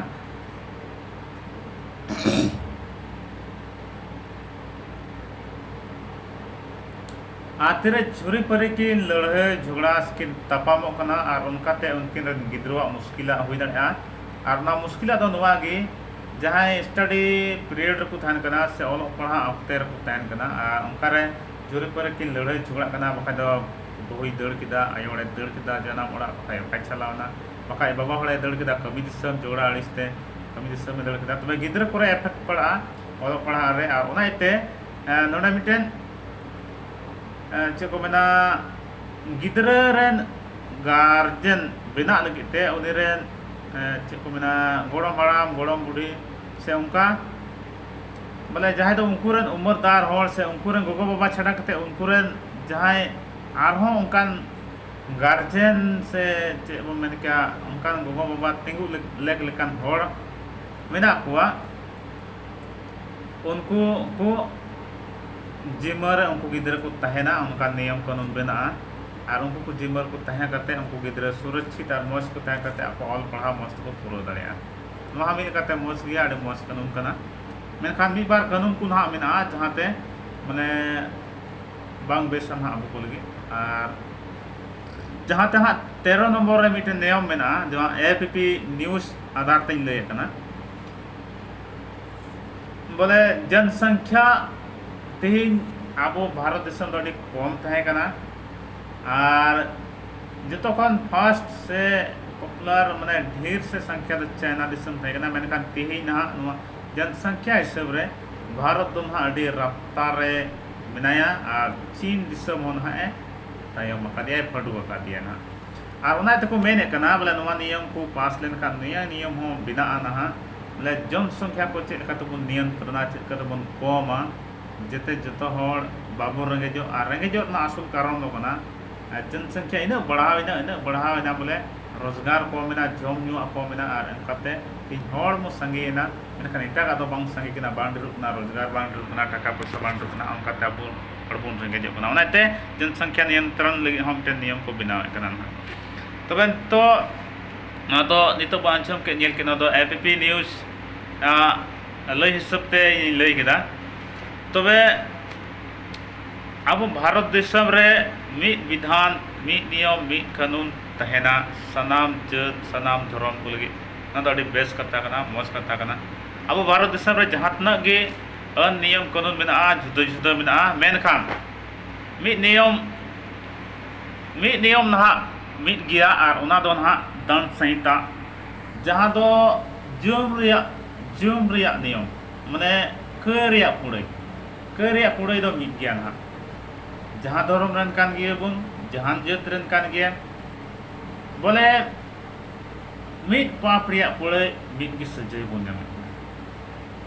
ᱟᱨ ᱛᱤᱨᱮ ᱡᱷᱩᱨᱤ ᱯᱟᱹᱨᱤ ᱠᱤᱱ ᱞᱟᱹᱲᱦᱟᱹᱭ ᱡᱷᱚᱜᱽᱲᱟ ᱥᱮ ᱠᱤᱱ ᱛᱟᱯᱟᱢᱚᱜ ᱠᱟᱱᱟ, ᱟᱨ ᱚᱱᱠᱟᱛᱮ ᱩᱱᱠᱤᱱ ᱨᱮᱱ ᱜᱤᱫᱽᱨᱟᱹᱣᱟᱜ ᱢᱩᱥᱠᱤᱞᱟᱜ ᱦᱩᱭ ᱫᱟᱲᱮᱭᱟᱜᱼᱟ᱾ ᱟᱨ ᱚᱱᱟ ᱢᱩᱥᱠᱤᱞᱟᱜ ᱫᱚ ᱱᱚᱣᱟ ᱜᱮ, ᱡᱟᱦᱟᱸᱭ ᱥᱴᱟᱰᱤ ᱯᱤᱨᱤᱭᱚᱰ ᱨᱮᱠᱚ ᱛᱟᱦᱮᱱ ᱠᱟᱱᱟ ᱥᱮ ᱚᱞᱚᱜ ᱯᱟᱲᱦᱟᱜ ᱚᱠᱛᱮ ᱨᱮᱠᱚ ᱛᱟᱦᱮᱱ ᱠᱟᱱᱟ, ᱟᱨ ᱚᱱᱠᱟᱨᱮ ᱡᱷᱩᱨᱤ ᱯᱟᱹᱨᱤ ᱠᱤᱱ ᱞᱟᱹᱲᱦᱟᱹᱭ ᱡᱷᱚᱜᱽᱲᱟᱜ ᱠᱟᱱᱟ, ᱵᱟᱠᱷᱟᱡ ᱫᱚ ᱵᱟᱹᱦᱩᱭ ᱫᱟᱹᱲ ᱠᱮᱫᱟ, ᱟᱭᱳ ᱦᱚᱲᱮ ᱫᱟᱹᱲ ᱠᱮᱫᱟ ᱡᱟᱱᱟᱢ ᱚᱲᱟᱜ, ᱵᱟᱠᱷᱟᱡ ᱚᱠᱟᱭ ᱪᱟᱞᱟᱣᱱᱟ, ᱵᱟᱠᱷᱟᱡ ᱵᱟᱵᱟ ᱦᱚᱲᱮ ᱫᱟᱹᱲ ᱠᱮᱫᱟ ᱠᱟᱹᱢᱤ ᱫᱤᱥᱚᱢ, ᱡᱷᱚᱜᱽᱲᱟ ᱟᱹᱲᱤᱥ ᱛᱮ ᱠᱟᱹᱢᱤ ᱫᱤᱥᱚᱢᱮ ᱫᱟᱹᱲ ᱠᱮᱫᱟ᱾ ᱛᱚᱵᱮ ᱜᱤᱫᱽᱨᱟᱹ ᱠᱚᱨᱮ ᱮᱯᱷᱮᱠᱴ ᱯᱟᱲᱟᱜᱼᱟ ᱚᱞᱚᱜ ᱯᱟᱲᱦᱟᱜ ᱨᱮ, ᱟᱨ ᱚᱱᱟ ᱤᱭᱟᱹᱛᱮ, ᱮᱸ, ᱱᱚᱰᱮ ᱢᱤᱫᱴᱮᱱ, ᱮᱸ, ᱪᱮᱫ ᱠᱚ ᱢᱮᱱᱟ, ᱜᱤᱫᱽᱨᱟᱹ ᱨᱮᱱ ᱜᱟᱨᱡᱮᱱ ᱵᱮᱱᱟᱜ ᱞᱟᱹᱜᱤᱫ ᱛᱮ ᱩᱱᱤ ᱨᱮᱱ, ᱮ, ᱪᱮᱫ ᱠᱚ ᱢᱮᱱᱟ, ᱜᱚᱲᱚᱢ ᱦᱟᱲᱟᱢ, ᱜᱚᱲᱚᱢ ᱵᱩᱰᱷᱤ ᱥᱮ ᱚᱱᱠᱟ, ᱵᱚᱞᱮ, ᱡᱟᱦᱟᱸᱭ ᱫᱚ ᱩᱱᱠᱩ ᱨᱮᱱ ᱩᱢᱮᱨᱫᱟᱨ ᱦᱚᱲ ᱥᱮ ᱩᱱᱠᱩ ᱨᱮᱱ ᱜᱚᱜᱚ ᱵᱟᱵᱟ ᱪᱷᱟᱰᱟ ᱠᱟᱛᱮ ᱩᱱᱠᱩ ᱨᱮᱱ ᱡᱟᱦᱟᱸᱭ ᱟᱨᱦᱚᱸ ᱚᱱᱠᱟᱱ ᱜᱟᱨᱡᱮᱱ ᱥᱮ ᱪᱮᱫ ᱵᱚᱱ ᱢᱮᱱ ᱠᱮᱭᱟ, ᱚᱱᱠᱟᱱ ᱜᱚᱜᱚ ᱵᱟᱵᱟ ᱛᱤᱸᱜᱩ ᱞᱮᱠ-, ᱞᱮᱠ ᱞᱮᱠᱟᱱ ᱦᱚᱲ ᱢᱮᱱᱟᱜ ᱠᱚᱣᱟ, ᱩᱱᱠᱩ ᱠᱚ ᱡᱤᱢᱢᱟᱹ ᱨᱮ ᱩᱱᱠᱩ ᱜᱤᱫᱽᱨᱟᱹ ᱠᱚ ᱛᱟᱦᱮᱱᱟ, ᱚᱱᱠᱟᱱ ᱱᱤᱭᱚᱢ ᱠᱟᱹᱱᱩᱱ ᱵᱮᱱᱟᱜᱼᱟ᱾ ᱟᱨ ᱩᱱᱠᱩ ᱠᱚ ᱡᱤᱢᱢᱟᱹ ᱨᱮᱠᱚ ᱛᱟᱦᱮᱸ ᱠᱟᱛᱮ ᱩᱱᱠᱩ ᱜᱤᱫᱽᱨᱟᱹ ᱥᱩᱨᱚᱠᱪᱷᱤᱛ ᱟᱨ ᱢᱚᱡᱽ ᱠᱚ ᱛᱟᱦᱮᱸ ᱠᱟᱛᱮ ᱟᱠᱚ ᱚᱞ ᱯᱟᱲᱦᱟᱣ ᱢᱚᱡᱽ ᱛᱮᱠᱚ ᱯᱩᱨᱟᱹᱣ ᱫᱟᱲᱮᱭᱟᱜᱼᱟ᱾ ᱱᱚᱣᱟ ᱦᱚᱸ ᱢᱤᱫ ᱞᱮᱠᱟᱛᱮ ᱢᱚᱡᱽ ᱜᱮᱭᱟ, ᱟᱹᱰᱤ ᱢᱚᱡᱽ ᱠᱟᱹᱱᱩᱱ ᱠᱟᱱᱟ᱾ ᱢᱮᱱᱠᱷᱟᱱ ᱢᱤᱫ ᱵᱟᱨ ᱠᱟᱹᱱᱩᱱ ᱠᱚ ᱱᱟᱦᱟᱜ ᱢᱮᱱᱟᱜᱼᱟ, ᱡᱟᱦᱟᱸᱛᱮ ᱢᱟᱱᱮ ᱵᱟᱝ ᱵᱮᱥᱟ ᱱᱟᱦᱟᱜ ᱟᱵᱚ ᱠᱚ ᱞᱟᱹᱜᱤᱫ᱾ ᱟᱨ ᱡᱟᱦᱟᱸ ᱛᱮ ᱦᱟᱸᱜ ᱛᱮᱨᱚ ᱱᱚᱢᱵᱚᱨ ᱨᱮ ᱢᱤᱫᱴᱮᱱ ᱱᱤᱭᱚᱢ ᱢᱮᱱᱟᱜᱼᱟ, ᱡᱟᱦᱟᱸ A P P news Aadhaar ᱛᱮᱧ ᱞᱟᱹᱭᱮᱫ ᱠᱟᱱᱟ᱾ ᱵᱚᱞᱮ, ᱡᱚᱱᱥᱚᱝᱠᱷᱭᱟ ᱛᱮᱦᱮᱧ ᱟᱵᱚ ᱵᱷᱟᱨᱚᱛ ᱫᱤᱥᱚᱢ ᱫᱚ ᱟᱹᱰᱤ ᱠᱚᱢ ᱛᱟᱦᱮᱸ ᱠᱟᱱᱟ᱾ ᱟᱨ ᱡᱚᱛᱚ ᱠᱷᱚᱱ ᱯᱷᱟᱥᱴ ᱥᱮ ᱯᱚᱯᱩᱞᱟᱨ, ᱢᱟᱱᱮ ᱰᱷᱮᱨ ᱥᱮ ᱥᱚᱝᱠᱷᱭᱟ ᱫᱚ ᱪᱟᱭᱱᱟ ᱫᱤᱥᱚᱢ ᱛᱟᱦᱮᱸ ᱠᱟᱱᱟ᱾ ᱢᱮᱱᱠᱷᱟᱱ ᱛᱮᱦᱮᱧ ᱱᱟᱦᱟᱜ ᱱᱚᱣᱟ ᱡᱚᱱᱥᱚᱝᱠᱷᱭᱟ ᱦᱤᱥᱟᱹᱵ ᱨᱮ ᱵᱷᱟᱨᱚᱛ ᱫᱚ ᱱᱟᱦᱟᱜ ᱟᱹᱰᱤ ᱨᱟᱯᱛᱟᱨ ᱨᱮ ᱢᱮᱱᱟᱭᱟ᱾ ᱟᱨ ᱪᱤᱱ ᱫᱤᱥᱚᱢ ᱦᱚᱸ ᱱᱟᱦᱟᱜ ᱮ ᱛᱟᱭᱚᱢ ᱟᱠᱟᱫᱮᱭᱟ, ᱯᱷᱟᱹᱰᱩ ᱟᱠᱟᱫᱮᱭᱟ ᱱᱟᱦᱟᱜ᱾ ᱟᱨ ᱚᱱᱟ ᱛᱮᱠᱚ ᱢᱮᱱᱮᱫ ᱠᱟᱱᱟ, ᱵᱚᱞᱮ, ᱱᱚᱣᱟ ᱱᱤᱭᱚᱢ ᱠᱚ ᱯᱟᱥ ᱞᱮᱱᱠᱷᱟᱱ, ᱱᱤᱭᱟᱹ ᱱᱤᱭᱚᱢ ᱦᱚᱸ ᱵᱮᱱᱟᱜᱼᱟ ᱱᱟᱦᱟᱜ, ᱵᱚᱞᱮ, ᱡᱚᱱᱥᱚᱝᱠᱷᱭᱟ ᱠᱚ ᱪᱮᱫ ᱞᱮᱠᱟ ᱛᱮᱵᱚᱱ ᱱᱤᱭᱚᱱᱛᱨᱚᱱᱟ, ᱪᱮᱫ ᱞᱮᱠᱟ ᱛᱮᱵᱚᱱ ᱠᱚᱢᱟ, ᱡᱟᱛᱮ ᱡᱚᱛᱚ ᱦᱚᱲ ᱵᱟᱵᱚᱱ ᱨᱮᱸᱜᱮᱡᱚᱜ᱾ ᱟᱨ ᱨᱮᱸᱜᱮᱡᱚᱜ ᱨᱮᱱᱟᱜ ᱟᱥᱚᱞ ᱠᱟᱨᱚᱱ ᱫᱚ ᱠᱟᱱᱟ, ᱟᱨ ᱡᱚᱱᱥᱚᱝᱠᱷᱭᱟ ᱤᱱᱟᱹᱜ ᱵᱟᱲᱦᱟᱣ ᱮᱱᱟ, ᱤᱱᱟᱹᱜ ᱵᱟᱲᱦᱟᱣ ᱮᱱᱟ, ᱵᱚᱞᱮ, ᱨᱳᱡᱽᱜᱟᱨ ᱠᱚᱢ ᱮᱱᱟ, ᱡᱚᱢ ᱧᱩᱣᱟᱜ ᱠᱚᱢ ᱮᱱᱟ, ᱟᱨ ᱚᱱᱠᱟᱛᱮ ᱛᱮᱦᱮᱧ ᱦᱚᱲ ᱵᱚᱱ ᱥᱟᱸᱜᱮᱭᱮᱱᱟ, ᱢᱮᱱᱠᱷᱟᱱ ᱮᱴᱟᱜᱟᱜ ᱫᱚ ᱵᱟᱝ ᱥᱟᱸᱜᱮ ᱠᱟᱱᱟ, ᱵᱟᱝ ᱰᱷᱮᱨᱚᱜ ᱠᱟᱱᱟ, ᱨᱳᱡᱽᱜᱟᱨ ᱵᱟᱝ ᱰᱷᱮᱨᱚᱜ ᱠᱟᱱᱟ, ᱴᱟᱠᱟ ᱯᱚᱭᱥᱟ ᱵᱟᱝ ᱰᱷᱮᱨᱚᱜ ᱠᱟᱱᱟ᱾ ᱚᱱᱠᱟᱛᱮ ᱟᱵᱚ ᱦᱚᱲ ᱵᱚᱱ ᱨᱮᱸᱜᱮᱡᱚᱜ ᱠᱟᱱᱟ᱾ ᱚᱱᱟᱛᱮ ᱡᱚᱱᱥᱚᱝᱠᱷᱭᱟ ᱱᱤᱭᱚᱱᱛᱨᱚᱱ ᱞᱟᱹᱜᱤᱫ ᱦᱚᱸ ᱢᱤᱫᱴᱮᱱ ᱱᱤᱭᱚᱢ ᱠᱚ ᱵᱮᱱᱟᱣᱮᱫ ᱠᱟᱱᱟ ᱱᱟᱦᱟᱜ᱾ ᱛᱚᱵᱮ ᱱᱤᱛᱚᱜ ᱱᱚᱣᱟ ᱫᱚ, ᱱᱤᱛᱚᱜ ᱵᱚᱱ ᱟᱸᱡᱚᱢ ᱠᱮᱫ, ᱧᱮᱞ ᱠᱮᱫ, ᱱᱚᱣᱟ ᱫᱚ ᱮ ᱯᱤ ᱯᱤ ᱱᱤᱭᱩᱡᱽ, ᱟᱜ, ᱞᱟᱹᱭ ᱦᱤᱥᱟᱹᱵ ᱛᱮ ᱤᱧ ᱞᱟᱹᱭ ᱠᱮᱫᱟ᱾ ᱛᱚᱵᱮ ᱟᱵᱚ ᱵᱷᱟᱨᱚᱛ ᱫᱤᱥᱚᱢ ᱨᱮ ᱢᱤᱫ ᱵᱤᱫᱷᱟᱱ, ᱢᱤᱫ ᱱᱤᱭᱚᱢ, ᱢᱤᱫ ᱠᱟᱹᱱᱩᱱ ᱛᱟᱦᱮᱱᱟ ᱥᱟᱱᱟᱢ ᱡᱟᱹᱛ, ᱥᱟᱱᱟᱢ ᱫᱷᱚᱨᱚᱢ ᱠᱚ ᱞᱟᱹᱜᱤᱫ᱾ ᱚᱱᱟ ᱫᱚ ᱟᱹᱰᱤ ᱵᱮᱥ ᱠᱟᱛᱷᱟ ᱠᱟᱱᱟ, ᱢᱚᱡᱽ ᱠᱟᱛᱷᱟ ᱠᱟᱱᱟ᱾ ᱟᱵᱚ ᱵᱷᱟᱨᱚᱛ ᱫᱤᱥᱚᱢ ᱨᱮ ᱡᱟᱦᱟᱸ ᱛᱤᱱᱟᱹᱜ ᱜᱮ ᱟᱹᱱ ᱱᱤᱭᱚᱢ ᱠᱟᱹᱱᱩᱱ ᱢᱮᱱᱟᱜᱼᱟ, ᱡᱩᱫᱟᱹ ᱡᱩᱫᱟᱹ ᱢᱮᱱᱟᱜᱼᱟ, ᱢᱮᱱᱠᱷᱟᱱ ᱢᱤᱫ ᱱᱤᱭᱚᱢ, ᱢᱤᱫ ᱱᱤᱭᱚᱢ ᱱᱟᱦᱟᱜ ᱢᱤᱫ ᱜᱮᱭᱟ, ᱟᱨ ᱚᱱᱟ ᱫᱚ ᱱᱟᱦᱟᱜ ᱫᱟᱱ ᱥᱚᱝᱦᱤᱛᱟ, ᱡᱟᱦᱟᱸ ᱫᱚ ᱡᱚᱢ ᱨᱮᱭᱟᱜ, ᱡᱚᱢ ᱨᱮᱭᱟᱜ ᱱᱤᱭᱚᱢ, ᱢᱟᱱᱮ ᱠᱟᱹᱭ ᱨᱮᱭᱟᱜ ᱠᱩᱲᱟᱹᱭ, ᱠᱟᱹᱭ ᱨᱮᱭᱟᱜ ᱠᱩᱲᱟᱹᱭ ᱫᱚ ᱢᱤᱫ ᱜᱮᱭᱟ ᱱᱟᱦᱟᱜ᱾ ᱡᱟᱦᱟᱸ ᱫᱷᱚᱨᱚᱢ ᱨᱮᱱ ᱠᱟᱱ ᱜᱮᱭᱟᱵᱚᱱ, ᱡᱟᱦᱟᱱ ᱡᱟᱹᱛ ᱨᱮᱱ ᱠᱟᱱ ᱜᱮᱭᱟ, ᱵᱚᱞᱮ ᱢᱤᱫ ᱯᱟᱯ ᱨᱮᱭᱟᱜ ᱠᱩᱲᱟᱹᱭ ᱢᱤᱫ ᱜᱮ ᱥᱟᱹᱡᱟᱹᱭ ᱵᱚᱱ ᱧᱟᱢᱮᱫ ᱠᱟᱱᱟ᱾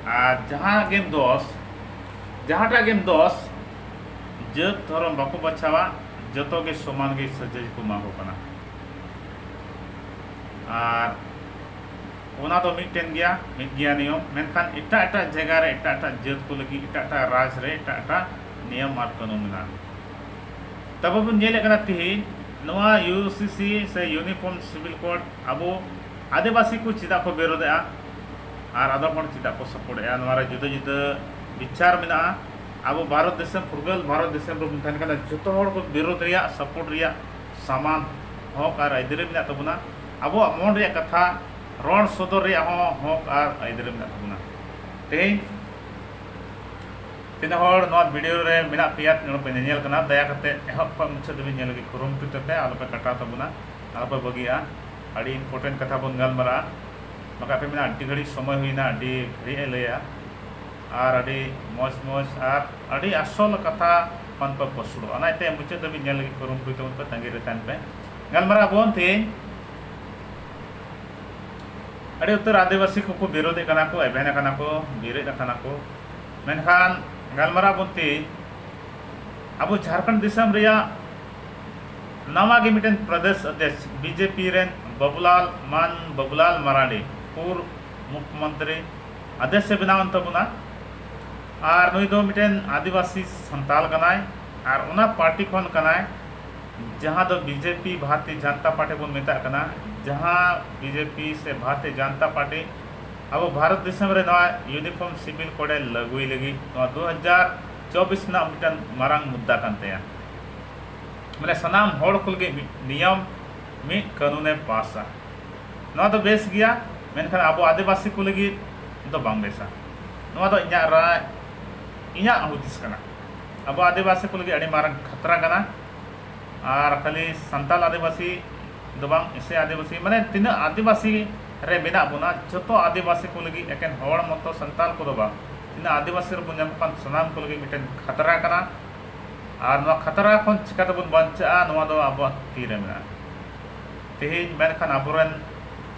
ᱟᱨ ᱡᱟᱦᱟᱸ ᱜᱮᱢ ᱫᱚᱥ, ᱡᱟᱦᱟᱸᱴᱟᱜ ᱜᱮᱢ ᱫᱚᱥ, ᱡᱟᱹᱛ ᱫᱷᱚᱨᱚᱢ ᱵᱟᱠᱚ ᱵᱟᱪᱷᱟᱣᱟ, ᱡᱚᱛᱚ ᱜᱮ ᱥᱚᱢᱟᱱ ᱜᱮ ᱥᱟᱹᱡᱟᱹᱭ ᱠᱚ ᱮᱢᱟ ᱠᱚ ᱠᱟᱱᱟ᱾ ᱟᱨ ᱚᱱᱟ ᱫᱚ ᱢᱤᱫᱴᱮᱱ ᱜᱮᱭᱟ, ᱢᱤᱫ ᱜᱮᱭᱟ ᱱᱤᱭᱚᱢ, ᱢᱮᱱᱠᱷᱟᱱ ᱮᱴᱟᱜ ᱮᱴᱟᱜ ᱡᱟᱭᱜᱟ ᱨᱮ, ᱮᱴᱟᱜ ᱮᱴᱟᱜ ᱡᱟᱹᱛ ᱠᱚ ᱞᱟᱹᱜᱤᱫ ᱮᱴᱟᱜ ᱮᱴᱟᱜ ᱨᱟᱡᱽ ᱨᱮ ᱮᱴᱟᱜ ᱮᱴᱟᱜ ᱱᱤᱭᱚᱢ ᱟᱨ ᱠᱟᱹᱱᱩᱱ ᱢᱮᱱᱟᱜᱼᱟ᱾ ᱛᱚᱵᱮ ᱵᱚᱱ ᱧᱮᱞᱮᱫ ᱠᱟᱱᱟ ᱛᱤᱦᱤᱧ ᱱᱚᱣᱟ ᱭᱩ ᱥᱤ ᱥᱤ ᱥᱮ ᱤᱭᱩᱱᱤᱯᱷᱚᱨᱢ ᱥᱤᱵᱤᱞ ᱠᱳᱰ ᱟᱵᱚ ᱟᱹᱫᱤᱵᱟᱹᱥᱤ ᱠᱚ ᱪᱮᱫᱟᱜ ᱠᱚ ᱵᱤᱨᱳᱫᱮᱜᱼᱟ ᱟᱨ ᱟᱫᱚᱢ ᱦᱚᱲ ᱪᱮᱫᱟᱜ ᱠᱚ ᱥᱟᱯᱳᱨᱴᱮᱜᱼᱟ, ᱱᱚᱣᱟ ᱨᱮ ᱡᱩᱫᱟᱹ ᱡᱩᱫᱟᱹ ᱵᱤᱪᱟᱨ ᱢᱮᱱᱟᱜᱼᱟ᱾ ᱟᱵᱚ ᱵᱷᱟᱨᱚᱛ ᱫᱤᱥᱚᱢ, ᱯᱷᱩᱨᱜᱟᱹᱞ ᱵᱷᱟᱨᱚᱛ ᱫᱤᱥᱚᱢ ᱨᱮᱵᱚᱱ ᱛᱟᱦᱮᱱ ᱠᱟᱱᱟ, ᱡᱚᱛᱚ ᱦᱚᱲ ᱠᱚ ᱵᱤᱨᱳᱫ ᱨᱮᱭᱟᱜ, ᱥᱟᱯᱳᱨᱴ ᱨᱮᱭᱟᱜ ᱥᱟᱢᱟᱱ ᱦᱚᱠ ᱟᱨ ᱟᱹᱭᱫᱟᱹᱨᱤ ᱢᱮᱱᱟᱜ ᱛᱟᱵᱚᱱᱟ᱾ ᱟᱵᱚᱣᱟᱜ ᱢᱚᱱ ᱨᱮᱭᱟᱜ ᱠᱟᱛᱷᱟ ᱨᱚᱲ ᱥᱚᱫᱚᱨ ᱨᱮᱭᱟᱜ ᱦᱚᱸ ᱦᱚᱠ ᱟᱨ ᱟᱹᱭᱫᱟᱹᱨᱤ ᱢᱮᱱᱟᱜ ᱛᱟᱵᱚᱱᱟ᱾ ᱛᱮᱦᱮᱧ ᱛᱤᱱᱟᱹᱜ ᱦᱚᱲ ᱱᱚᱣᱟ ᱵᱷᱤᱰᱤᱭᱳ ᱨᱮ ᱢᱮᱱᱟᱜ ᱯᱮᱭᱟ, ᱱᱚᱰᱮ ᱯᱮ ᱧᱮᱧᱮᱞ ᱠᱟᱱᱟ, ᱫᱟᱭᱟ ᱠᱟᱛᱮ ᱮᱦᱚᱵ ᱠᱷᱚᱱ ᱢᱩᱪᱟᱹᱫ ᱫᱷᱟᱹᱵᱤᱡ ᱧᱮᱞ ᱞᱟᱹᱜᱤᱫ ᱠᱩᱨᱩᱢᱩᱴᱩᱭ ᱛᱟᱯᱮ, ᱟᱞᱚᱯᱮ ᱠᱟᱴᱟᱣ ᱛᱟᱵᱚᱱᱟ, ᱟᱞᱚᱯᱮ ᱵᱟᱹᱜᱤᱭᱟ᱾ ᱟᱹᱰᱤ ᱤᱢᱯᱚᱨᱴᱮᱱᱴ ᱠᱟᱛᱷᱟ ᱵᱚᱱ ᱜᱟᱞᱢᱟᱨᱟᱜᱼᱟ᱾ ᱵᱟᱠᱷᱟᱡ ᱯᱮ ᱢᱮᱱᱟ, "ᱟᱹᱰᱤ ᱜᱷᱟᱹᱲᱤᱡ ᱥᱚᱢᱚᱭ ᱦᱩᱭᱱᱟ, ᱟᱹᱰᱤ ᱜᱷᱟᱹᱲᱤᱡ ᱮ ᱞᱟᱹᱭᱟ", ᱟᱨ ᱟᱹᱰᱤ ᱢᱚᱡᱽ ᱢᱚᱡᱽ ᱟᱨ ᱟᱹᱰᱤ ᱟᱥᱚᱞ ᱠᱟᱛᱷᱟ ᱠᱷᱚᱱ ᱯᱮ ᱯᱚᱥᱲᱚᱜᱼᱟ᱾ ᱚᱱᱟ ᱤᱭᱟᱹᱛᱮ ᱢᱩᱪᱟᱹᱫ ᱫᱷᱟᱹᱵᱤᱡ ᱧᱮᱞ ᱞᱟᱹᱜᱤᱫ ᱠᱩᱨᱩᱢᱩᱴᱩᱭ ᱛᱟᱵᱚᱱ ᱯᱮ, ᱛᱟᱺᱜᱤ ᱨᱮ ᱛᱟᱦᱮᱱ ᱯᱮ᱾ ᱜᱟᱞᱢᱟᱨᱟᱜ ᱵᱚᱱ ᱛᱮᱦᱮᱧ ᱟᱹᱰᱤ ᱩᱛᱟᱹᱨ ᱟᱹᱫᱤᱵᱟᱹᱥᱤ ᱠᱚᱠᱚ ᱵᱤᱨᱳᱫᱮᱫ ᱠᱟᱱᱟ ᱠᱚ, ᱮᱵᱷᱮᱱ ᱟᱠᱟᱱᱟ ᱠᱚ, ᱵᱤᱨᱤᱫ ᱟᱠᱟᱱᱟ ᱠᱚ᱾ ᱢᱮᱱᱠᱷᱟᱱ ᱜᱟᱞᱢᱟᱨᱟᱣ ᱵᱚᱱ ᱛᱮᱦᱮᱧ ᱟᱵᱚ ᱡᱷᱟᱲᱠᱷᱚᱸᱰ ᱫᱤᱥᱚᱢ ᱨᱮᱭᱟᱜ ᱱᱟᱣᱟ ᱜᱮ ᱢᱤᱫᱴᱮᱱ ᱯᱨᱚᱫᱮᱥ ᱟᱫᱷᱭᱚᱠᱥ ᱵᱤ ᱡᱮ ᱯᱤ ᱨᱮᱱ ᱵᱟᱵᱩᱞᱟᱞ, ᱢᱟᱱ ᱵᱟᱵᱩᱞᱟᱞ ᱢᱟᱨᱟᱱᱰᱤ, ᱯᱩᱨᱵ ᱢᱩᱠᱷᱭᱚᱢᱚᱱᱛᱨᱤ ᱟᱫᱷᱭᱚᱠᱥ ᱮ ᱵᱮᱱᱟᱣ ᱮᱱ ᱛᱟᱵᱚᱱᱟ᱾ ᱟᱨ ᱱᱩᱭ ᱫᱚ ᱢᱤᱫᱴᱮᱱ ᱟᱹᱫᱤᱵᱟᱹᱥᱤ ᱥᱟᱱᱛᱟᱞ ᱠᱟᱱᱟᱭ ᱟᱨ ᱚᱱᱟ ᱯᱟᱨᱴᱤ ᱠᱷᱚᱱ ᱠᱟᱱᱟᱭ, ᱡᱟᱦᱟᱸ ᱫᱚ ᱵᱤ ᱡᱮ ᱯᱤ, ᱵᱷᱟᱨᱚᱛᱤᱭᱚ ᱡᱟᱱᱛᱟ ᱯᱟᱨᱴᱤ ᱵᱚᱱ ᱢᱮᱛᱟᱜ ᱠᱟᱱᱟ᱾ ᱡᱟᱦᱟᱸ ᱵᱤ ᱡᱮ ᱯᱤ ᱥᱮ ᱵᱷᱟᱨᱚᱛᱤᱭᱚ ᱡᱟᱱᱛᱟ ᱯᱟᱨᱴᱤ ᱟᱵᱚ ᱵᱷᱟᱨᱚᱛ ᱫᱤᱥᱚᱢ ᱨᱮ ᱱᱚᱣᱟ ᱤᱭᱩᱱᱤᱯᱷᱚᱨᱢ ᱥᱤᱵᱤᱞ ᱠᱳᱰ ᱮ ᱞᱟᱹᱜᱩᱭ ᱞᱟᱹᱜᱤᱫ ᱱᱚᱣᱟ ᱫᱩ ᱦᱟᱡᱟᱨ ᱪᱚᱵᱵᱤᱥ ᱨᱮᱱᱟᱜ ᱢᱤᱫᱴᱟᱝ ᱢᱟᱨᱟᱝ ᱢᱩᱫᱽᱫᱟ ᱠᱟᱱ ᱛᱟᱭᱟ᱾ ᱢᱟᱱᱮ ᱥᱟᱱᱟᱢ ᱦᱚᱲ ᱠᱚ ᱞᱟᱹᱜᱤᱫ ᱢᱤᱫ ᱱᱤᱭᱚᱢ, ᱢᱤᱫ ᱠᱟᱹᱱᱩᱱᱮ ᱯᱟᱥᱟ᱾ ᱱᱚᱣᱟ ᱫᱚ ᱵᱮᱥ ᱜᱮᱭᱟ, ᱢᱮᱱᱠᱷᱟᱱ ᱟᱵᱚ ᱟᱹᱫᱤᱵᱟᱹᱥᱤ ᱠᱚ ᱞᱟᱹᱜᱤᱫ ᱫᱚ ᱵᱟᱝ ᱵᱮᱥᱟ᱾ ᱱᱚᱣᱟ ᱫᱚ ᱤᱧᱟᱹᱜ ᱨᱟᱭ, ᱤᱧᱟᱹᱜ ᱦᱩᱫᱤᱥ ᱠᱟᱱᱟ᱾ ᱟᱵᱚ ᱟᱹᱫᱤᱵᱟᱹᱥᱤ ᱠᱚ ᱞᱟᱹᱜᱤᱫ ᱟᱹᱰᱤ ᱢᱟᱨᱟᱝ ᱠᱷᱟᱛᱨᱟ ᱠᱟᱱᱟ᱾ ᱟᱨ ᱠᱷᱟᱹᱞᱤ ᱥᱟᱱᱛᱟᱞ ᱟᱹᱫᱤᱵᱟᱹᱥᱤ ᱫᱚ ᱵᱟᱝ, ᱮᱥᱮ ᱟᱹᱫᱤᱵᱟᱹᱥᱤ, ᱢᱟᱱᱮ ᱛᱤᱱᱟᱹᱜ ᱟᱹᱫᱤᱵᱟᱹᱥᱤ ᱨᱮ ᱢᱮᱱᱟᱜ ᱵᱚᱱᱟ, ᱡᱚᱛᱚ ᱟᱹᱫᱤᱵᱟᱹᱥᱤ ᱠᱚ ᱞᱟᱹᱜᱤᱫ ᱮᱠᱮᱱ ᱦᱚᱲ ᱢᱚᱛᱚ ᱥᱟᱱᱛᱟᱞ ᱠᱚᱫᱚ ᱵᱟᱝ, ᱛᱤᱱᱟᱹᱜ ᱟᱹᱫᱤᱵᱟᱹᱥᱤ ᱨᱮᱵᱚᱱ ᱧᱟᱢᱚᱜ ᱠᱟᱱ ᱥᱟᱱᱟᱢ ᱠᱚ ᱞᱟᱹᱜᱤᱫ ᱢᱤᱫᱴᱮᱱ ᱠᱷᱟᱛᱨᱟ ᱠᱟᱱᱟ᱾ ᱟᱨ ᱱᱚᱣᱟ ᱠᱷᱟᱛᱨᱟ ᱠᱷᱚᱱ ᱪᱤᱠᱟᱹ ᱛᱮᱵᱚᱱ ᱵᱟᱧᱪᱟᱜᱼᱟ, ᱱᱚᱣᱟ ᱫᱚ ᱟᱵᱚᱣᱟᱜ ᱛᱤ ᱨᱮ ᱢᱮᱱᱟᱜᱼᱟ᱾ ᱛᱮᱦᱮᱧ ᱢᱮᱱᱠᱷᱟᱱ ᱟᱵᱚᱨᱮᱱ,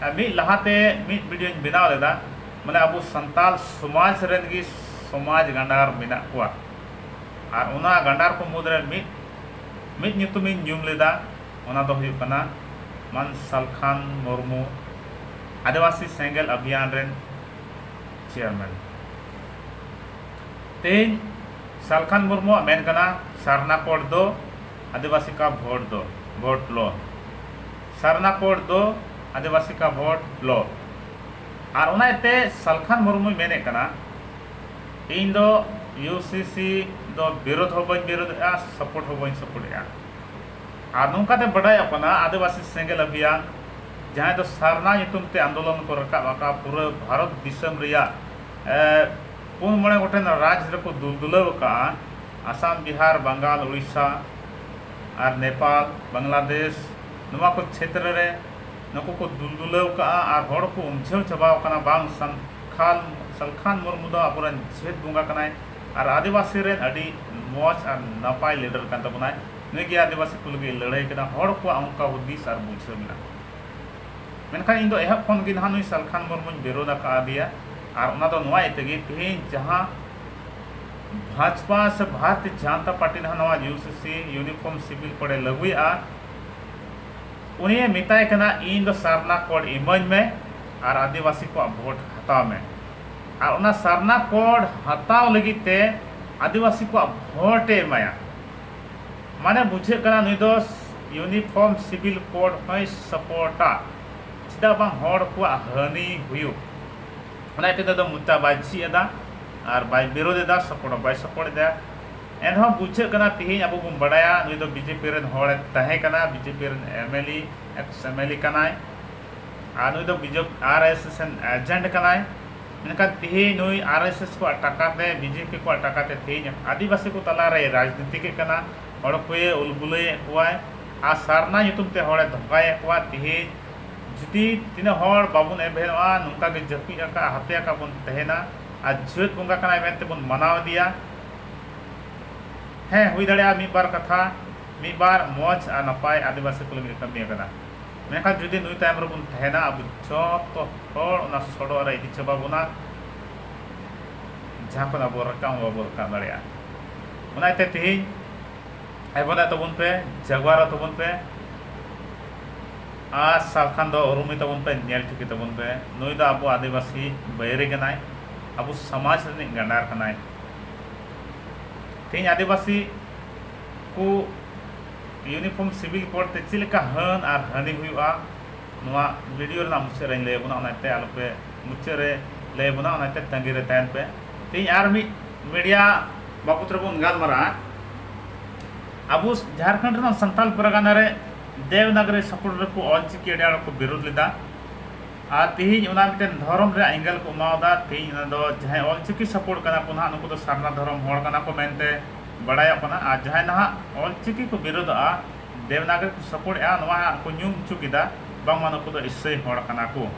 ᱟᱨ ᱢᱤᱫ ᱞᱟᱦᱟᱛᱮ ᱢᱤᱫ ᱵᱷᱤᱰᱤᱭᱳᱧ ᱵᱮᱱᱟᱣ ᱞᱮᱫᱟ, ᱢᱟᱱᱮ ᱟᱵᱚ ᱥᱟᱱᱛᱟᱞ ᱥᱚᱢᱟᱡᱽ ᱨᱮᱱ ᱜᱮ ᱥᱚᱢᱟᱡᱽ ᱜᱟᱸᱰᱟᱨ ᱢᱮᱱᱟᱜ ᱠᱚᱣᱟ᱾ ᱟᱨ ᱚᱱᱟ ᱜᱟᱸᱰᱟᱨ ᱠᱚ ᱢᱩᱫᱽᱨᱮ ᱢᱤᱫ, ᱢᱤᱫ ᱧᱩᱛᱩᱢᱤᱧ ᱧᱩᱢ ᱞᱮᱫᱟ, ᱚᱱᱟ ᱫᱚ ᱦᱩᱭᱩᱜ ᱠᱟᱱᱟ ᱢᱟᱱ ᱥᱟᱞᱠᱷᱟᱱ ᱢᱩᱨᱢᱩ, ᱟᱹᱫᱤᱵᱟᱹᱥᱤ ᱥᱮᱸᱜᱮᱞ ᱚᱵᱷᱤᱭᱟᱱ ᱨᱮᱱ ᱪᱮᱭᱟᱨᱢᱮᱱ᱾ ᱛᱮᱦᱮᱧ ᱥᱟᱞᱠᱷᱟᱱ ᱢᱩᱨᱢᱩᱣᱟᱜ ᱢᱮᱱ ᱠᱟᱱᱟ, ᱥᱟᱨᱱᱟ ᱠᱳᱰ ᱫᱚ ᱟᱹᱫᱤᱵᱟᱹᱥᱤ ᱠᱟ ᱵᱷᱳᱴ ᱫᱚ, ᱵᱷᱳᱴ ᱞᱚ᱾ ᱥᱟᱨᱱᱟ ᱠᱳᱰ ᱫᱚ ᱟᱹᱫᱤᱵᱟᱹᱥᱤ ᱠᱟ ᱵᱷᱳᱴ ᱞᱚ᱾ ᱟᱨ ᱚᱱᱟ ᱤᱭᱟᱹᱛᱮ ᱥᱟᱞᱠᱷᱟᱱ ᱢᱩᱨᱢᱩᱭ ᱢᱮᱱᱮᱫ ᱠᱟᱱᱟ, ᱤᱧ ᱫᱚ ᱤᱭᱩ ᱥᱤ ᱥᱤ ᱫᱚ ᱵᱤᱨᱳᱫᱷ ᱦᱚᱸ ᱵᱟᱹᱧ ᱵᱤᱨᱳᱫᱷᱮᱜᱼᱟ, ᱥᱟᱯᱳᱨᱴ ᱦᱚᱸ ᱵᱟᱹᱧ ᱥᱟᱯᱳᱨᱴᱮᱜᱼᱟ᱾ ᱟᱨ ᱱᱚᱝᱠᱟᱛᱮ ᱵᱟᱰᱟᱭᱚᱜ ᱠᱟᱱᱟ, ᱟᱹᱫᱤᱵᱟᱹᱥᱤ ᱥᱮᱸᱜᱮᱞ ᱚᱵᱷᱤᱭᱟᱱ, ᱡᱟᱦᱟᱸᱭ ᱫᱚ ᱥᱟᱨᱱᱟ ᱧᱩᱛᱩᱢ ᱛᱮ ᱟᱱᱫᱳᱞᱚᱱ ᱠᱚ ᱨᱟᱠᱟᱵ ᱟᱠᱟᱫ, ᱯᱩᱨᱟᱹ ᱵᱷᱟᱨᱚᱛ ᱫᱤᱥᱚᱢ ᱨᱮᱭᱟᱜ, ᱮ, ᱯᱩᱱ ᱢᱚᱬᱮ ᱜᱚᱴᱮᱱ ᱨᱟᱡᱽ ᱨᱮᱠᱚ ᱫᱩᱞ ᱫᱩᱞᱟᱹᱣ ᱟᱠᱟᱫᱼᱟ, ᱟᱥᱟᱢ, ᱵᱤᱦᱟᱨ, ᱵᱟᱝᱜᱟᱞ, ᱩᱲᱤᱥᱥᱟ ᱟᱨ ᱱᱮᱯᱟᱞ, ᱵᱟᱝᱞᱟᱫᱮᱥ, ᱱᱚᱣᱟ ᱠᱚ ᱪᱷᱮᱛᱨᱚ ᱨᱮ ᱱᱩᱠᱩ ᱠᱚ ᱫᱩᱞ ᱫᱩᱞᱟᱹᱣ ᱟᱠᱟᱫᱼᱟ ᱟᱨ ᱦᱚᱲ ᱠᱚ ᱩᱢᱡᱷᱟᱹᱣ ᱪᱟᱵᱟᱣ ᱟᱠᱟᱱᱟ, ᱵᱟᱝ, ᱥᱟᱞᱠᱷᱟᱱ, ᱥᱟᱞᱠᱷᱟᱱ ᱢᱩᱨᱢᱩ ᱫᱚ ᱟᱵᱚᱨᱮᱱ ᱡᱟᱹᱛ ᱵᱚᱸᱜᱟ ᱠᱟᱱᱟᱭ ᱟᱨ ᱟᱹᱫᱤᱵᱟᱹᱥᱤ ᱨᱮᱱ ᱟᱹᱰᱤ ᱢᱚᱡᱽ ᱟᱨ ᱱᱟᱯᱟᱭ ᱞᱤᱰᱟᱨ ᱠᱟᱱ ᱛᱟᱵᱚᱱᱟᱭ᱾ ᱱᱩᱭ ᱜᱮ ᱟᱹᱫᱤᱵᱟᱹᱥᱤ ᱠᱚ ᱞᱟᱹᱜᱤᱫ ᱞᱟᱹᱲᱦᱟᱹᱭ ᱠᱟᱱᱟ, ᱦᱚᱲ ᱠᱚᱣᱟᱜ ᱚᱱᱠᱟ ᱦᱩᱫᱤᱥ ᱟᱨ ᱵᱩᱡᱷᱟᱹᱣ ᱢᱮᱱᱟᱜᱼᱟ᱾ ᱢᱮᱱᱠᱷᱟᱱ ᱤᱧ ᱫᱚ ᱮᱦᱚᱵ ᱠᱷᱚᱱ ᱜᱮ ᱱᱟᱦᱟᱜ ᱱᱩᱭ ᱥᱟᱞᱠᱷᱟᱱ ᱢᱩᱨᱢᱩᱧ ᱵᱤᱨᱳᱫ ᱟᱠᱟᱫᱮᱭᱟ᱾ ᱟᱨ ᱚᱱᱟ ᱫᱚ ᱱᱚᱣᱟ ᱤᱭᱟᱹ ᱛᱮᱜᱮ, ᱛᱮᱦᱮᱧ ᱡᱟᱦᱟᱸ ᱵᱷᱟᱡᱽᱯᱟ ᱥᱮ ᱵᱷᱟᱨᱚᱛᱤᱭᱚ ᱡᱟᱱᱛᱟ ᱯᱟᱨᱴᱤ ᱱᱟᱦᱟᱜ ᱱᱚᱣᱟ ᱤᱭᱩ ᱥᱤ ᱥᱤ ᱤᱭᱩᱱᱤᱯᱷᱚᱨᱢ ᱥᱤᱵᱤᱞ ᱠᱳᱰ ᱮ ᱞᱟᱹᱜᱩᱭᱮᱫᱼᱟ, ᱩᱱᱤᱭᱮ ᱢᱮᱛᱟᱭ ᱠᱟᱱᱟ, ᱤᱧ ᱫᱚ ᱥᱟᱨᱱᱟ ᱠᱳᱰ ᱤᱢᱟᱹᱧ ᱢᱮ ᱟᱨ ᱟᱹᱫᱤᱵᱟᱹᱥᱤ ᱠᱚᱣᱟᱜ ᱵᱷᱳᱴ ᱦᱟᱛᱟᱣ ᱢᱮ᱾ ᱟᱨ ᱚᱱᱟ ᱥᱟᱨᱱᱟ ᱠᱳᱰ ᱦᱟᱛᱟᱣ ᱞᱟᱹᱜᱤᱫ ᱛᱮ ᱟᱹᱫᱤᱵᱟᱹᱥᱤ ᱠᱚᱣᱟᱜ ᱵᱷᱳᱴ ᱮ ᱮᱢᱟᱭᱟ᱾ ᱢᱟᱱᱮ ᱵᱩᱡᱷᱟᱹᱜ ᱠᱟᱱᱟ ᱱᱩᱭ ᱫᱚ ᱤᱭᱩᱱᱤᱯᱷᱚᱨᱢ ᱥᱤᱵᱤᱞ ᱠᱳᱰ ᱦᱚᱸᱭ ᱥᱟᱯᱳᱨᱴᱟ, ᱪᱮᱫᱟᱜ ᱵᱟᱝ ᱦᱚᱲ ᱠᱚᱣᱟᱜ ᱦᱟᱹᱱᱤ ᱦᱩᱭᱩᱜ᱾ ᱚᱱᱟ ᱤᱭᱟᱹᱛᱮ ᱱᱩᱭ ᱫᱚ ᱢᱚᱪᱟ ᱵᱟᱭ ᱡᱷᱤᱡ ᱮᱫᱟ ᱟᱨ ᱵᱟᱭ ᱵᱤᱨᱳᱫ ᱮᱫᱟ, ᱥᱟᱯᱳᱨᱴ ᱦᱚᱸ ᱵᱟᱭ ᱥᱟᱯᱳᱨᱴ ᱮᱫᱟ᱾ ᱮᱱᱨᱮᱦᱚᱸ ᱵᱩᱡᱷᱟᱹᱜ ᱠᱟᱱᱟ, ᱛᱮᱦᱮᱧ ᱟᱵᱚ ᱵᱚᱱ ᱵᱟᱲᱟᱭᱟ ᱱᱩᱭ ᱫᱚ ᱵᱤ ᱡᱮ ᱯᱤ ᱨᱮᱱ ᱦᱚᱲᱮ ᱛᱟᱦᱮᱸ ᱠᱟᱱᱟ, ᱵᱤ ᱡᱮ ᱯᱤ ᱨᱮᱱ M L A, X M L A ᱠᱟᱱᱟᱭ᱾ ᱟᱨ ᱱᱩᱭ ᱫᱚ ᱵᱤᱡᱮᱯᱤ, ᱟᱨ ᱮᱥ ᱮᱥ ᱨᱮᱱ ᱮᱡᱮᱱᱴ ᱠᱟᱱᱟᱭ᱾ ᱢᱮᱱᱠᱷᱟᱱ ᱛᱮᱦᱮᱧ ᱱᱩᱭ ᱟᱨ ᱮᱥ ᱮᱥ ᱠᱚᱣᱟᱜ ᱴᱟᱠᱟᱛᱮ, ᱵᱤ ᱡᱮ ᱯᱤ ᱠᱚᱣᱟᱜ ᱴᱟᱠᱟᱛᱮ ᱛᱮᱦᱮᱧ ᱟᱹᱫᱤᱵᱟᱹᱥᱤ ᱠᱚ ᱛᱟᱞᱟᱨᱮ ᱨᱟᱡᱽᱱᱤᱛᱤ ᱠᱮᱫ ᱠᱟᱱᱟ, ᱦᱚᱲ ᱠᱚᱭᱮ ᱩᱞᱵᱩᱞᱟᱹᱭᱮᱫ ᱠᱚᱣᱟᱭ ᱟᱨ ᱥᱟᱨᱱᱟ ᱧᱩᱛᱩᱢ ᱛᱮ ᱦᱚᱲᱮ ᱫᱷᱚᱠᱟᱭᱮᱫ ᱠᱚᱣᱟ᱾ ᱛᱮᱦᱮᱧ ᱡᱩᱫᱤ ᱛᱤᱱᱟᱹᱜ ᱦᱚᱲ ᱵᱟᱵᱚᱱ ᱮᱵᱷᱮᱱᱚᱜᱼᱟ, ᱱᱚᱝᱠᱟ ᱜᱮ ᱡᱟᱹᱯᱤᱫ ᱟᱠᱟᱫ, ᱦᱟᱯᱮ ᱟᱠᱟᱫ ᱵᱚᱱ ᱛᱟᱦᱮᱱᱟ ᱟᱨ ᱡᱟᱹᱛ ᱵᱚᱸᱜᱟ ᱠᱟᱱᱟᱭ ᱢᱮᱱᱛᱮ ᱵᱚᱱ ᱢᱟᱱᱟᱣ ᱤᱫᱤᱭᱟ᱾ ᱦᱮᱸ, ᱦᱩᱭ ᱫᱟᱲᱮᱭᱟᱜᱼᱟ ᱢᱤᱫ ᱵᱟᱨ ᱠᱟᱛᱷᱟ, ᱢᱤᱫ ᱵᱟᱨ ᱢᱚᱡᱽ ᱟᱨ ᱱᱟᱯᱟᱭ ᱟᱹᱫᱤᱵᱟᱹᱥᱤ ᱠᱚ ᱞᱟᱹᱜᱤᱫ ᱮ ᱠᱟᱹᱢᱤ ᱟᱠᱟᱫᱟ᱾ ᱢᱮᱱᱠᱷᱟᱱ ᱡᱩᱫᱤ ᱱᱩᱭ ᱛᱟᱭᱚᱢ ᱨᱮᱵᱚᱱ ᱛᱟᱦᱮᱱᱟ, ᱟᱵᱚ ᱡᱚᱛᱚ ᱦᱚᱲ ᱚᱱᱟ ᱥᱚᱰᱚᱜ ᱨᱮ ᱤᱫᱤ ᱪᱟᱵᱟ ᱵᱚᱱᱟ, ᱡᱟᱦᱟᱸ ᱠᱷᱚᱱ ᱟᱵᱚ ᱨᱟᱠᱟᱵ ᱦᱚᱸ ᱵᱟᱵᱚ ᱨᱟᱠᱟᱵ ᱫᱟᱲᱮᱭᱟᱜᱼᱟ᱾ ᱚᱱᱟᱛᱮ ᱛᱮᱦᱮᱧ ᱮᱵᱚᱱᱟ ᱛᱟᱵᱚᱱ ᱯᱮ, ᱡᱟᱜᱣᱟᱨᱟ ᱛᱟᱵᱚᱱ ᱯᱮ, ᱟᱨ ᱥᱟᱞᱠᱷᱟᱱ ᱫᱚ ᱩᱨᱩᱢᱮ ᱛᱟᱵᱚᱱ ᱯᱮ, ᱧᱮᱞ ᱴᱷᱤᱠᱮ ᱛᱟᱵᱚᱱ ᱯᱮ᱾ ᱱᱩᱭ ᱫᱚ ᱟᱵᱚ ᱟᱹᱫᱤᱵᱟᱹᱥᱤ ᱵᱟᱹᱭᱨᱤ ᱠᱟᱱᱟᱭ, ᱟᱵᱚ ᱥᱚᱢᱟᱡᱽ ᱨᱤᱱᱤᱡ ᱜᱟᱸᱰᱟᱨ ᱠᱟᱱᱟᱭ᱾ ᱛᱮᱦᱮᱧ ᱟᱹᱫᱤᱵᱟᱹᱥᱤ ᱠᱚ uniform civil code ᱛᱮ ᱪᱮᱫ ᱞᱮᱠᱟ ᱦᱟᱹᱱ ᱟᱨ ᱦᱟᱹᱱᱤ ᱦᱩᱭᱩᱜᱼᱟ, ᱱᱚᱣᱟ video ᱨᱮᱱᱟᱜ ᱢᱩᱪᱟᱹᱫ ᱨᱮᱧ ᱞᱟᱹᱭ ᱟᱵᱚᱱᱟ, ᱚᱱᱟᱛᱮ ᱟᱞᱚᱯᱮ ᱢᱩᱪᱟᱹᱫ ᱨᱮ ᱞᱟᱹᱭ ᱟᱵᱚᱱᱟ, ᱚᱱᱟᱛᱮ ᱛᱟᱺᱜᱤ ᱨᱮ ᱛᱟᱦᱮᱱ ᱯᱮ᱾ ᱛᱮᱦᱮᱧ ᱟᱨ ᱢᱤᱫ media ᱵᱟᱵᱚᱛ ᱨᱮᱵᱚᱱ ᱜᱟᱞᱢᱟᱨᱟᱜᱼᱟ᱾ ᱟᱵᱚ ᱡᱷᱟᱲᱠᱷᱚᱸᱰ ᱨᱮᱱᱟᱜ ᱥᱟᱱᱛᱟᱞ ᱯᱟᱨᱜᱟᱱᱟ ᱨᱮ ᱫᱮᱵᱽᱱᱟᱜᱚᱨᱤ ᱥᱟᱯᱳᱨᱴ ᱨᱮᱠᱚ ᱚᱞᱪᱤᱠᱤ ᱟᱹᱰᱤ ᱟᱸᱴ ᱠᱚ ᱵᱤᱨᱳᱫ ᱞᱮᱫᱟ, ᱟᱨ ᱛᱮᱦᱮᱧ ᱚᱱᱟ ᱢᱤᱫᱴᱮᱱ ᱫᱷᱚᱨᱚᱢ ᱨᱮᱭᱟᱜ ᱮᱸᱜᱮᱞ ᱠᱚ ᱮᱢᱟᱣᱟᱫᱟ᱾ ᱛᱮᱦᱮᱧ ᱚᱱᱟ ᱫᱚ ᱡᱟᱦᱟᱸᱭ ᱚᱞᱪᱤᱠᱤ ᱥᱟᱯᱳᱨᱴ ᱠᱟᱱᱟ ᱠᱚ ᱱᱟᱦᱟᱜ, ᱱᱩᱠᱩ ᱫᱚ ᱥᱟᱨᱱᱟ ᱫᱷᱚᱨᱚᱢ ᱦᱚᱲ ᱠᱟᱱᱟ ᱠᱚ ᱢᱮᱱᱛᱮ ᱵᱟᱲᱟᱭᱚᱜ ᱠᱟᱱᱟ, ᱟᱨ ᱡᱟᱦᱟᱸᱭ ᱱᱟᱦᱟᱜ ᱚᱞᱪᱤᱠᱤ ᱠᱚ ᱵᱤᱨᱳᱫᱚᱜᱼᱟ, ᱫᱮᱵᱽᱱᱟᱜᱚᱨᱤ ᱠᱚ ᱥᱟᱯᱳᱨᱴᱮᱜᱼᱟ, ᱱᱚᱣᱟ ᱦᱟᱸᱜ ᱠᱚ ᱧᱩᱢ ᱦᱚᱪᱚ ᱠᱮᱫᱟ ᱵᱟᱝᱢᱟ ᱱᱩᱠᱩ ᱫᱚ ᱤᱥᱟᱹᱭ ᱦᱚᱲ ᱠᱟᱱᱟ ᱠᱚ᱾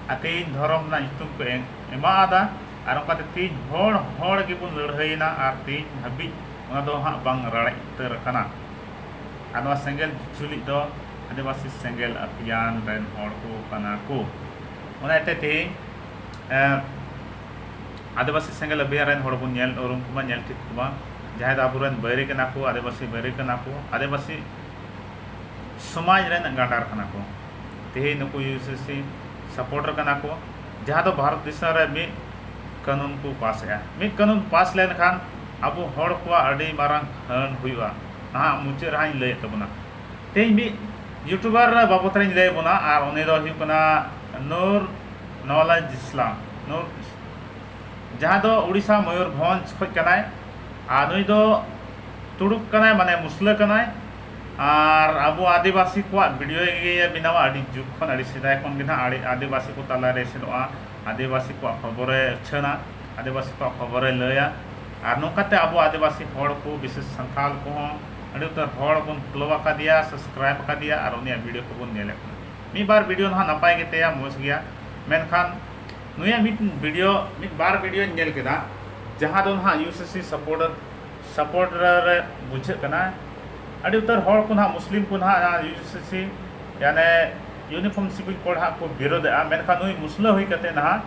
ᱟᱨ ᱛᱮᱦᱮᱧ ᱫᱷᱚᱨᱚᱢ ᱨᱮᱱᱟᱜ ᱧᱩᱛᱩᱢ ᱠᱚ ᱮᱢ ᱮᱢᱟᱣᱟᱫᱟ, ᱟᱨ ᱚᱱᱠᱟᱛᱮ ᱛᱮᱦᱮᱧ ᱦᱚᱲ ᱦᱚᱲ ᱜᱮᱵᱚᱱ ᱞᱟᱹᱲᱦᱟᱹᱭᱮᱱᱟ, ᱟᱨ ᱛᱮᱦᱮᱧ ᱦᱟᱹᱵᱤᱡ ᱚᱱᱟ ᱫᱚ ᱦᱟᱸᱜ ᱵᱟᱝ ᱨᱟᱲᱮᱡ ᱩᱛᱟᱹᱨ ᱟᱠᱟᱱᱟ᱾ ᱟᱨ ᱱᱚᱣᱟ ᱥᱮᱸᱜᱮᱞ ᱡᱩᱞᱤᱡ ᱫᱚ ᱟᱹᱫᱤᱵᱟᱹᱥᱤ ᱥᱮᱸᱜᱮᱞ ᱟᱹᱵᱷᱤᱭᱟᱱ ᱨᱮᱱ ᱦᱚᱲ ᱠᱚ ᱠᱟᱱᱟ ᱠᱚ᱾ ᱚᱱᱟ ᱤᱭᱟᱹᱛᱮ ᱛᱮᱦᱮᱧ, ᱮᱸ, ᱟᱹᱫᱤᱵᱟᱹᱥᱤ ᱥᱮᱸᱜᱮᱞ ᱟᱹᱵᱷᱤᱭᱟᱱ ᱨᱮᱱ ᱦᱚᱲ ᱵᱚᱱ ᱧᱮᱞ ᱩᱨᱩᱢ ᱠᱚᱢᱟ, ᱧᱮᱞ ᱴᱷᱤᱠ ᱠᱚᱢᱟ, ᱡᱟᱦᱟᱸᱭ ᱫᱚ ᱟᱵᱚᱨᱮᱱ ᱵᱟᱹᱭᱨᱤ ᱠᱟᱱᱟ ᱠᱚ, ᱟᱹᱫᱤᱵᱟᱹᱥᱤ ᱵᱟᱹᱭᱨᱤ ᱠᱟᱱᱟ ᱠᱚ, ᱟᱹᱫᱤᱵᱟᱹᱥᱤ ᱥᱚᱢᱟᱡᱽ ᱨᱮᱱ ᱜᱟᱸᱰᱟᱨ ᱠᱟᱱᱟ ᱠᱚ᱾ ᱛᱮᱦᱮᱧ ᱱᱩᱠᱩ ᱤᱭᱩ ᱥᱤ ᱥᱤ ᱥᱟᱯᱳᱨᱴᱟᱨ ᱠᱟᱱᱟ ᱠᱚ, ᱡᱟᱦᱟᱸ ᱫᱚ ᱵᱷᱟᱨᱚᱛ ᱫᱤᱥᱚᱢ ᱨᱮ ᱢᱤᱫ ᱠᱟᱹᱱᱩᱱ ᱠᱚ ᱯᱟᱥᱮᱜᱼᱟ᱾ ᱢᱤᱫ ᱠᱟᱹᱱᱩᱱ ᱯᱟᱥ ᱞᱮᱱᱠᱷᱟᱱ ᱟᱵᱚ ᱦᱚᱲ ᱠᱚᱣᱟᱜ ᱟᱹᱰᱤ ᱢᱟᱨᱟᱝ ᱦᱟᱹᱱ ᱦᱩᱭᱩᱜᱼᱟ᱾ ᱱᱟᱦᱟᱜ ᱢᱩᱪᱟᱹᱫ ᱨᱮ ᱦᱟᱸᱜ ᱤᱧ ᱞᱟᱹᱭᱮᱫ ᱛᱟᱵᱚᱱᱟ᱾ ᱛᱮᱦᱮᱧ ᱢᱤᱫ YouTuber ᱵᱟᱵᱚᱛ ᱨᱤᱧ ᱞᱟᱹᱭ ᱟᱵᱚᱱᱟ, ᱟᱨ ᱩᱱᱤ ᱫᱚ ᱦᱩᱭᱩᱜ ᱠᱟᱱᱟ ᱱᱩᱨ ᱱᱚᱣᱟᱞᱟᱡᱽ ᱤᱥᱞᱟᱢ᱾ ᱱᱩᱨ ᱡᱟᱦᱟᱸ ᱫᱚ ᱩᱲᱤᱥᱥᱟ ᱢᱚᱭᱩᱨᱵᱷᱚᱸᱡᱽ ᱠᱷᱚᱱ ᱠᱟᱱᱟᱭ, ᱟᱨ ᱱᱩᱭ ᱫᱚ ᱛᱩᱲᱩᱠ ᱠᱟᱱᱟᱭ, ᱢᱟᱱᱮ ᱢᱩᱥᱞᱟᱹ ᱠᱟᱱᱟᱭ, ᱟᱨ ᱟᱵᱚ ᱟᱹᱫᱤᱵᱟᱹᱥᱤ ᱠᱚᱣᱟᱜ video ᱜᱮ ᱵᱮᱱᱟᱣᱟ᱾ ᱟᱹᱰᱤ ᱡᱩᱜᱽ ᱠᱷᱚᱱ, ᱟᱹᱰᱤ ᱥᱮᱫᱟᱭ ᱠᱷᱚᱱ ᱜᱮ ᱱᱟᱦᱟᱜ ᱟᱹᱰᱤ ᱟᱹᱫᱤᱵᱟᱹᱥᱤ ᱠᱚ ᱛᱟᱞᱟᱨᱮ ᱥᱮᱱᱚᱜᱼᱟ, ᱟᱹᱫᱤᱵᱟᱹᱥᱤ ᱠᱚᱣᱟᱜ ᱠᱷᱚᱵᱚᱨᱮ ᱩᱪᱷᱟᱹᱱᱟ, ᱟᱹᱫᱤᱵᱟᱹᱥᱤ ᱠᱚᱣᱟᱜ ᱠᱷᱚᱵᱚᱨᱮ ᱞᱟᱹᱭᱟ᱾ ᱟᱨ ᱱᱚᱝᱠᱟᱛᱮ ᱟᱵᱚ ᱟᱹᱫᱤᱵᱟᱹᱥᱤ ᱦᱚᱲ ᱠᱚ, ᱵᱤᱥᱮᱥ ᱥᱟᱱᱛᱟᱲ ᱠᱚᱦᱚᱸ ᱟᱹᱰᱤ ᱩᱛᱟᱹᱨ ᱦᱚᱲ ᱵᱚᱱ follow ᱟᱠᱟᱫᱮᱭᱟ, subscribe ᱟᱠᱟᱫᱮᱭᱟ, ᱟᱨ ᱩᱱᱤᱭᱟᱜ video ᱠᱚᱵᱚᱱ ᱧᱮᱞᱮᱫ ᱠᱟᱱᱟ᱾ ᱢᱤᱫ ᱵᱟᱨ video ᱱᱟᱦᱟᱜ ᱱᱟᱯᱟᱭ ᱜᱮ ᱛᱟᱭᱟ, ᱢᱚᱡᱽ ᱜᱮᱭᱟ, ᱢᱮᱱᱠᱷᱟᱱ ᱱᱩᱭᱟᱜ ᱢᱤᱫ video, ᱢᱤᱫ ᱵᱟᱨ videoᱧ ᱧᱮᱞ ᱠᱮᱫᱟ, ᱡᱟᱦᱟᱸ ᱫᱚ ᱱᱟᱦᱟᱜ ᱤᱭᱩ ᱥᱤ ᱥᱤ supporter, supporter ᱨᱮ ᱵᱩᱡᱷᱟᱹᱜ ᱠᱟᱱᱟ᱾ ᱟᱹᱰᱤ ᱩᱛᱟᱹᱨ ᱦᱚᱲ ᱠᱚ ᱱᱟᱦᱟᱜ, ᱢᱩᱥᱞᱤᱢ ᱠᱚ ᱱᱟᱦᱟᱜ ᱤᱭᱩ ᱥᱤ ᱥᱤ ᱭᱟᱱᱮ Uniform Civil Code ᱦᱟᱸᱜ ᱠᱚ ᱵᱤᱨᱳᱫᱷᱮᱜᱼᱟ, ᱢᱮᱱᱠᱷᱟᱱ ᱱᱩᱭ ᱢᱩᱥᱞᱟᱹ ᱦᱩᱭ ᱠᱟᱛᱮ ᱱᱟᱦᱟᱜ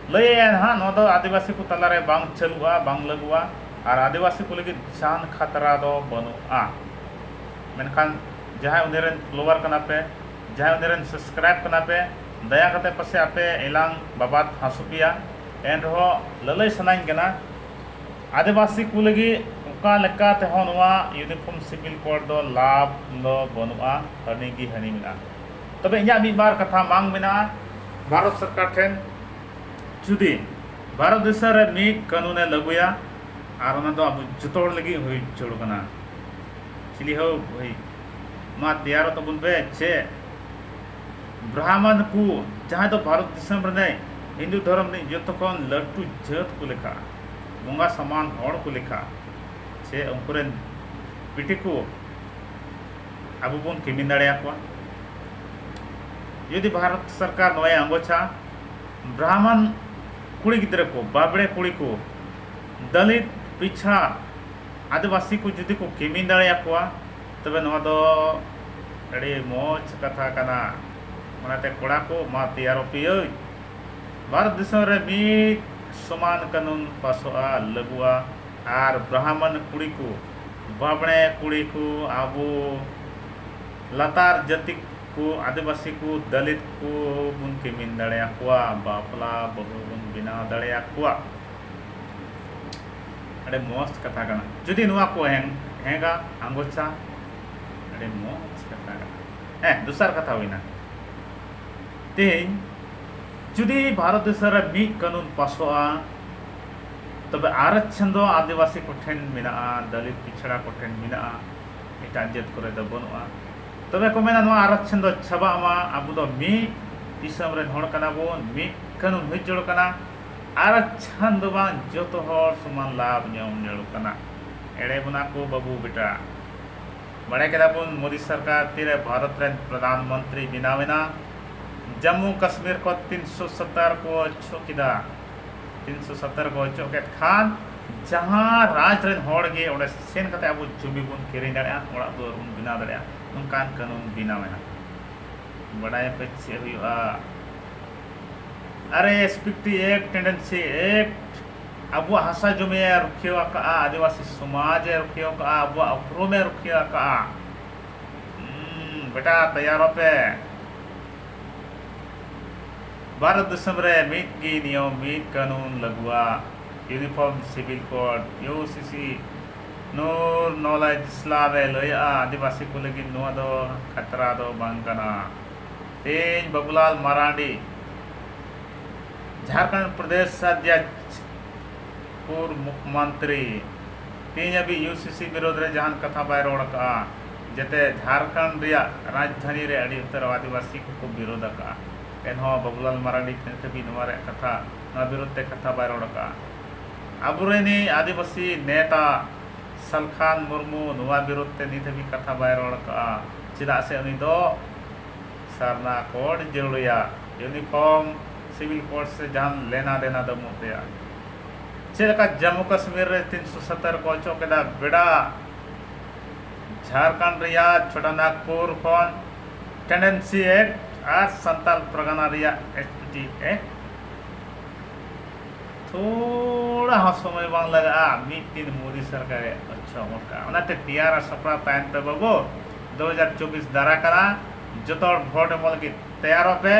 ᱞᱟᱹᱭᱮᱫᱼᱟᱭ ᱱᱟᱦᱟᱜ ᱱᱚᱣᱟ ᱫᱚ ᱟᱹᱫᱤᱵᱟᱹᱥᱤ ᱠᱚ ᱛᱟᱞᱟᱨᱮ ᱵᱟᱝ ᱪᱟᱹᱞᱩᱜᱼᱟ, ᱵᱟᱝ ᱞᱟᱹᱜᱩᱜᱼᱟ, ᱟᱨ ᱟᱹᱫᱤᱵᱟᱹᱥᱤ ᱠᱚ ᱞᱟᱹᱜᱤᱫ ᱡᱟᱦᱟᱱ ᱠᱷᱟᱛᱨᱟ ᱫᱚ ᱵᱟᱹᱱᱩᱜᱼᱟ᱾ ᱢᱮᱱᱠᱷᱟᱱ ᱡᱟᱦᱟᱸᱭ ᱩᱱᱤ ᱨᱮᱱ follower ᱠᱟᱱᱟ ᱯᱮ, ᱡᱟᱦᱟᱸᱭ ᱩᱱᱤ ᱨᱮᱱ subscribe ᱠᱟᱱᱟ ᱯᱮ, ᱫᱟᱭᱟ ᱠᱟᱛᱮ ᱯᱟᱥᱮ ᱟᱯᱮ ᱮᱞᱟᱝ ᱵᱟᱵᱟᱫ ᱦᱟᱹᱥᱩ ᱯᱮᱭᱟ, ᱮᱱ ᱨᱮᱦᱚᱸ ᱞᱟᱹᱞᱟᱹᱭ ᱥᱟᱱᱟᱧ ᱠᱟᱱᱟ, ᱟᱹᱫᱤᱵᱟᱹᱥᱤ ᱠᱚ ᱞᱟᱹᱜᱤᱫ ᱚᱠᱟ ᱞᱮᱠᱟ ᱛᱮᱦᱚᱸ ᱱᱚᱣᱟ Uniform Civil Code ᱫᱚ ᱞᱟᱵᱷ ᱫᱚ ᱵᱟᱹᱱᱩᱜᱼᱟ, ᱦᱟᱹᱱᱤ ᱜᱮ ᱦᱟᱹᱱᱤ ᱢᱮᱱᱟᱜᱼᱟ᱾ ᱛᱚᱵᱮ ᱤᱧᱟᱹᱜ ᱢᱤᱫ ᱵᱟᱨ ᱠᱟᱛᱷᱟ ᱢᱟᱝ ᱢᱮᱱᱟᱜᱼᱟ, ᱵᱷᱟᱨᱚᱛ ᱥᱚᱨᱠᱟᱨ ᱴᱷᱮᱱ ᱡᱩᱫᱤ ᱵᱷᱟᱨᱚᱛ ᱫᱤᱥᱚᱢ ᱨᱮ ᱢᱤᱫ ᱠᱟᱹᱱᱩᱱᱮ ᱞᱟᱹᱜᱩᱭᱟ ᱟᱨ ᱚᱱᱟ ᱫᱚ ᱟᱵᱚ ᱡᱚᱛᱚ ᱦᱚᱲ ᱞᱟᱹᱜᱤᱫ ᱦᱩᱭ ᱡᱟᱹᱨᱩᱲ ᱠᱟᱱᱟ, ᱪᱤᱞᱤ ᱦᱚᱸ ᱦᱩᱭ ᱢᱟ ᱛᱮᱭᱟᱨᱚᱜ ᱛᱟᱵᱚᱱ ᱯᱮ ᱪᱮ ᱵᱨᱟᱦᱢᱚᱱ ᱠᱚ, ᱡᱟᱦᱟᱸᱭ ᱫᱚ ᱵᱷᱟᱨᱚᱛ ᱫᱤᱥᱚᱢ ᱨᱮᱱᱟᱜ ᱦᱤᱱᱫᱩ ᱫᱷᱚᱨᱚᱢ ᱨᱤᱱᱤᱡ ᱡᱚᱛᱚ ᱠᱷᱚᱱ ᱞᱟᱹᱴᱩ ᱡᱟᱹᱛ ᱠᱚ ᱞᱮᱠᱷᱟᱜᱼᱟ, ᱵᱚᱸᱜᱟ ᱥᱚᱢᱟᱱ ᱦᱚᱲ ᱠᱚ ᱞᱮᱠᱷᱟᱜᱼᱟ, ᱪᱮ ᱩᱱᱠᱩ ᱨᱮᱱ ᱵᱤᱴᱤ ᱠᱚ ᱟᱵᱚ ᱵᱚᱱ ᱠᱤᱢᱤᱱ ᱫᱟᱲᱮᱭᱟᱠᱚᱣᱟ? ᱡᱩᱫᱤ ᱵᱷᱟᱨᱚᱛ ᱥᱚᱨᱠᱟᱨ ᱱᱚᱣᱟᱭ ᱟᱸᱜᱚᱪᱟ, ᱵᱨᱟᱦᱢᱚᱱ ᱠᱩᱲᱤ ᱜᱤᱫᱽᱨᱟᱹ ᱠᱚ, ᱵᱟᱵᱲᱮ ᱠᱩᱲᱤ ᱠᱚ, ᱫᱟᱞᱤᱛ, ᱯᱤᱪᱷᱟ, ᱟᱹᱫᱤᱵᱟᱹᱥᱤ ᱠᱚ ᱡᱩᱫᱤ ᱠᱚ ᱠᱤᱢᱤᱱ ᱫᱟᱲᱮᱭᱟᱠᱚᱣᱟ, ᱛᱚᱵᱮ ᱱᱚᱣᱟ ᱫᱚ ᱟᱹᱰᱤ ᱢᱚᱡᱽ ᱠᱟᱛᱷᱟ ᱠᱟᱱᱟ᱾ ᱚᱱᱟᱛᱮ ᱠᱚᱲᱟ ᱠᱚ, ᱢᱟ ᱛᱮᱭᱟᱨᱚᱜ ᱯᱮᱭᱟᱹᱧ᱾ ᱵᱷᱟᱨᱚᱛ ᱫᱤᱥᱚᱢ ᱨᱮ ᱢᱤᱫ ᱥᱚᱢᱟᱱ ᱠᱟᱹᱱᱩᱱ ᱯᱟᱥᱚᱜᱼᱟ, ᱞᱟᱹᱜᱩᱜᱼᱟ, ᱟᱨ ᱵᱨᱟᱦᱢᱚᱱ ᱠᱩᱲᱤ ᱠᱚ, ᱵᱟᱵᱲᱮ ᱠᱩᱲᱤ ᱠᱚ, ᱟᱵᱚ ᱞᱟᱛᱟᱨ ᱡᱟᱹᱛᱤ ᱠᱚ, ᱟᱹᱫᱤᱵᱟᱹᱥᱤ ᱠᱚ, ᱫᱟᱞᱤᱛ ᱠᱚ ᱵᱚᱱ ᱠᱤᱢᱤᱱ ᱫᱟᱲᱮᱭᱟᱠᱚᱣᱟ, ᱵᱟᱯᱞᱟ ᱵᱟᱹᱦᱩ ᱵᱚᱱ ᱵᱮᱱᱟᱣ ᱫᱟᱲᱮᱭᱟᱠᱚᱣᱟ᱾ ᱟᱹᱰᱤ ᱢᱚᱡᱽ ᱠᱟᱛᱷᱟ ᱠᱟᱱᱟ᱾ ᱡᱩᱫᱤ ᱱᱚᱣᱟ ᱠᱚ ᱦᱮᱸ, ᱦᱮᱸᱜᱟ, ᱟᱸᱜᱚᱪᱟ, ᱟᱹᱰᱤ ᱢᱚᱡᱽ ᱠᱟᱛᱷᱟ ᱠᱟᱱᱟ᱾ ᱦᱮᱸ, ᱫᱚᱥᱟᱨ ᱠᱟᱛᱷᱟ ᱦᱩᱭᱱᱟ, ᱛᱮᱦᱮᱧ ᱡᱩᱫᱤ ᱵᱷᱟᱨᱚᱛ ᱫᱤᱥᱚᱢ ᱨᱮ ᱢᱤᱫ ᱠᱟᱹᱱᱩᱱ ᱯᱟᱥᱚᱜᱼᱟ, ᱛᱚᱵᱮ ᱟᱨᱚᱪᱷᱚᱱ ᱫᱚ ᱟᱹᱫᱤᱵᱟᱹᱥᱤ ᱠᱚᱴᱷᱮᱱ ᱢᱮᱱᱟᱜᱼᱟ, ᱫᱟᱞᱤᱛ ᱯᱤᱪᱷᱲᱟ ᱠᱚᱴᱷᱮᱱ ᱢᱮᱱᱟᱜᱼᱟ, ᱮᱴᱟᱜ ᱡᱟᱹᱛ ᱠᱚᱨᱮ ᱫᱚ ᱵᱟᱹᱱᱩᱜᱼᱟ᱾ ᱛᱚᱵᱮ ᱠᱚ ᱢᱮᱱᱟ ᱱᱚᱣᱟ ᱟᱨᱚᱪᱷᱚᱱ ᱫᱚ ᱪᱟᱵᱟᱜ ᱢᱟ, ᱟᱵᱚ ᱫᱚ ᱢᱤᱫ ᱫᱤᱥᱚᱢ ᱨᱮᱱ ᱦᱚᱲ ᱠᱟᱱᱟ ᱵᱚᱱ, ᱢᱤᱫ ᱠᱟᱹᱱᱩᱱ ᱦᱩᱭ ᱡᱟᱹᱨᱩᱲ ᱠᱟᱱᱟ, ᱟᱨᱚᱪᱷᱚᱱ ᱫᱚ ᱵᱟᱝ, ᱡᱚᱛᱚ ᱦᱚᱲ ᱥᱚᱢᱟᱱ ᱞᱟᱵᱷ ᱧᱟᱢ ᱡᱟᱹᱨᱩᱲ ᱠᱟᱱᱟ᱾ ᱮᱲᱮ ᱵᱚᱱᱟ ᱠᱚ ᱵᱟᱹᱵᱩ ᱵᱮᱴᱟ᱾ ᱵᱟᱲᱟᱭ ᱠᱮᱫᱟ ᱵᱚᱱ ᱢᱳᱫᱤ ᱥᱚᱨᱠᱟᱨ ᱛᱤᱨᱮ ᱵᱷᱟᱨᱚᱛ ᱨᱮᱱ ᱯᱨᱚᱫᱷᱟᱱ ᱢᱚᱱᱛᱨᱤ ᱵᱮᱱᱟᱣ ᱮᱱᱟ, ᱡᱟᱢᱢᱩ ᱠᱟᱥᱢᱤᱨ ᱠᱚ ᱛᱤᱱᱥᱚ ᱥᱚᱛᱛᱚᱨ ᱠᱚ ᱚᱪᱚᱜ ᱠᱮᱫᱟ᱾ ᱛᱤᱱᱥᱚ ᱥᱚᱛᱛᱚᱨ ᱠᱚ ᱚᱪᱚᱜ ᱠᱮᱫ ᱠᱷᱟᱱ ᱡᱟᱦᱟᱸ ᱨᱟᱡᱽ ᱨᱮᱱ ᱦᱚᱲ ᱜᱮ ᱚᱸᱰᱮ ᱥᱮᱱ ᱠᱟᱛᱮ ᱟᱵᱚ ᱡᱩᱢᱤ ᱵᱚᱱ ᱠᱤᱨᱤᱧ ᱫᱟᱲᱮᱭᱟᱜᱼᱟ, ᱚᱲᱟᱜ ᱫᱩᱣᱟᱹᱨ ᱵᱚᱱ ᱵᱮᱱᱟᱣ ᱫᱟᱲᱮᱭᱟᱜᱼᱟ, ᱱᱚᱝᱠᱟᱱ ᱠᱟᱹᱱᱩᱱ ᱵᱮᱱᱟᱣ ᱮᱱᱟ᱾ ᱵᱟᱰᱟᱭᱟᱯᱮ ᱪᱮᱫ ᱦᱩᱭᱩᱜᱼᱟ? ᱟᱨᱮ, SPT Act, Tenancy Act ᱟᱵᱚᱣᱟᱜ ᱦᱟᱥᱟ ᱡᱚᱢᱤᱭᱮ ᱨᱩᱠᱷᱤᱭᱟᱹ ᱟᱠᱟᱫᱼᱟ, ᱟᱹᱫᱤᱵᱟᱹᱥᱤ ᱥᱚᱢᱟᱡᱽ ᱮ ᱨᱩᱠᱷᱤᱭᱟᱹ ᱟᱠᱟᱫᱼᱟ, ᱟᱵᱚᱣᱟᱜ ᱩᱯᱨᱩᱢ ᱮ ᱨᱩᱠᱷᱤᱭᱟᱹ ᱟᱠᱟᱫᱼᱟ᱾ ᱦᱩᱸ, ᱵᱮᱴᱟ, ᱛᱮᱭᱟᱨᱚᱜ ᱯᱮ᱾ ᱵᱷᱟᱨᱚᱛ ᱫᱤᱥᱚᱢ ᱨᱮ ᱢᱤᱫ ᱜᱮ ᱱᱤᱭᱚᱢ, ᱢᱤᱫ ᱠᱟᱹᱱᱩᱱ ᱞᱟᱹᱜᱩᱜᱼᱟ, Uniform Civil Code, UCC᱾ ᱱᱩᱨ ᱱᱚᱞᱟᱡᱽ ᱤᱥᱞᱟᱢ ᱮ ᱞᱟᱹᱭᱟᱜᱼᱟ, ᱟᱹᱫᱤᱵᱟᱹᱥᱤ ᱠᱚ ᱞᱟᱹᱜᱤᱫ ᱱᱚᱣᱟ ᱫᱚ ᱠᱷᱟᱛᱨᱟ ᱫᱚ ᱵᱟᱝ ᱠᱟᱱᱟ᱾ ᱛᱮᱦᱮᱧ ᱵᱟᱵᱩᱞᱟᱞ ᱢᱟᱨᱟᱱᱰᱤ, ᱡᱷᱟᱲᱠᱷᱚᱸᱰ ᱯᱨᱚᱫᱮᱥ ᱨᱟᱡᱽᱭᱟᱪ ᱯᱩᱨ ᱢᱩᱠᱷᱢᱚᱱᱛᱨᱤ, ᱛᱮᱦᱮᱧ ᱦᱟᱹᱵᱤᱡ UCC ᱵᱤᱨᱳᱫᱷ ᱨᱮ ᱡᱟᱦᱟᱱ ᱠᱟᱛᱷᱟ ᱵᱟᱭ ᱨᱚᱲ ᱟᱠᱟᱫᱼᱟ᱾ ᱡᱮᱛᱮ ᱡᱷᱟᱲᱠᱷᱚᱸᱰ ᱨᱮᱭᱟᱜ ᱨᱟᱡᱽᱫᱷᱟᱱᱤ ᱨᱮ ᱟᱹᱰᱤ ᱩᱛᱟᱹᱨ ᱟᱹᱫᱤᱵᱟᱹᱥᱤ ᱠᱚᱠᱚ ᱵᱤᱨᱳᱫᱷ ᱟᱠᱟᱫᱼᱟ, ᱮᱱᱦᱚᱸ ᱵᱟᱵᱩᱞᱟᱞ ᱢᱟᱨᱟᱱᱰᱤ ᱱᱤᱛ ᱦᱟᱹᱵᱤᱡ ᱱᱚᱣᱟ ᱨᱮᱭᱟᱜ ᱠᱟᱛᱷᱟ, ᱱᱚᱣᱟ ᱵᱤᱨᱳᱫᱷ ᱛᱮ ᱠᱟᱛᱷᱟ ᱵᱟᱭ ᱨᱚᱲ ᱟᱠᱟᱫᱼᱟ᱾ ᱟᱵᱚᱨᱮᱱᱤᱡ ᱟᱹᱫᱤᱵᱟᱹᱥᱤ ᱱᱮᱛᱟ ᱥᱟᱞᱠᱷᱟᱱ ᱢᱩᱨᱢᱩ ᱱᱚᱣᱟ ᱵᱤᱨᱳᱫᱷ ᱛᱮ ᱱᱤᱛ ᱦᱟᱹᱵᱤᱡ ᱠᱟᱛᱷᱟ ᱵᱟᱭ ᱨᱚᱲ ᱟᱠᱟᱫᱼᱟ, ᱪᱮᱫᱟᱜ ᱥᱮ ᱩᱱᱤ ᱫᱚ ᱥᱟᱨᱱᱟ ᱠᱳᱰ ᱡᱟᱹᱨᱩᱲᱟᱭᱟ, Uniform Civil Code ᱥᱮ ᱡᱟᱦᱟᱱ ᱞᱮᱱᱟ ᱫᱮᱱᱟ ᱫᱚ ᱵᱟᱹᱱᱩᱜ ᱛᱟᱭᱟ᱾ ᱪᱮᱫ ᱞᱮᱠᱟ ᱡᱟᱢᱢᱩ ᱠᱟᱥᱢᱤᱨ ᱨᱮ ᱛᱤᱱᱥᱚ ᱥᱚᱛᱛᱚᱨ ᱠᱚ ᱚᱪᱚᱜ ᱠᱮᱫᱟ, ᱵᱮᱰᱟ, ᱡᱷᱟᱲᱠᱷᱚᱸᱰ ᱨᱮᱭᱟᱜ ᱪᱷᱳᱴᱟ ᱱᱟᱜᱽᱯᱩᱨ ᱠᱷᱚᱱ Tenancy Act ᱟᱨ ᱥᱟᱱᱛᱟᱞ ᱯᱟᱨᱜᱟᱱᱟ ᱨᱮᱭᱟᱜ SPT Act ᱛᱷᱚᱲᱟ ᱦᱚᱸ ᱥᱚᱢᱚᱭ ᱵᱟᱝ ᱞᱟᱜᱟᱜᱼᱟ, ᱢᱤᱫ ᱫᱤᱱ ᱢᱳᱫᱤ ᱥᱚᱨᱠᱟᱨᱮ ᱚᱪᱚᱜ ᱜᱚᱫ ᱠᱟᱜᱼᱟ᱾ ᱚᱱᱟᱛᱮ ᱛᱮᱭᱟᱨ ᱟᱨ ᱥᱟᱯᱲᱟᱣ ᱛᱟᱦᱮᱱ ᱯᱮ ᱵᱟᱹᱵᱩ, ᱫᱩ ᱦᱟᱡᱟᱨ ᱪᱚᱵᱵᱤᱥ ᱫᱟᱨᱟ ᱠᱟᱱᱟ, ᱡᱚᱛᱚ ᱦᱚᱲ ᱵᱷᱳᱴ ᱮᱢᱚᱜ ᱞᱟᱹᱜᱤᱫ ᱛᱮᱭᱟᱨᱚᱜ ᱯᱮ᱾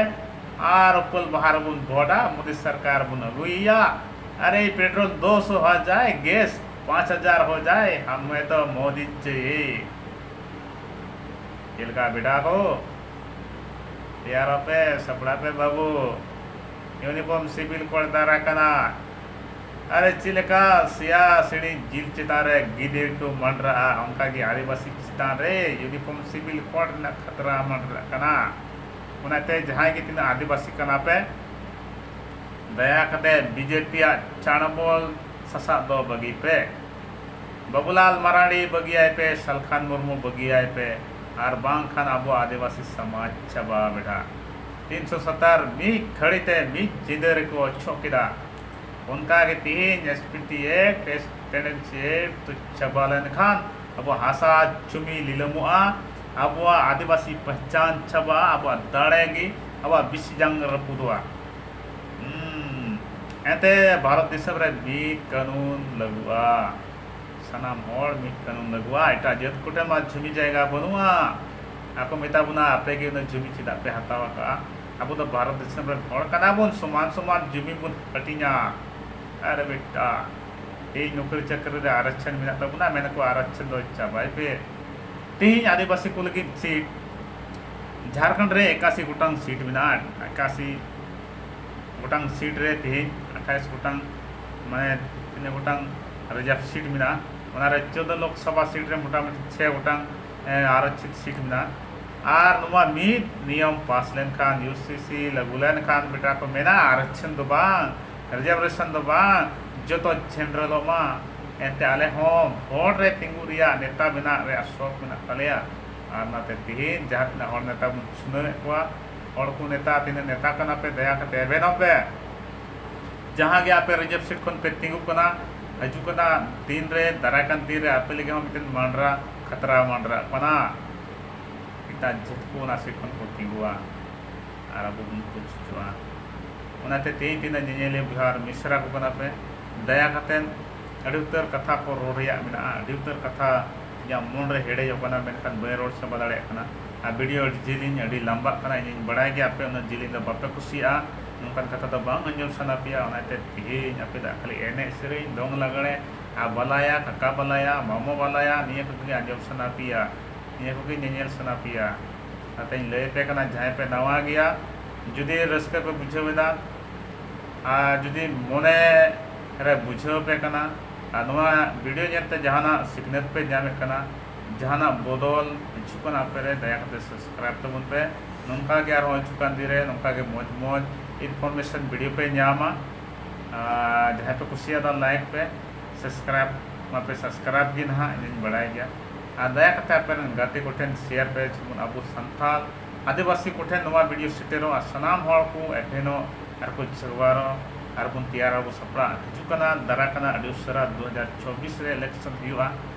ᱟᱨ ᱩᱯᱟᱹᱞ ᱵᱟᱦᱟ ᱨᱮᱵᱚᱱ ᱵᱷᱳᱴᱟ, ᱢᱳᱫᱤ ᱥᱚᱨᱠᱟᱨ ᱵᱚᱱ ᱟᱹᱜᱩᱭᱮᱭᱟ᱾ ᱟᱨᱮ ᱯᱮᱴᱨᱳᱞ ᱫᱩ ᱥᱚ ᱦᱚ ᱡᱟᱭ, ᱜᱮᱥ ᱯᱟᱸᱪ ᱦᱟᱡᱟᱨ ᱦᱚ ᱡᱟᱭ, ᱦᱟᱢᱮ ᱛᱚ ᱢᱳᱫᱤ ᱪᱟᱦᱤᱭᱮ᱾ ᱪᱮᱫ ᱞᱮᱠᱟ ᱵᱮᱴᱟ ᱠᱚ? ᱛᱮᱭᱟᱨᱚᱜ ᱯᱮ, ᱥᱟᱯᱲᱟᱜ ᱯᱮ ᱵᱟᱹᱵᱩ᱾ Uniform Civil Code ᱫᱟᱨᱟ ᱠᱟᱱᱟ᱾ ᱟᱨᱮ ᱪᱮᱫ ᱞᱮᱠᱟ ᱥᱮᱭᱟ ᱥᱤᱲᱤᱡ ᱡᱤᱞ ᱪᱮᱛᱟᱱ ᱨᱮ ᱜᱤᱫᱤ ᱠᱚ ᱢᱟᱸᱰᱨᱟᱜᱼᱟ, ᱚᱱᱠᱟ ᱜᱮ ᱟᱹᱫᱤᱵᱟᱹᱥᱤ ᱪᱮᱛᱟᱱ ᱨᱮ Uniform Civil Code ᱨᱮᱱᱟᱜ ᱠᱷᱟᱛᱨᱟ ᱢᱟᱸᱰᱨᱟᱜ ᱠᱟᱱᱟ᱾ ᱚᱱᱟᱛᱮ ᱡᱟᱦᱟᱸᱭ ᱜᱮ ᱛᱤᱱᱟᱹᱜ ᱟᱹᱫᱤᱵᱟᱹᱥᱤ ᱠᱟᱱᱟ ᱯᱮ, ᱫᱟᱭᱟ ᱠᱟᱛᱮ BJP ᱟᱜ ᱪᱟᱲᱵᱚᱞ ᱥᱟᱥᱟᱵ ᱫᱚ ᱵᱟᱹᱜᱤ ᱯᱮ᱾ ᱵᱟᱵᱩᱞᱟᱞ ᱢᱟᱨᱟᱱᱰᱤ ᱵᱟᱹᱜᱤᱭᱟᱭ ᱯᱮ, ᱥᱟᱞᱠᱷᱟᱱ ᱢᱩᱨᱢᱩ ᱵᱟᱹᱜᱤᱭᱟᱭ ᱯᱮ, ᱟᱨ ᱵᱟᱝᱠᱷᱟᱱ ᱟᱵᱚ ᱟᱹᱫᱤᱵᱟᱹᱥᱤ ᱥᱚᱢᱟᱡᱽ ᱪᱟᱵᱟ ᱵᱮᱰᱟ᱾ ᱛᱤᱱᱥᱚ ᱥᱚᱛᱛᱚᱨ ᱢᱤᱫ ᱜᱷᱟᱹᱲᱤ ᱛᱮ ᱢᱤᱫ ᱧᱤᱫᱟᱹ ᱨᱮᱠᱚ ᱚᱪᱚᱜ ᱠᱮᱫᱟ᱾ ᱚᱱᱠᱟ ᱜᱮ ᱛᱤᱦᱤᱧ SPT Act, Tenancy Act ᱪᱟᱵᱟ ᱞᱮᱱᱠᱷᱟᱱ ᱟᱵᱚ ᱦᱟᱥᱟ ᱡᱩᱢᱤ ᱞᱤᱞᱟᱹᱢᱚᱜᱼᱟ, ᱟᱵᱚᱣᱟᱜ ᱟᱹᱫᱤᱵᱟᱹᱥᱤ ᱯᱮᱦᱪᱟᱱ ᱪᱟᱵᱟᱜᱼᱟ, ᱟᱵᱚᱣᱟᱜ ᱫᱟᱲᱮ ᱜᱮ ᱟᱵᱚᱣᱟᱜ ᱵᱤᱥᱤ ᱡᱟᱝ ᱨᱟᱹᱯᱩᱫᱚᱜᱼᱟ᱾ ᱦᱩᱸ᱾ ᱮᱱᱛᱮ ᱵᱷᱟᱨᱚᱛ ᱫᱤᱥᱚᱢ ᱨᱮ ᱢᱤᱫ ᱠᱟᱹᱱᱩᱱ ᱞᱟᱹᱜᱩᱜᱼᱟ᱾ ᱥᱟᱱᱟᱢ ᱦᱚᱲ ᱢᱤᱫ ᱠᱟᱹᱱᱩᱱ ᱞᱟᱹᱜᱩᱜᱼᱟ᱾ ᱮᱴᱟᱜ ᱡᱟᱹᱛ ᱠᱚᱴᱷᱮᱱ ᱢᱟ ᱡᱩᱢᱤ ᱡᱟᱭᱜᱟ ᱵᱟᱹᱱᱩᱜᱼᱟ᱾ ᱟᱠᱚ ᱢᱮᱛᱟ ᱵᱚᱱᱟ, "ᱟᱯᱮ ᱜᱮ ᱩᱱᱟᱹᱜ ᱡᱩᱢᱤ ᱪᱮᱫᱟᱜ ᱯᱮ ᱦᱟᱛᱟᱣ ᱟᱠᱟᱫᱼᱟ?" ᱟᱵᱚ ᱫᱚ ᱵᱷᱟᱨᱚᱛ ᱫᱤᱥᱚᱢ ᱨᱮᱱ ᱦᱚᱲ ᱠᱟᱱᱟ ᱵᱚᱱ, ᱥᱚᱢᱟᱱ ᱥᱚᱢᱟᱱ ᱡᱩᱢᱤ ᱵᱚᱱ ᱦᱟᱹᱴᱤᱧᱟ᱾ ᱟᱨᱮ ᱵᱮᱴᱟ, ᱛᱮᱦᱮᱧ ᱱᱚᱠᱨᱤ ᱪᱟᱹᱠᱨᱤ ᱨᱮ ᱟᱨᱚᱪᱷᱚᱱ ᱢᱮᱱᱟᱜ ᱛᱟᱵᱚᱱᱟ, ᱢᱮᱱᱟᱠᱚ ᱟᱨᱚᱪᱷᱚᱱ ᱫᱚ ᱪᱟᱵᱟᱭ ᱯᱮ᱾ ᱛᱮᱦᱮᱧ ᱟᱹᱫᱤᱵᱟᱹᱥᱤ ᱠᱚ ᱞᱟᱹᱜᱤᱫ ᱥᱤᱴ, ᱡᱷᱟᱲᱠᱷᱚᱸᱰ ᱨᱮ ᱮᱠᱟᱥᱤ ᱜᱚᱴᱟᱝ ᱥᱤᱴ ᱢᱮᱱᱟᱜᱼᱟ᱾ ᱮᱠᱟᱥᱤ ᱜᱚᱴᱟᱝ ᱥᱤᱴ ᱨᱮ ᱛᱮᱦᱮᱧ ᱟᱴᱷᱟᱭᱤᱥ ᱜᱚᱴᱟᱝ, ᱢᱟᱱᱮ ᱛᱤᱱᱟᱹᱜ ᱜᱚᱴᱟᱝ ᱨᱤᱡᱟᱨᱵᱷ ᱥᱤᱴ ᱢᱮᱱᱟᱜᱼᱟ᱾ ᱚᱱᱟᱨᱮ ᱪᱳᱫᱫᱳ ᱞᱳᱠᱥᱚᱵᱷᱟ ᱥᱤᱴ ᱨᱮ ᱢᱚᱴᱟᱢᱩᱴᱤ ᱪᱷᱮ ᱜᱚᱴᱟᱝ, ᱮ, ᱟᱨᱚᱪᱷᱤᱛ ᱥᱤᱴ ᱢᱮᱱᱟᱜᱼᱟ᱾ ᱟᱨ ᱱᱚᱣᱟ ᱢᱤᱫ ᱱᱤᱭᱚᱢ ᱯᱟᱥ ᱞᱮᱱᱠᱷᱟᱱ, ᱤᱭᱩ ᱥᱤ ᱥᱤ ᱞᱟᱹᱜᱩ ᱞᱮᱱᱠᱷᱟᱱ, ᱵᱮᱴᱟ ᱠᱚ ᱢᱮᱱᱟ, ᱟᱨᱚᱪᱷᱚᱱ ᱫᱚ ᱵᱟᱝ, ᱨᱤᱡᱟᱨᱵᱷᱮᱥᱚᱱ ᱫᱚ ᱵᱟᱝ, ᱡᱚᱛᱚ ᱡᱮᱱᱟᱨᱮᱞᱚᱜ ᱢᱟ᱾ ᱮᱱᱛᱮ ᱟᱞᱮ ᱦᱚᱸ ᱵᱷᱳᱴ ᱨᱮ ᱛᱤᱸᱜᱩ ᱨᱮᱭᱟᱜ ᱱᱮᱛᱟ ᱵᱮᱱᱟᱜ ᱨᱮᱭᱟᱜ ᱥᱚᱠ ᱢᱮᱱᱟᱜ ᱛᱟᱞᱮᱭᱟ᱾ ᱟᱨ ᱚᱱᱟᱛᱮ ᱛᱮᱦᱮᱧ ᱡᱟᱦᱟᱸ ᱛᱤᱱᱟᱹᱜ ᱦᱚᱲ ᱱᱮᱛᱟ ᱵᱚᱱ ᱪᱷᱩᱱᱟᱹᱣᱮᱫ ᱠᱚᱣᱟ, ᱦᱚᱲ ᱠᱚ ᱱᱮᱛᱟ, ᱛᱤᱱᱟᱹᱜ ᱱᱮᱛᱟ ᱠᱟᱱᱟ ᱯᱮ, ᱫᱟᱭᱟ ᱠᱟᱛᱮ ᱮᱵᱷᱮᱱᱚᱜ ᱯᱮ᱾ ᱡᱟᱦᱟᱸ ᱜᱮ ᱟᱯᱮ ᱨᱤᱡᱟᱨᱵᱷ ᱥᱤᱴ ᱠᱷᱚᱱ ᱯᱮ ᱛᱤᱸᱜᱩ ᱠᱟᱱᱟ, ᱦᱤᱡᱩᱜ ᱠᱟᱱᱟ ᱫᱤᱱ ᱨᱮ, ᱫᱟᱨᱟᱭ ᱠᱟᱱ ᱫᱤᱱ ᱨᱮ ᱟᱯᱮ ᱞᱟᱹᱜᱤᱫ ᱦᱚᱸ ᱢᱤᱫᱴᱮᱱ ᱢᱟᱸᱰᱨᱟ ᱠᱷᱟᱛᱨᱟ ᱢᱟᱸᱰᱨᱟᱜ ᱠᱟᱱᱟ᱾ ᱮᱴᱟᱜ ᱡᱟᱹᱛ ᱠᱚ ᱚᱱᱟ ᱥᱤᱴ ᱠᱷᱚᱱ ᱠᱚ ᱛᱤᱸᱜᱩᱣᱟ ᱟᱨ ᱟᱵᱚ ᱵᱚᱱ ᱠᱩᱪᱪᱚᱜᱼᱟ᱾ ᱚᱱᱟᱛᱮ ᱛᱮᱦᱮᱧ ᱛᱤᱱᱟᱹᱜ ᱧᱮᱧᱮᱞᱤᱭᱟᱹ ᱵᱚᱭᱦᱟ ᱟᱨ ᱢᱤᱥᱨᱟ ᱠᱚ ᱠᱟᱱᱟ ᱯᱮ, ᱫᱟᱭᱟ ᱠᱟᱛᱮᱫ ᱟᱹᱰᱤ ᱩᱛᱟᱹᱨ ᱠᱟᱛᱷᱟ ᱠᱚ ᱨᱚᱲ ᱨᱮᱭᱟᱜ ᱢᱮᱱᱟᱜᱼᱟ, ᱟᱹᱰᱤ ᱩᱛᱟᱹᱨ ᱠᱟᱛᱷᱟ ᱤᱧᱟᱹᱜ ᱢᱚᱱ ᱨᱮ ᱦᱮᱰᱮᱡᱚᱜ ᱠᱟᱱᱟ, ᱢᱮᱱᱠᱷᱟᱱ ᱵᱟᱹᱧ ᱨᱚᱲ ᱪᱟᱵᱟ ᱫᱟᱲᱮᱭᱟᱜ ᱠᱟᱱᱟ᱾ ᱟᱨ ᱵᱷᱤᱰᱤᱭᱳ ᱟᱹᱰᱤ ᱡᱤᱞᱤᱧ, ᱟᱹᱰᱤ ᱞᱟᱢᱵᱟᱜ ᱠᱟᱱᱟ, ᱤᱧᱤᱧ ᱵᱟᱲᱟᱭ ᱜᱮᱭᱟ ᱟᱯᱮ ᱩᱱᱟᱹᱜ ᱡᱤᱞᱤᱧ ᱫᱚ ᱵᱟᱯᱮ ᱠᱩᱥᱤᱭᱟᱜᱼᱟ, ᱱᱚᱝᱠᱟᱱ ᱠᱟᱛᱷᱟ ᱫᱚ ᱵᱟᱝ ᱟᱸᱡᱚᱢ ᱥᱟᱱᱟ ᱯᱮᱭᱟ᱾ ᱚᱱᱟᱛᱮ ᱛᱮᱦᱮᱧ ᱟᱯᱮ ᱫᱚ ᱠᱷᱟᱹᱞᱤ ᱮᱱᱮᱡ ᱥᱮᱨᱮᱧ, ᱫᱚᱝ ᱞᱟᱜᱽᱲᱮ, ᱟᱨ ᱵᱟᱞᱟᱭᱟ, ᱠᱟᱠᱟ ᱵᱟᱞᱟᱭᱟ, ᱢᱟᱢᱚ ᱵᱟᱞᱟᱭᱟ, ᱱᱤᱭᱟᱹ ᱠᱚᱜᱮ ᱟᱸᱡᱚᱢ ᱥᱟᱱᱟ ᱯᱮᱭᱟ, ᱱᱤᱭᱟᱹ ᱠᱚᱜᱮ ᱧᱮᱧᱮᱞ ᱥᱟᱱᱟ ᱯᱮᱭᱟ᱾ ᱚᱱᱟᱛᱮᱧ ᱞᱟᱹᱭ ᱟᱯᱮ ᱠᱟᱱᱟ, ᱡᱟᱦᱟᱸᱭ ᱯᱮ ᱱᱟᱣᱟ ᱜᱮᱭᱟ, ᱡᱩᱫᱤ ᱨᱟᱹᱥᱠᱟᱹ ᱯᱮ ᱵᱩᱡᱷᱟᱹᱣ ᱮᱫᱟ, ᱟᱨ ᱡᱩᱫᱤ ᱢᱚᱱᱮ ᱨᱮ ᱵᱩᱡᱷᱟᱹᱣ ᱯᱮ ᱠᱟᱱᱟ, ᱟᱨ ᱱᱚᱣᱟ ᱵᱷᱤᱰᱤᱭᱳ ᱧᱮᱞᱛᱮ ᱡᱟᱦᱟᱱᱟᱜ ᱥᱤᱠᱷᱱᱟᱹᱛ ᱯᱮ ᱧᱟᱢᱮᱫ ᱠᱟᱱᱟ, ᱡᱟᱦᱟᱱᱟᱜ ᱵᱚᱫᱚᱞ ᱦᱤᱡᱩᱜ ᱠᱟᱱᱟ ᱟᱯᱮ ᱨᱮ, ᱫᱟᱭᱟ ᱠᱟᱛᱮ ᱥᱟᱵᱥᱠᱨᱟᱭᱤᱵ ᱛᱟᱵᱚᱱ ᱯᱮ᱾ ᱱᱚᱝᱠᱟ ᱜᱮ ᱟᱨᱦᱚᱸ ᱦᱤᱡᱩᱜ ᱠᱟᱱ ᱫᱤᱱ ᱨᱮ ᱱᱚᱝᱠᱟ ᱜᱮ ᱢᱚᱡᱽ ᱢᱚᱡᱽ ᱤᱱᱯᱷᱚᱨᱢᱮᱥᱚᱱ ᱵᱷᱤᱰᱤᱭᱳ ᱯᱮ ᱧᱟᱢᱟ᱾ ᱟᱨ ᱡᱟᱦᱟᱸᱭ ᱯᱮ ᱠᱩᱥᱤᱭᱟᱫᱟ, ᱞᱟᱭᱤᱠ ᱯᱮ, ᱥᱟᱵᱥᱠᱨᱟᱭᱤᱵ ᱢᱟᱯᱮ ᱥᱟᱵᱥᱠᱨᱟᱭᱤᱵ ᱜᱮ ᱱᱟᱦᱟᱜ, ᱤᱧᱤᱧ ᱵᱟᱲᱟᱭ ᱜᱮᱭᱟ᱾ ᱟᱨ ᱫᱟᱭᱟ ᱠᱟᱛᱮ ᱟᱯᱮ ᱨᱮᱱ ᱜᱟᱛᱮ ᱠᱚᱴᱷᱮᱱ ᱥᱮᱭᱟᱨ ᱯᱮ, ᱡᱮᱢᱚᱱ ᱟᱵᱚ ᱥᱟᱱᱛᱟᱲ ᱟᱹᱫᱤᱵᱟᱹᱥᱤ ᱠᱚᱴᱷᱮᱱ ᱱᱚᱣᱟ ᱵᱷᱤᱰᱤᱭᱳ ᱥᱮᱴᱮᱨᱚᱜᱼᱟ, ᱥᱟᱱᱟᱢ ᱦᱚᱲ ᱠᱚ ᱮᱵᱷᱮᱱᱚᱜ ᱟᱨ ᱠᱚ ᱡᱟᱨᱣᱟᱨᱚᱜ ᱟᱨ ᱵᱚᱱ ᱛᱮᱭᱟᱨ ᱟᱵᱚ ᱥᱟᱯᱲᱟᱜ᱾ ᱦᱤᱡᱩᱜ ᱠᱟᱱᱟ, ᱫᱟᱨᱟ ᱠᱟᱱᱟ ᱟᱹᱰᱤ ᱩᱥᱟᱹᱨᱟ ᱫᱩ ᱦᱟᱡᱟᱨ ᱪᱚᱵᱵᱤᱥ ᱨᱮ ᱤᱞᱮᱠᱥᱚᱱ ᱦᱩᱭᱩᱜᱼᱟ,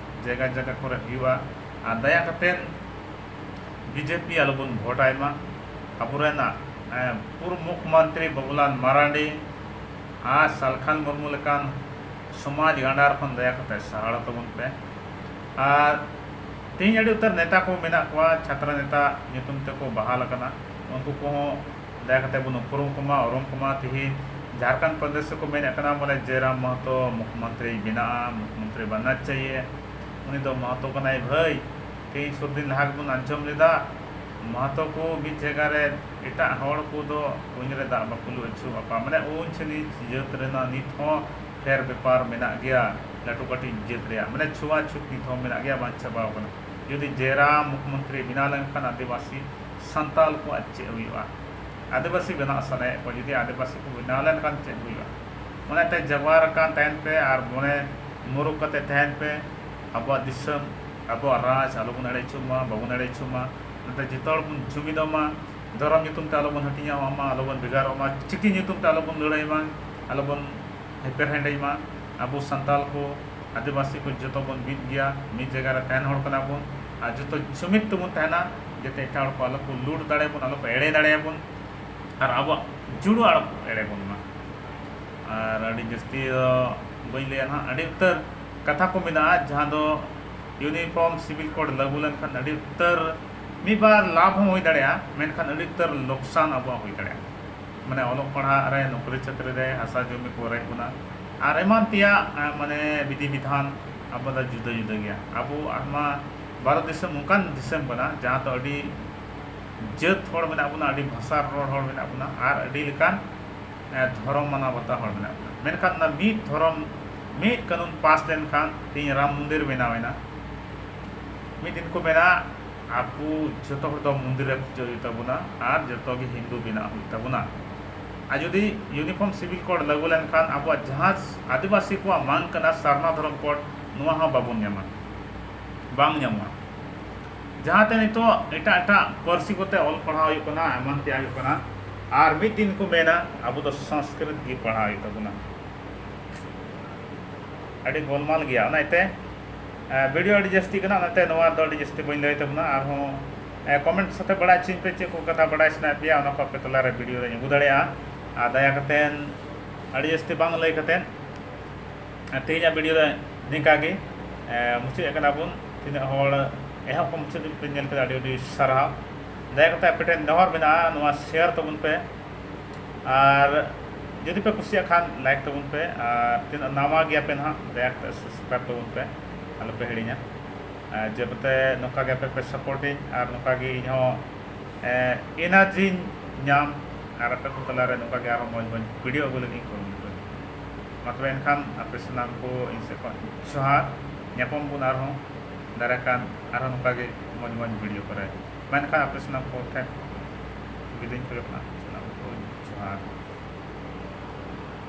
ᱡᱟᱭᱜᱟ ᱡᱟᱭᱜᱟ ᱠᱚᱨᱮ ᱦᱩᱭᱩᱜᱼᱟ᱾ ᱟᱨ ᱫᱟᱭᱟ ᱠᱟᱛᱮ ᱵᱤᱡᱮᱯᱤ ᱟᱞᱚᱵᱚᱱ ᱵᱷᱳᱴ ᱟᱭ ᱢᱟ᱾ ᱟᱵᱚᱨᱮᱱ, ᱮ, ᱯᱩᱨᱵᱚ ᱢᱩᱠᱷᱭᱚᱢᱚᱱᱛᱨᱤ ᱵᱟᱵᱩᱞᱟᱞ ᱢᱟᱨᱟᱱᱰᱤ ᱟᱨ ᱥᱟᱞᱠᱷᱟᱱ ᱢᱩᱨᱢᱩ ᱞᱮᱠᱟᱱ ᱥᱚᱢᱟᱡᱽ ᱜᱟᱸᱰᱟᱨ ᱠᱷᱚᱱ ᱫᱟᱭᱟ ᱠᱟᱛᱮ ᱥᱟᱦᱟᱲ ᱛᱟᱵᱚᱱ ᱯᱮ᱾ ᱟᱨ ᱛᱮᱦᱮᱧ ᱟᱹᱰᱤ ᱩᱛᱟᱹᱨ ᱱᱮᱛᱟ ᱠᱚ ᱢᱮᱱᱟᱜ ᱠᱚᱣᱟ, ᱪᱷᱟᱛᱨᱟ ᱱᱮᱛᱟ ᱧᱩᱛᱩᱢ ᱛᱮᱠᱚ ᱵᱟᱦᱟᱞ ᱟᱠᱟᱱᱟ, ᱩᱱᱠᱩ ᱠᱚᱦᱚᱸ ᱫᱟᱭᱟ ᱠᱟᱛᱮ ᱵᱚᱱ ᱩᱯᱨᱩᱢ ᱠᱚᱢᱟ, ᱩᱨᱩᱢ ᱠᱚᱢᱟ᱾ ᱛᱮᱦᱮᱧ ᱡᱷᱟᱲᱠᱷᱚᱸᱰ ᱯᱨᱚᱫᱮᱥ ᱨᱮᱠᱚ ᱢᱮᱱᱮᱫ ᱠᱟᱱᱟ, ᱵᱚᱞᱮ, ᱡᱚᱭᱨᱟᱢ ᱢᱟᱦᱟᱛᱚ ᱢᱩᱠᱷᱭᱚᱢᱚᱱᱛᱨᱤ ᱵᱮᱱᱟᱜᱼᱟ, ᱢᱩᱠᱷᱭᱚᱢᱚᱱᱛᱨᱤ ᱵᱟᱱᱱᱟ ᱪᱟᱦᱤᱭᱮ, ᱩᱱᱤ ᱫᱚ ᱢᱟᱦᱟᱛᱚ ᱠᱟᱱᱟᱭ ᱵᱷᱟᱹᱭ᱾ ᱛᱮᱦᱮᱧ ᱥᱩᱨ ᱫᱤᱱ ᱞᱟᱦᱟ ᱜᱮᱵᱚᱱ ᱟᱸᱡᱚᱢ ᱞᱮᱫᱟ, ᱢᱟᱦᱟᱛᱚ ᱠᱚ ᱢᱤᱫ ᱡᱟᱭᱜᱟ ᱨᱮ ᱮᱴᱟᱜ ᱦᱚᱲ ᱠᱚᱫᱚ ᱠᱩᱧ ᱨᱮ ᱫᱟᱜ ᱵᱟᱠᱚ ᱞᱩ ᱦᱚᱪᱚ ᱟᱠᱚᱣᱟ᱾ ᱢᱟᱱᱮ, ᱩᱱ ᱪᱷᱟᱹᱱᱤᱡ ᱡᱟᱹᱛ ᱨᱮᱱᱟᱜ ᱱᱤᱛ ᱦᱚᱸ ᱯᱷᱮᱨ ᱵᱮᱯᱟᱨ ᱢᱮᱱᱟᱜ ᱜᱮᱭᱟ, ᱞᱟᱹᱴᱩ ᱠᱟᱹᱴᱤᱡ ᱡᱟᱹᱛ ᱨᱮᱭᱟᱜ, ᱢᱟᱱᱮ, ᱪᱷᱩᱣᱟᱪᱷᱩᱛ ᱱᱤᱛ ᱦᱚᱸ ᱢᱮᱱᱟᱜ ᱜᱮᱭᱟ, ᱵᱟᱝ ᱪᱟᱵᱟᱣ ᱠᱟᱱᱟ᱾ ᱡᱩᱫᱤ ᱡᱚᱭᱨᱟᱢ ᱢᱩᱠᱷᱭᱚᱢᱚᱱᱛᱨᱤ ᱵᱮᱱᱟᱣ ᱞᱮᱱᱠᱷᱟᱱ ᱟᱹᱫᱤᱵᱟᱹᱥᱤ ᱥᱟᱱᱛᱟᱞ ᱠᱚᱣᱟᱜ ᱪᱮᱫ ᱦᱩᱭᱩᱜᱼᱟ? ᱟᱹᱫᱤᱵᱟᱹᱥᱤ ᱵᱮᱱᱟᱜ ᱥᱟᱱᱟᱭᱮᱫ ᱠᱚᱣᱟ, ᱡᱩᱫᱤ ᱟᱹᱫᱤᱵᱟᱹᱥᱤ ᱠᱚ ᱵᱮᱱᱟᱣ ᱞᱮᱱᱠᱷᱟᱱ ᱪᱮᱫ ᱦᱩᱭᱩᱜᱼᱟ? ᱚᱱᱟᱛᱮ ᱡᱟᱵᱟᱨ ᱟᱠᱟᱱ ᱛᱟᱦᱮᱱ ᱯᱮ ᱟᱨ ᱢᱚᱱᱮ ᱢᱩᱨᱩᱠ ᱠᱟᱛᱮ ᱛᱟᱦᱮᱱ ᱯᱮ᱾ ᱟᱵᱚᱣᱟᱜ ᱫᱤᱥᱚᱢ, ᱟᱵᱚᱣᱟᱜ ᱨᱟᱡᱽ ᱟᱞᱚᱵᱚᱱ ᱮᱲᱮ ᱦᱚᱪᱚᱜ ᱢᱟ, ᱵᱟᱵᱚᱱ ᱮᱲᱮ ᱦᱚᱪᱚᱜ ᱢᱟ᱾ ᱚᱱᱟᱛᱮ ᱡᱚᱛᱚ ᱦᱚᱲ ᱵᱚᱱ ᱡᱩᱢᱤᱫᱚᱜ ᱢᱟ, ᱫᱷᱚᱨᱚᱢ ᱧᱩᱛᱩᱢ ᱛᱮ ᱟᱞᱚᱵᱚᱱ ᱦᱟᱹᱴᱤᱧᱚᱜ ᱢᱟ, ᱟᱞᱚᱵᱚᱱ ᱵᱷᱮᱜᱟᱨᱚᱜ ᱢᱟ, ᱪᱤᱠᱤ ᱧᱩᱛᱩᱢ ᱛᱮ ᱟᱞᱚᱵᱚᱱ ᱞᱟᱹᱲᱦᱟᱹᱭ ᱢᱟ, ᱟᱞᱚᱵᱚᱱ ᱦᱮᱯᱮᱨ ᱦᱮᱸᱰᱮᱡ ᱢᱟ᱾ ᱟᱵᱚ ᱥᱟᱱᱛᱟᱞ ᱠᱚ, ᱟᱹᱫᱤᱵᱟᱹᱥᱤ ᱠᱚ ᱡᱚᱛᱚ ᱵᱚᱱ ᱢᱤᱫ ᱜᱮᱭᱟ, ᱢᱤᱫ ᱡᱟᱭᱜᱟ ᱨᱮ ᱛᱟᱦᱮᱱ ᱦᱚᱲ ᱠᱟᱱᱟ ᱵᱚᱱ᱾ ᱟᱨ ᱡᱚᱛᱚ ᱡᱩᱢᱤᱫ ᱛᱮᱵᱚᱱ ᱛᱟᱦᱮᱱᱟ, ᱡᱟᱛᱮ ᱮᱴᱟᱜ ᱦᱚᱲ ᱠᱚ ᱟᱞᱚ ᱠᱚ ᱞᱩᱴ ᱫᱟᱲᱮᱭᱟᱵᱚᱱ, ᱟᱞᱚ ᱠᱚ ᱮᱲᱮ ᱫᱟᱲᱮᱭᱟᱵᱚᱱ, ᱟᱨ ᱟᱵᱚᱣᱟᱜ ᱡᱩᱲᱩ ᱟᱲᱚ ᱠᱚ ᱮᱲᱮ ᱵᱚᱱ ᱢᱟ᱾ ᱟᱨ ᱟᱹᱰᱤ ᱡᱟᱹᱥᱛᱤ ᱫᱚ ᱵᱟᱹᱧ ᱞᱟᱹᱭᱟ ᱱᱟᱦᱟᱜ, ᱟᱹᱰᱤ ᱩᱛᱟᱹᱨ ᱠᱟᱛᱷᱟ ᱠᱚ ᱢᱮᱱᱟᱜᱼᱟ, ᱡᱟᱦᱟᱸ ᱫᱚ Uniform Civil Code ᱞᱟᱹᱜᱩ ᱞᱮᱱᱠᱷᱟᱱ ᱟᱹᱰᱤ ᱩᱛᱟᱹᱨ ᱢᱤᱫ ᱵᱟᱨ ᱞᱟᱵᱷ ᱦᱚᱸ ᱦᱩᱭ ᱫᱟᱲᱮᱭᱟᱜᱼᱟ, ᱢᱮᱱᱠᱷᱟᱱ ᱟᱹᱰᱤ ᱩᱛᱟᱹᱨ ᱞᱚᱠᱥᱟᱱ ᱟᱵᱚᱣᱟᱜ ᱦᱩᱭ ᱫᱟᱲᱮᱭᱟᱜᱼᱟ᱾ ᱢᱟᱱᱮ, ᱚᱞᱚᱜ ᱯᱟᱲᱦᱟᱜ ᱨᱮ, ᱱᱚᱠᱨᱤ ᱪᱟᱹᱠᱨᱤ ᱨᱮ, ᱦᱟᱥᱟ ᱡᱚᱢᱤ ᱠᱚ ᱨᱮᱡ ᱵᱚᱱᱟ, ᱟᱨ ᱮᱢᱟᱱ ᱛᱮᱭᱟᱜ, ᱮ, ᱢᱟᱱᱮ, ᱵᱤᱫᱷᱤ ᱵᱤᱫᱷᱟᱱ ᱟᱵᱚ ᱫᱚ ᱡᱩᱫᱟᱹ ᱡᱩᱫᱟᱹ ᱜᱮᱭᱟ᱾ ᱟᱵᱚ ᱟᱭᱢᱟ ᱵᱷᱟᱨᱚᱛ ᱫᱤᱥᱚᱢ ᱚᱱᱠᱟᱱ ᱫᱤᱥᱚᱢ ᱠᱟᱱᱟ, ᱡᱟᱦᱟᱸ ᱫᱚ ᱟᱹᱰᱤ ᱡᱟᱹᱛ ᱦᱚᱲ ᱢᱮᱱᱟᱜ ᱵᱚᱱᱟ, ᱟᱹᱰᱤ ᱵᱷᱟᱥᱟ ᱨᱚᱲ ᱦᱚᱲ ᱢᱮᱱᱟᱜ ᱵᱚᱱᱟ, ᱟᱨ ᱟᱹᱰᱤ ᱞᱮᱠᱟᱱ, ᱮ, ᱫᱷᱚᱨᱚᱢ ᱢᱟᱱᱟᱣ ᱵᱟᱛᱟᱣ ᱦᱚᱲ ᱢᱮᱱᱟᱜ ᱵᱚᱱᱟ᱾ ᱢᱮᱱᱠᱷᱟᱱ ᱚᱱᱟ ᱢᱤᱫ ᱫᱷᱚᱨᱚᱢ, ᱢᱤᱫ ᱠᱟᱹᱱᱩᱱ ᱯᱟᱥ ᱞᱮᱱᱠᱷᱟᱱ, ᱛᱮᱦᱮᱧ ᱨᱟᱢ ᱢᱚᱱᱫᱤᱨ ᱵᱮᱱᱟᱣ ᱮᱱᱟ, ᱢᱤᱫ ᱫᱤᱱ ᱠᱚ ᱢᱮᱱᱟ, ᱟᱵᱚ ᱡᱚᱛᱚ ᱦᱚᱲ ᱫᱚ ᱢᱚᱱᱫᱤᱨ ᱨᱮ ᱯᱩᱡᱟᱹ ᱦᱩᱭᱩᱜ ᱛᱟᱵᱚᱱᱟ ᱟᱨ ᱡᱚᱛᱚ ᱜᱮ ᱦᱤᱱᱫᱩ ᱵᱮᱱᱟᱜ ᱦᱩᱭᱩᱜ ᱛᱟᱵᱚᱱᱟ᱾ ᱟᱨ ᱡᱩᱫᱤ Uniform Civil Code ᱞᱟᱹᱜᱩ ᱞᱮᱱᱠᱷᱟᱱ, ᱟᱵᱚᱣᱟᱜ ᱡᱟᱦᱟᱸ ᱟᱹᱫᱤᱵᱟᱹᱥᱤ ᱠᱚᱣᱟᱜ ᱢᱟᱹᱱ ᱠᱟᱱᱟ ᱥᱟᱨᱱᱟ ᱫᱷᱚᱨᱚᱢ code, ᱱᱚᱣᱟ ᱦᱚᱸ ᱵᱟᱵᱚᱱ ᱧᱟᱢᱟ, ᱵᱟᱝ ᱧᱟᱢᱚᱜᱼᱟ᱾ ᱡᱟᱦᱟᱸᱛᱮ ᱱᱤᱛᱚᱜ ᱮᱴᱟᱜ ᱮᱴᱟᱜ ᱯᱟᱹᱨᱥᱤ ᱠᱚᱛᱮ ᱚᱞ ᱯᱟᱲᱦᱟᱣ ᱦᱩᱭᱩᱜ ᱠᱟᱱᱟ, ᱮᱢᱟᱱ ᱛᱮᱭᱟᱜ ᱦᱩᱭᱩᱜ ᱠᱟᱱᱟ, ᱟᱨ ᱢᱤᱫ ᱫᱤᱱ ᱠᱚ ᱢᱮᱱᱟ, ᱟᱵᱚ ᱫᱚ ᱥᱚᱝᱥᱠᱨᱤᱛ ᱜᱮ ᱯᱟᱲᱦᱟᱣ ᱦᱩᱭᱩᱜ ᱛᱟᱵᱚᱱᱟ᱾ ᱟᱹᱰᱤ ᱜᱳᱞᱢᱟᱞ ᱜᱮᱭᱟ᱾ ᱚᱱᱟ ᱤᱭᱟᱹᱛᱮ, ᱮ, video ᱟᱹᱰᱤ ᱡᱟᱹᱥᱛᱤ ᱠᱟᱱᱟ, ᱚᱱᱟᱛᱮ ᱱᱚᱣᱟ ᱫᱚ ᱟᱹᱰᱤ ᱡᱟᱹᱥᱛᱤ ᱵᱟᱹᱧ ᱞᱟᱹᱭ ᱛᱟᱵᱚᱱᱟ᱾ ᱟᱨᱦᱚᱸ ᱠᱚᱢᱮᱱᱴ ᱥᱟᱛᱮ ᱵᱟᱲᱟᱭ ᱦᱚᱪᱚᱧ ᱯᱮ, ᱪᱮᱫ ᱠᱚ ᱠᱟᱛᱷᱟ ᱵᱟᱲᱟᱭ ᱥᱟᱱᱟᱭᱮᱫ ᱯᱮᱭᱟ, ᱚᱱᱟ ᱠᱚ ᱟᱯᱮ ᱛᱟᱞᱟᱨᱮ ᱵᱷᱤᱰᱤᱭᱳ ᱨᱮᱧ ᱟᱹᱜᱩ ᱫᱟᱲᱮᱭᱟᱜᱼᱟ᱾ ᱟᱨ ᱫᱟᱭᱟ ᱠᱟᱛᱮ ᱟᱹᱰᱤ ᱡᱟᱹᱥᱛᱤ ᱵᱟᱝ ᱞᱟᱹᱭ ᱠᱟᱛᱮ ᱛᱮᱦᱮᱧᱟᱜ ᱵᱷᱤᱰᱤᱭᱳ ᱫᱚ ᱱᱤᱝᱠᱟ ᱜᱮ ᱢᱩᱪᱟᱹᱫ ᱠᱟᱱᱟ ᱵᱚᱱ᱾ ᱛᱤᱱᱟᱹᱜ ᱦᱚᱲ ᱮᱦᱚᱵ ᱠᱷᱚᱱ ᱢᱩᱪᱟᱹᱫ ᱫᱷᱟᱹᱵᱤᱡ ᱯᱮ ᱧᱮᱞ ᱠᱮᱫᱟ, ᱟᱹᱰᱤ ᱟᱹᱰᱤ ᱥᱟᱨᱦᱟᱣ᱾ ᱫᱟᱭᱟ ᱠᱟᱛᱮ ᱟᱯᱮ ᱴᱷᱮᱱ ᱱᱮᱦᱚᱨ ᱢᱮᱱᱟᱜᱼᱟ, ᱱᱚᱣᱟ ᱥᱮᱭᱟᱨ ᱛᱟᱵᱚᱱ ᱯᱮ᱾ ᱟᱨ ᱡᱩᱫᱤ ᱯᱮ ᱠᱩᱥᱤᱭᱟᱜ ᱠᱷᱟᱱ ᱞᱟᱭᱤᱠ ᱛᱟᱵᱚᱱ ᱯᱮ, ᱟᱨ ᱛᱤᱱᱟᱹᱜ ᱱᱟᱣᱟ ᱜᱮᱭᱟ ᱯᱮ ᱱᱟᱦᱟᱜ, ᱫᱟᱭᱟ ᱠᱟᱛᱮ ᱥᱟᱵᱥᱠᱨᱟᱭᱤᱵ ᱛᱟᱵᱚᱱ ᱯᱮ, ᱟᱞᱚ ᱯᱮ ᱦᱤᱲᱤᱧᱟ᱾ ᱟᱨ ᱡᱟᱛᱮ ᱱᱚᱝᱠᱟ ᱜᱮ ᱟᱯᱮ ᱯᱮ ᱥᱟᱯᱳᱨᱴᱤᱧ ᱟᱨ ᱱᱚᱝᱠᱟ ᱜᱮ ᱤᱧ ᱦᱚᱸ ᱮᱱᱟᱨᱡᱤᱧ ᱧᱟᱢ, ᱟᱨ ᱟᱯᱮ ᱠᱚ ᱛᱟᱞᱟᱨᱮ ᱱᱚᱝᱠᱟ ᱜᱮ ᱟᱨᱦᱚᱸ ᱢᱚᱡᱽ ᱢᱚᱡᱽ ᱵᱷᱤᱰᱤᱭᱳ ᱟᱹᱜᱩ ᱞᱟᱹᱜᱤᱫ ᱤᱧ ᱠᱩᱨᱩᱢᱩᱴᱩᱭᱟ᱾ ᱢᱟ ᱛᱚᱵᱮ ᱮᱱᱠᱷᱟᱱ ᱟᱯᱮ ᱥᱟᱱᱟᱢ ᱠᱚ ᱤᱧ ᱥᱮᱫ ᱠᱷᱚᱱ ᱡᱚᱦᱟᱨ᱾ ᱧᱟᱯᱟᱢ ᱵᱚᱱ ᱟᱨᱦᱚᱸ ᱫᱟᱨᱟᱭ ᱠᱟᱱ ᱟᱨᱦᱚᱸ ᱱᱚᱝᱠᱟ ᱜᱮ ᱢᱚᱡᱽ ᱢᱚᱡᱽ ᱵᱷᱤᱰᱤᱭᱳ ᱠᱚᱨᱮ᱾ ᱢᱮᱱᱠᱷᱟᱱ ᱟᱯᱮ ᱥᱟᱱᱟᱢ ᱠᱚ ᱴᱷᱮᱱ ᱵᱤᱫᱟᱹᱧ ᱠᱷᱚᱡᱚᱜ ᱠᱟᱱᱟ᱾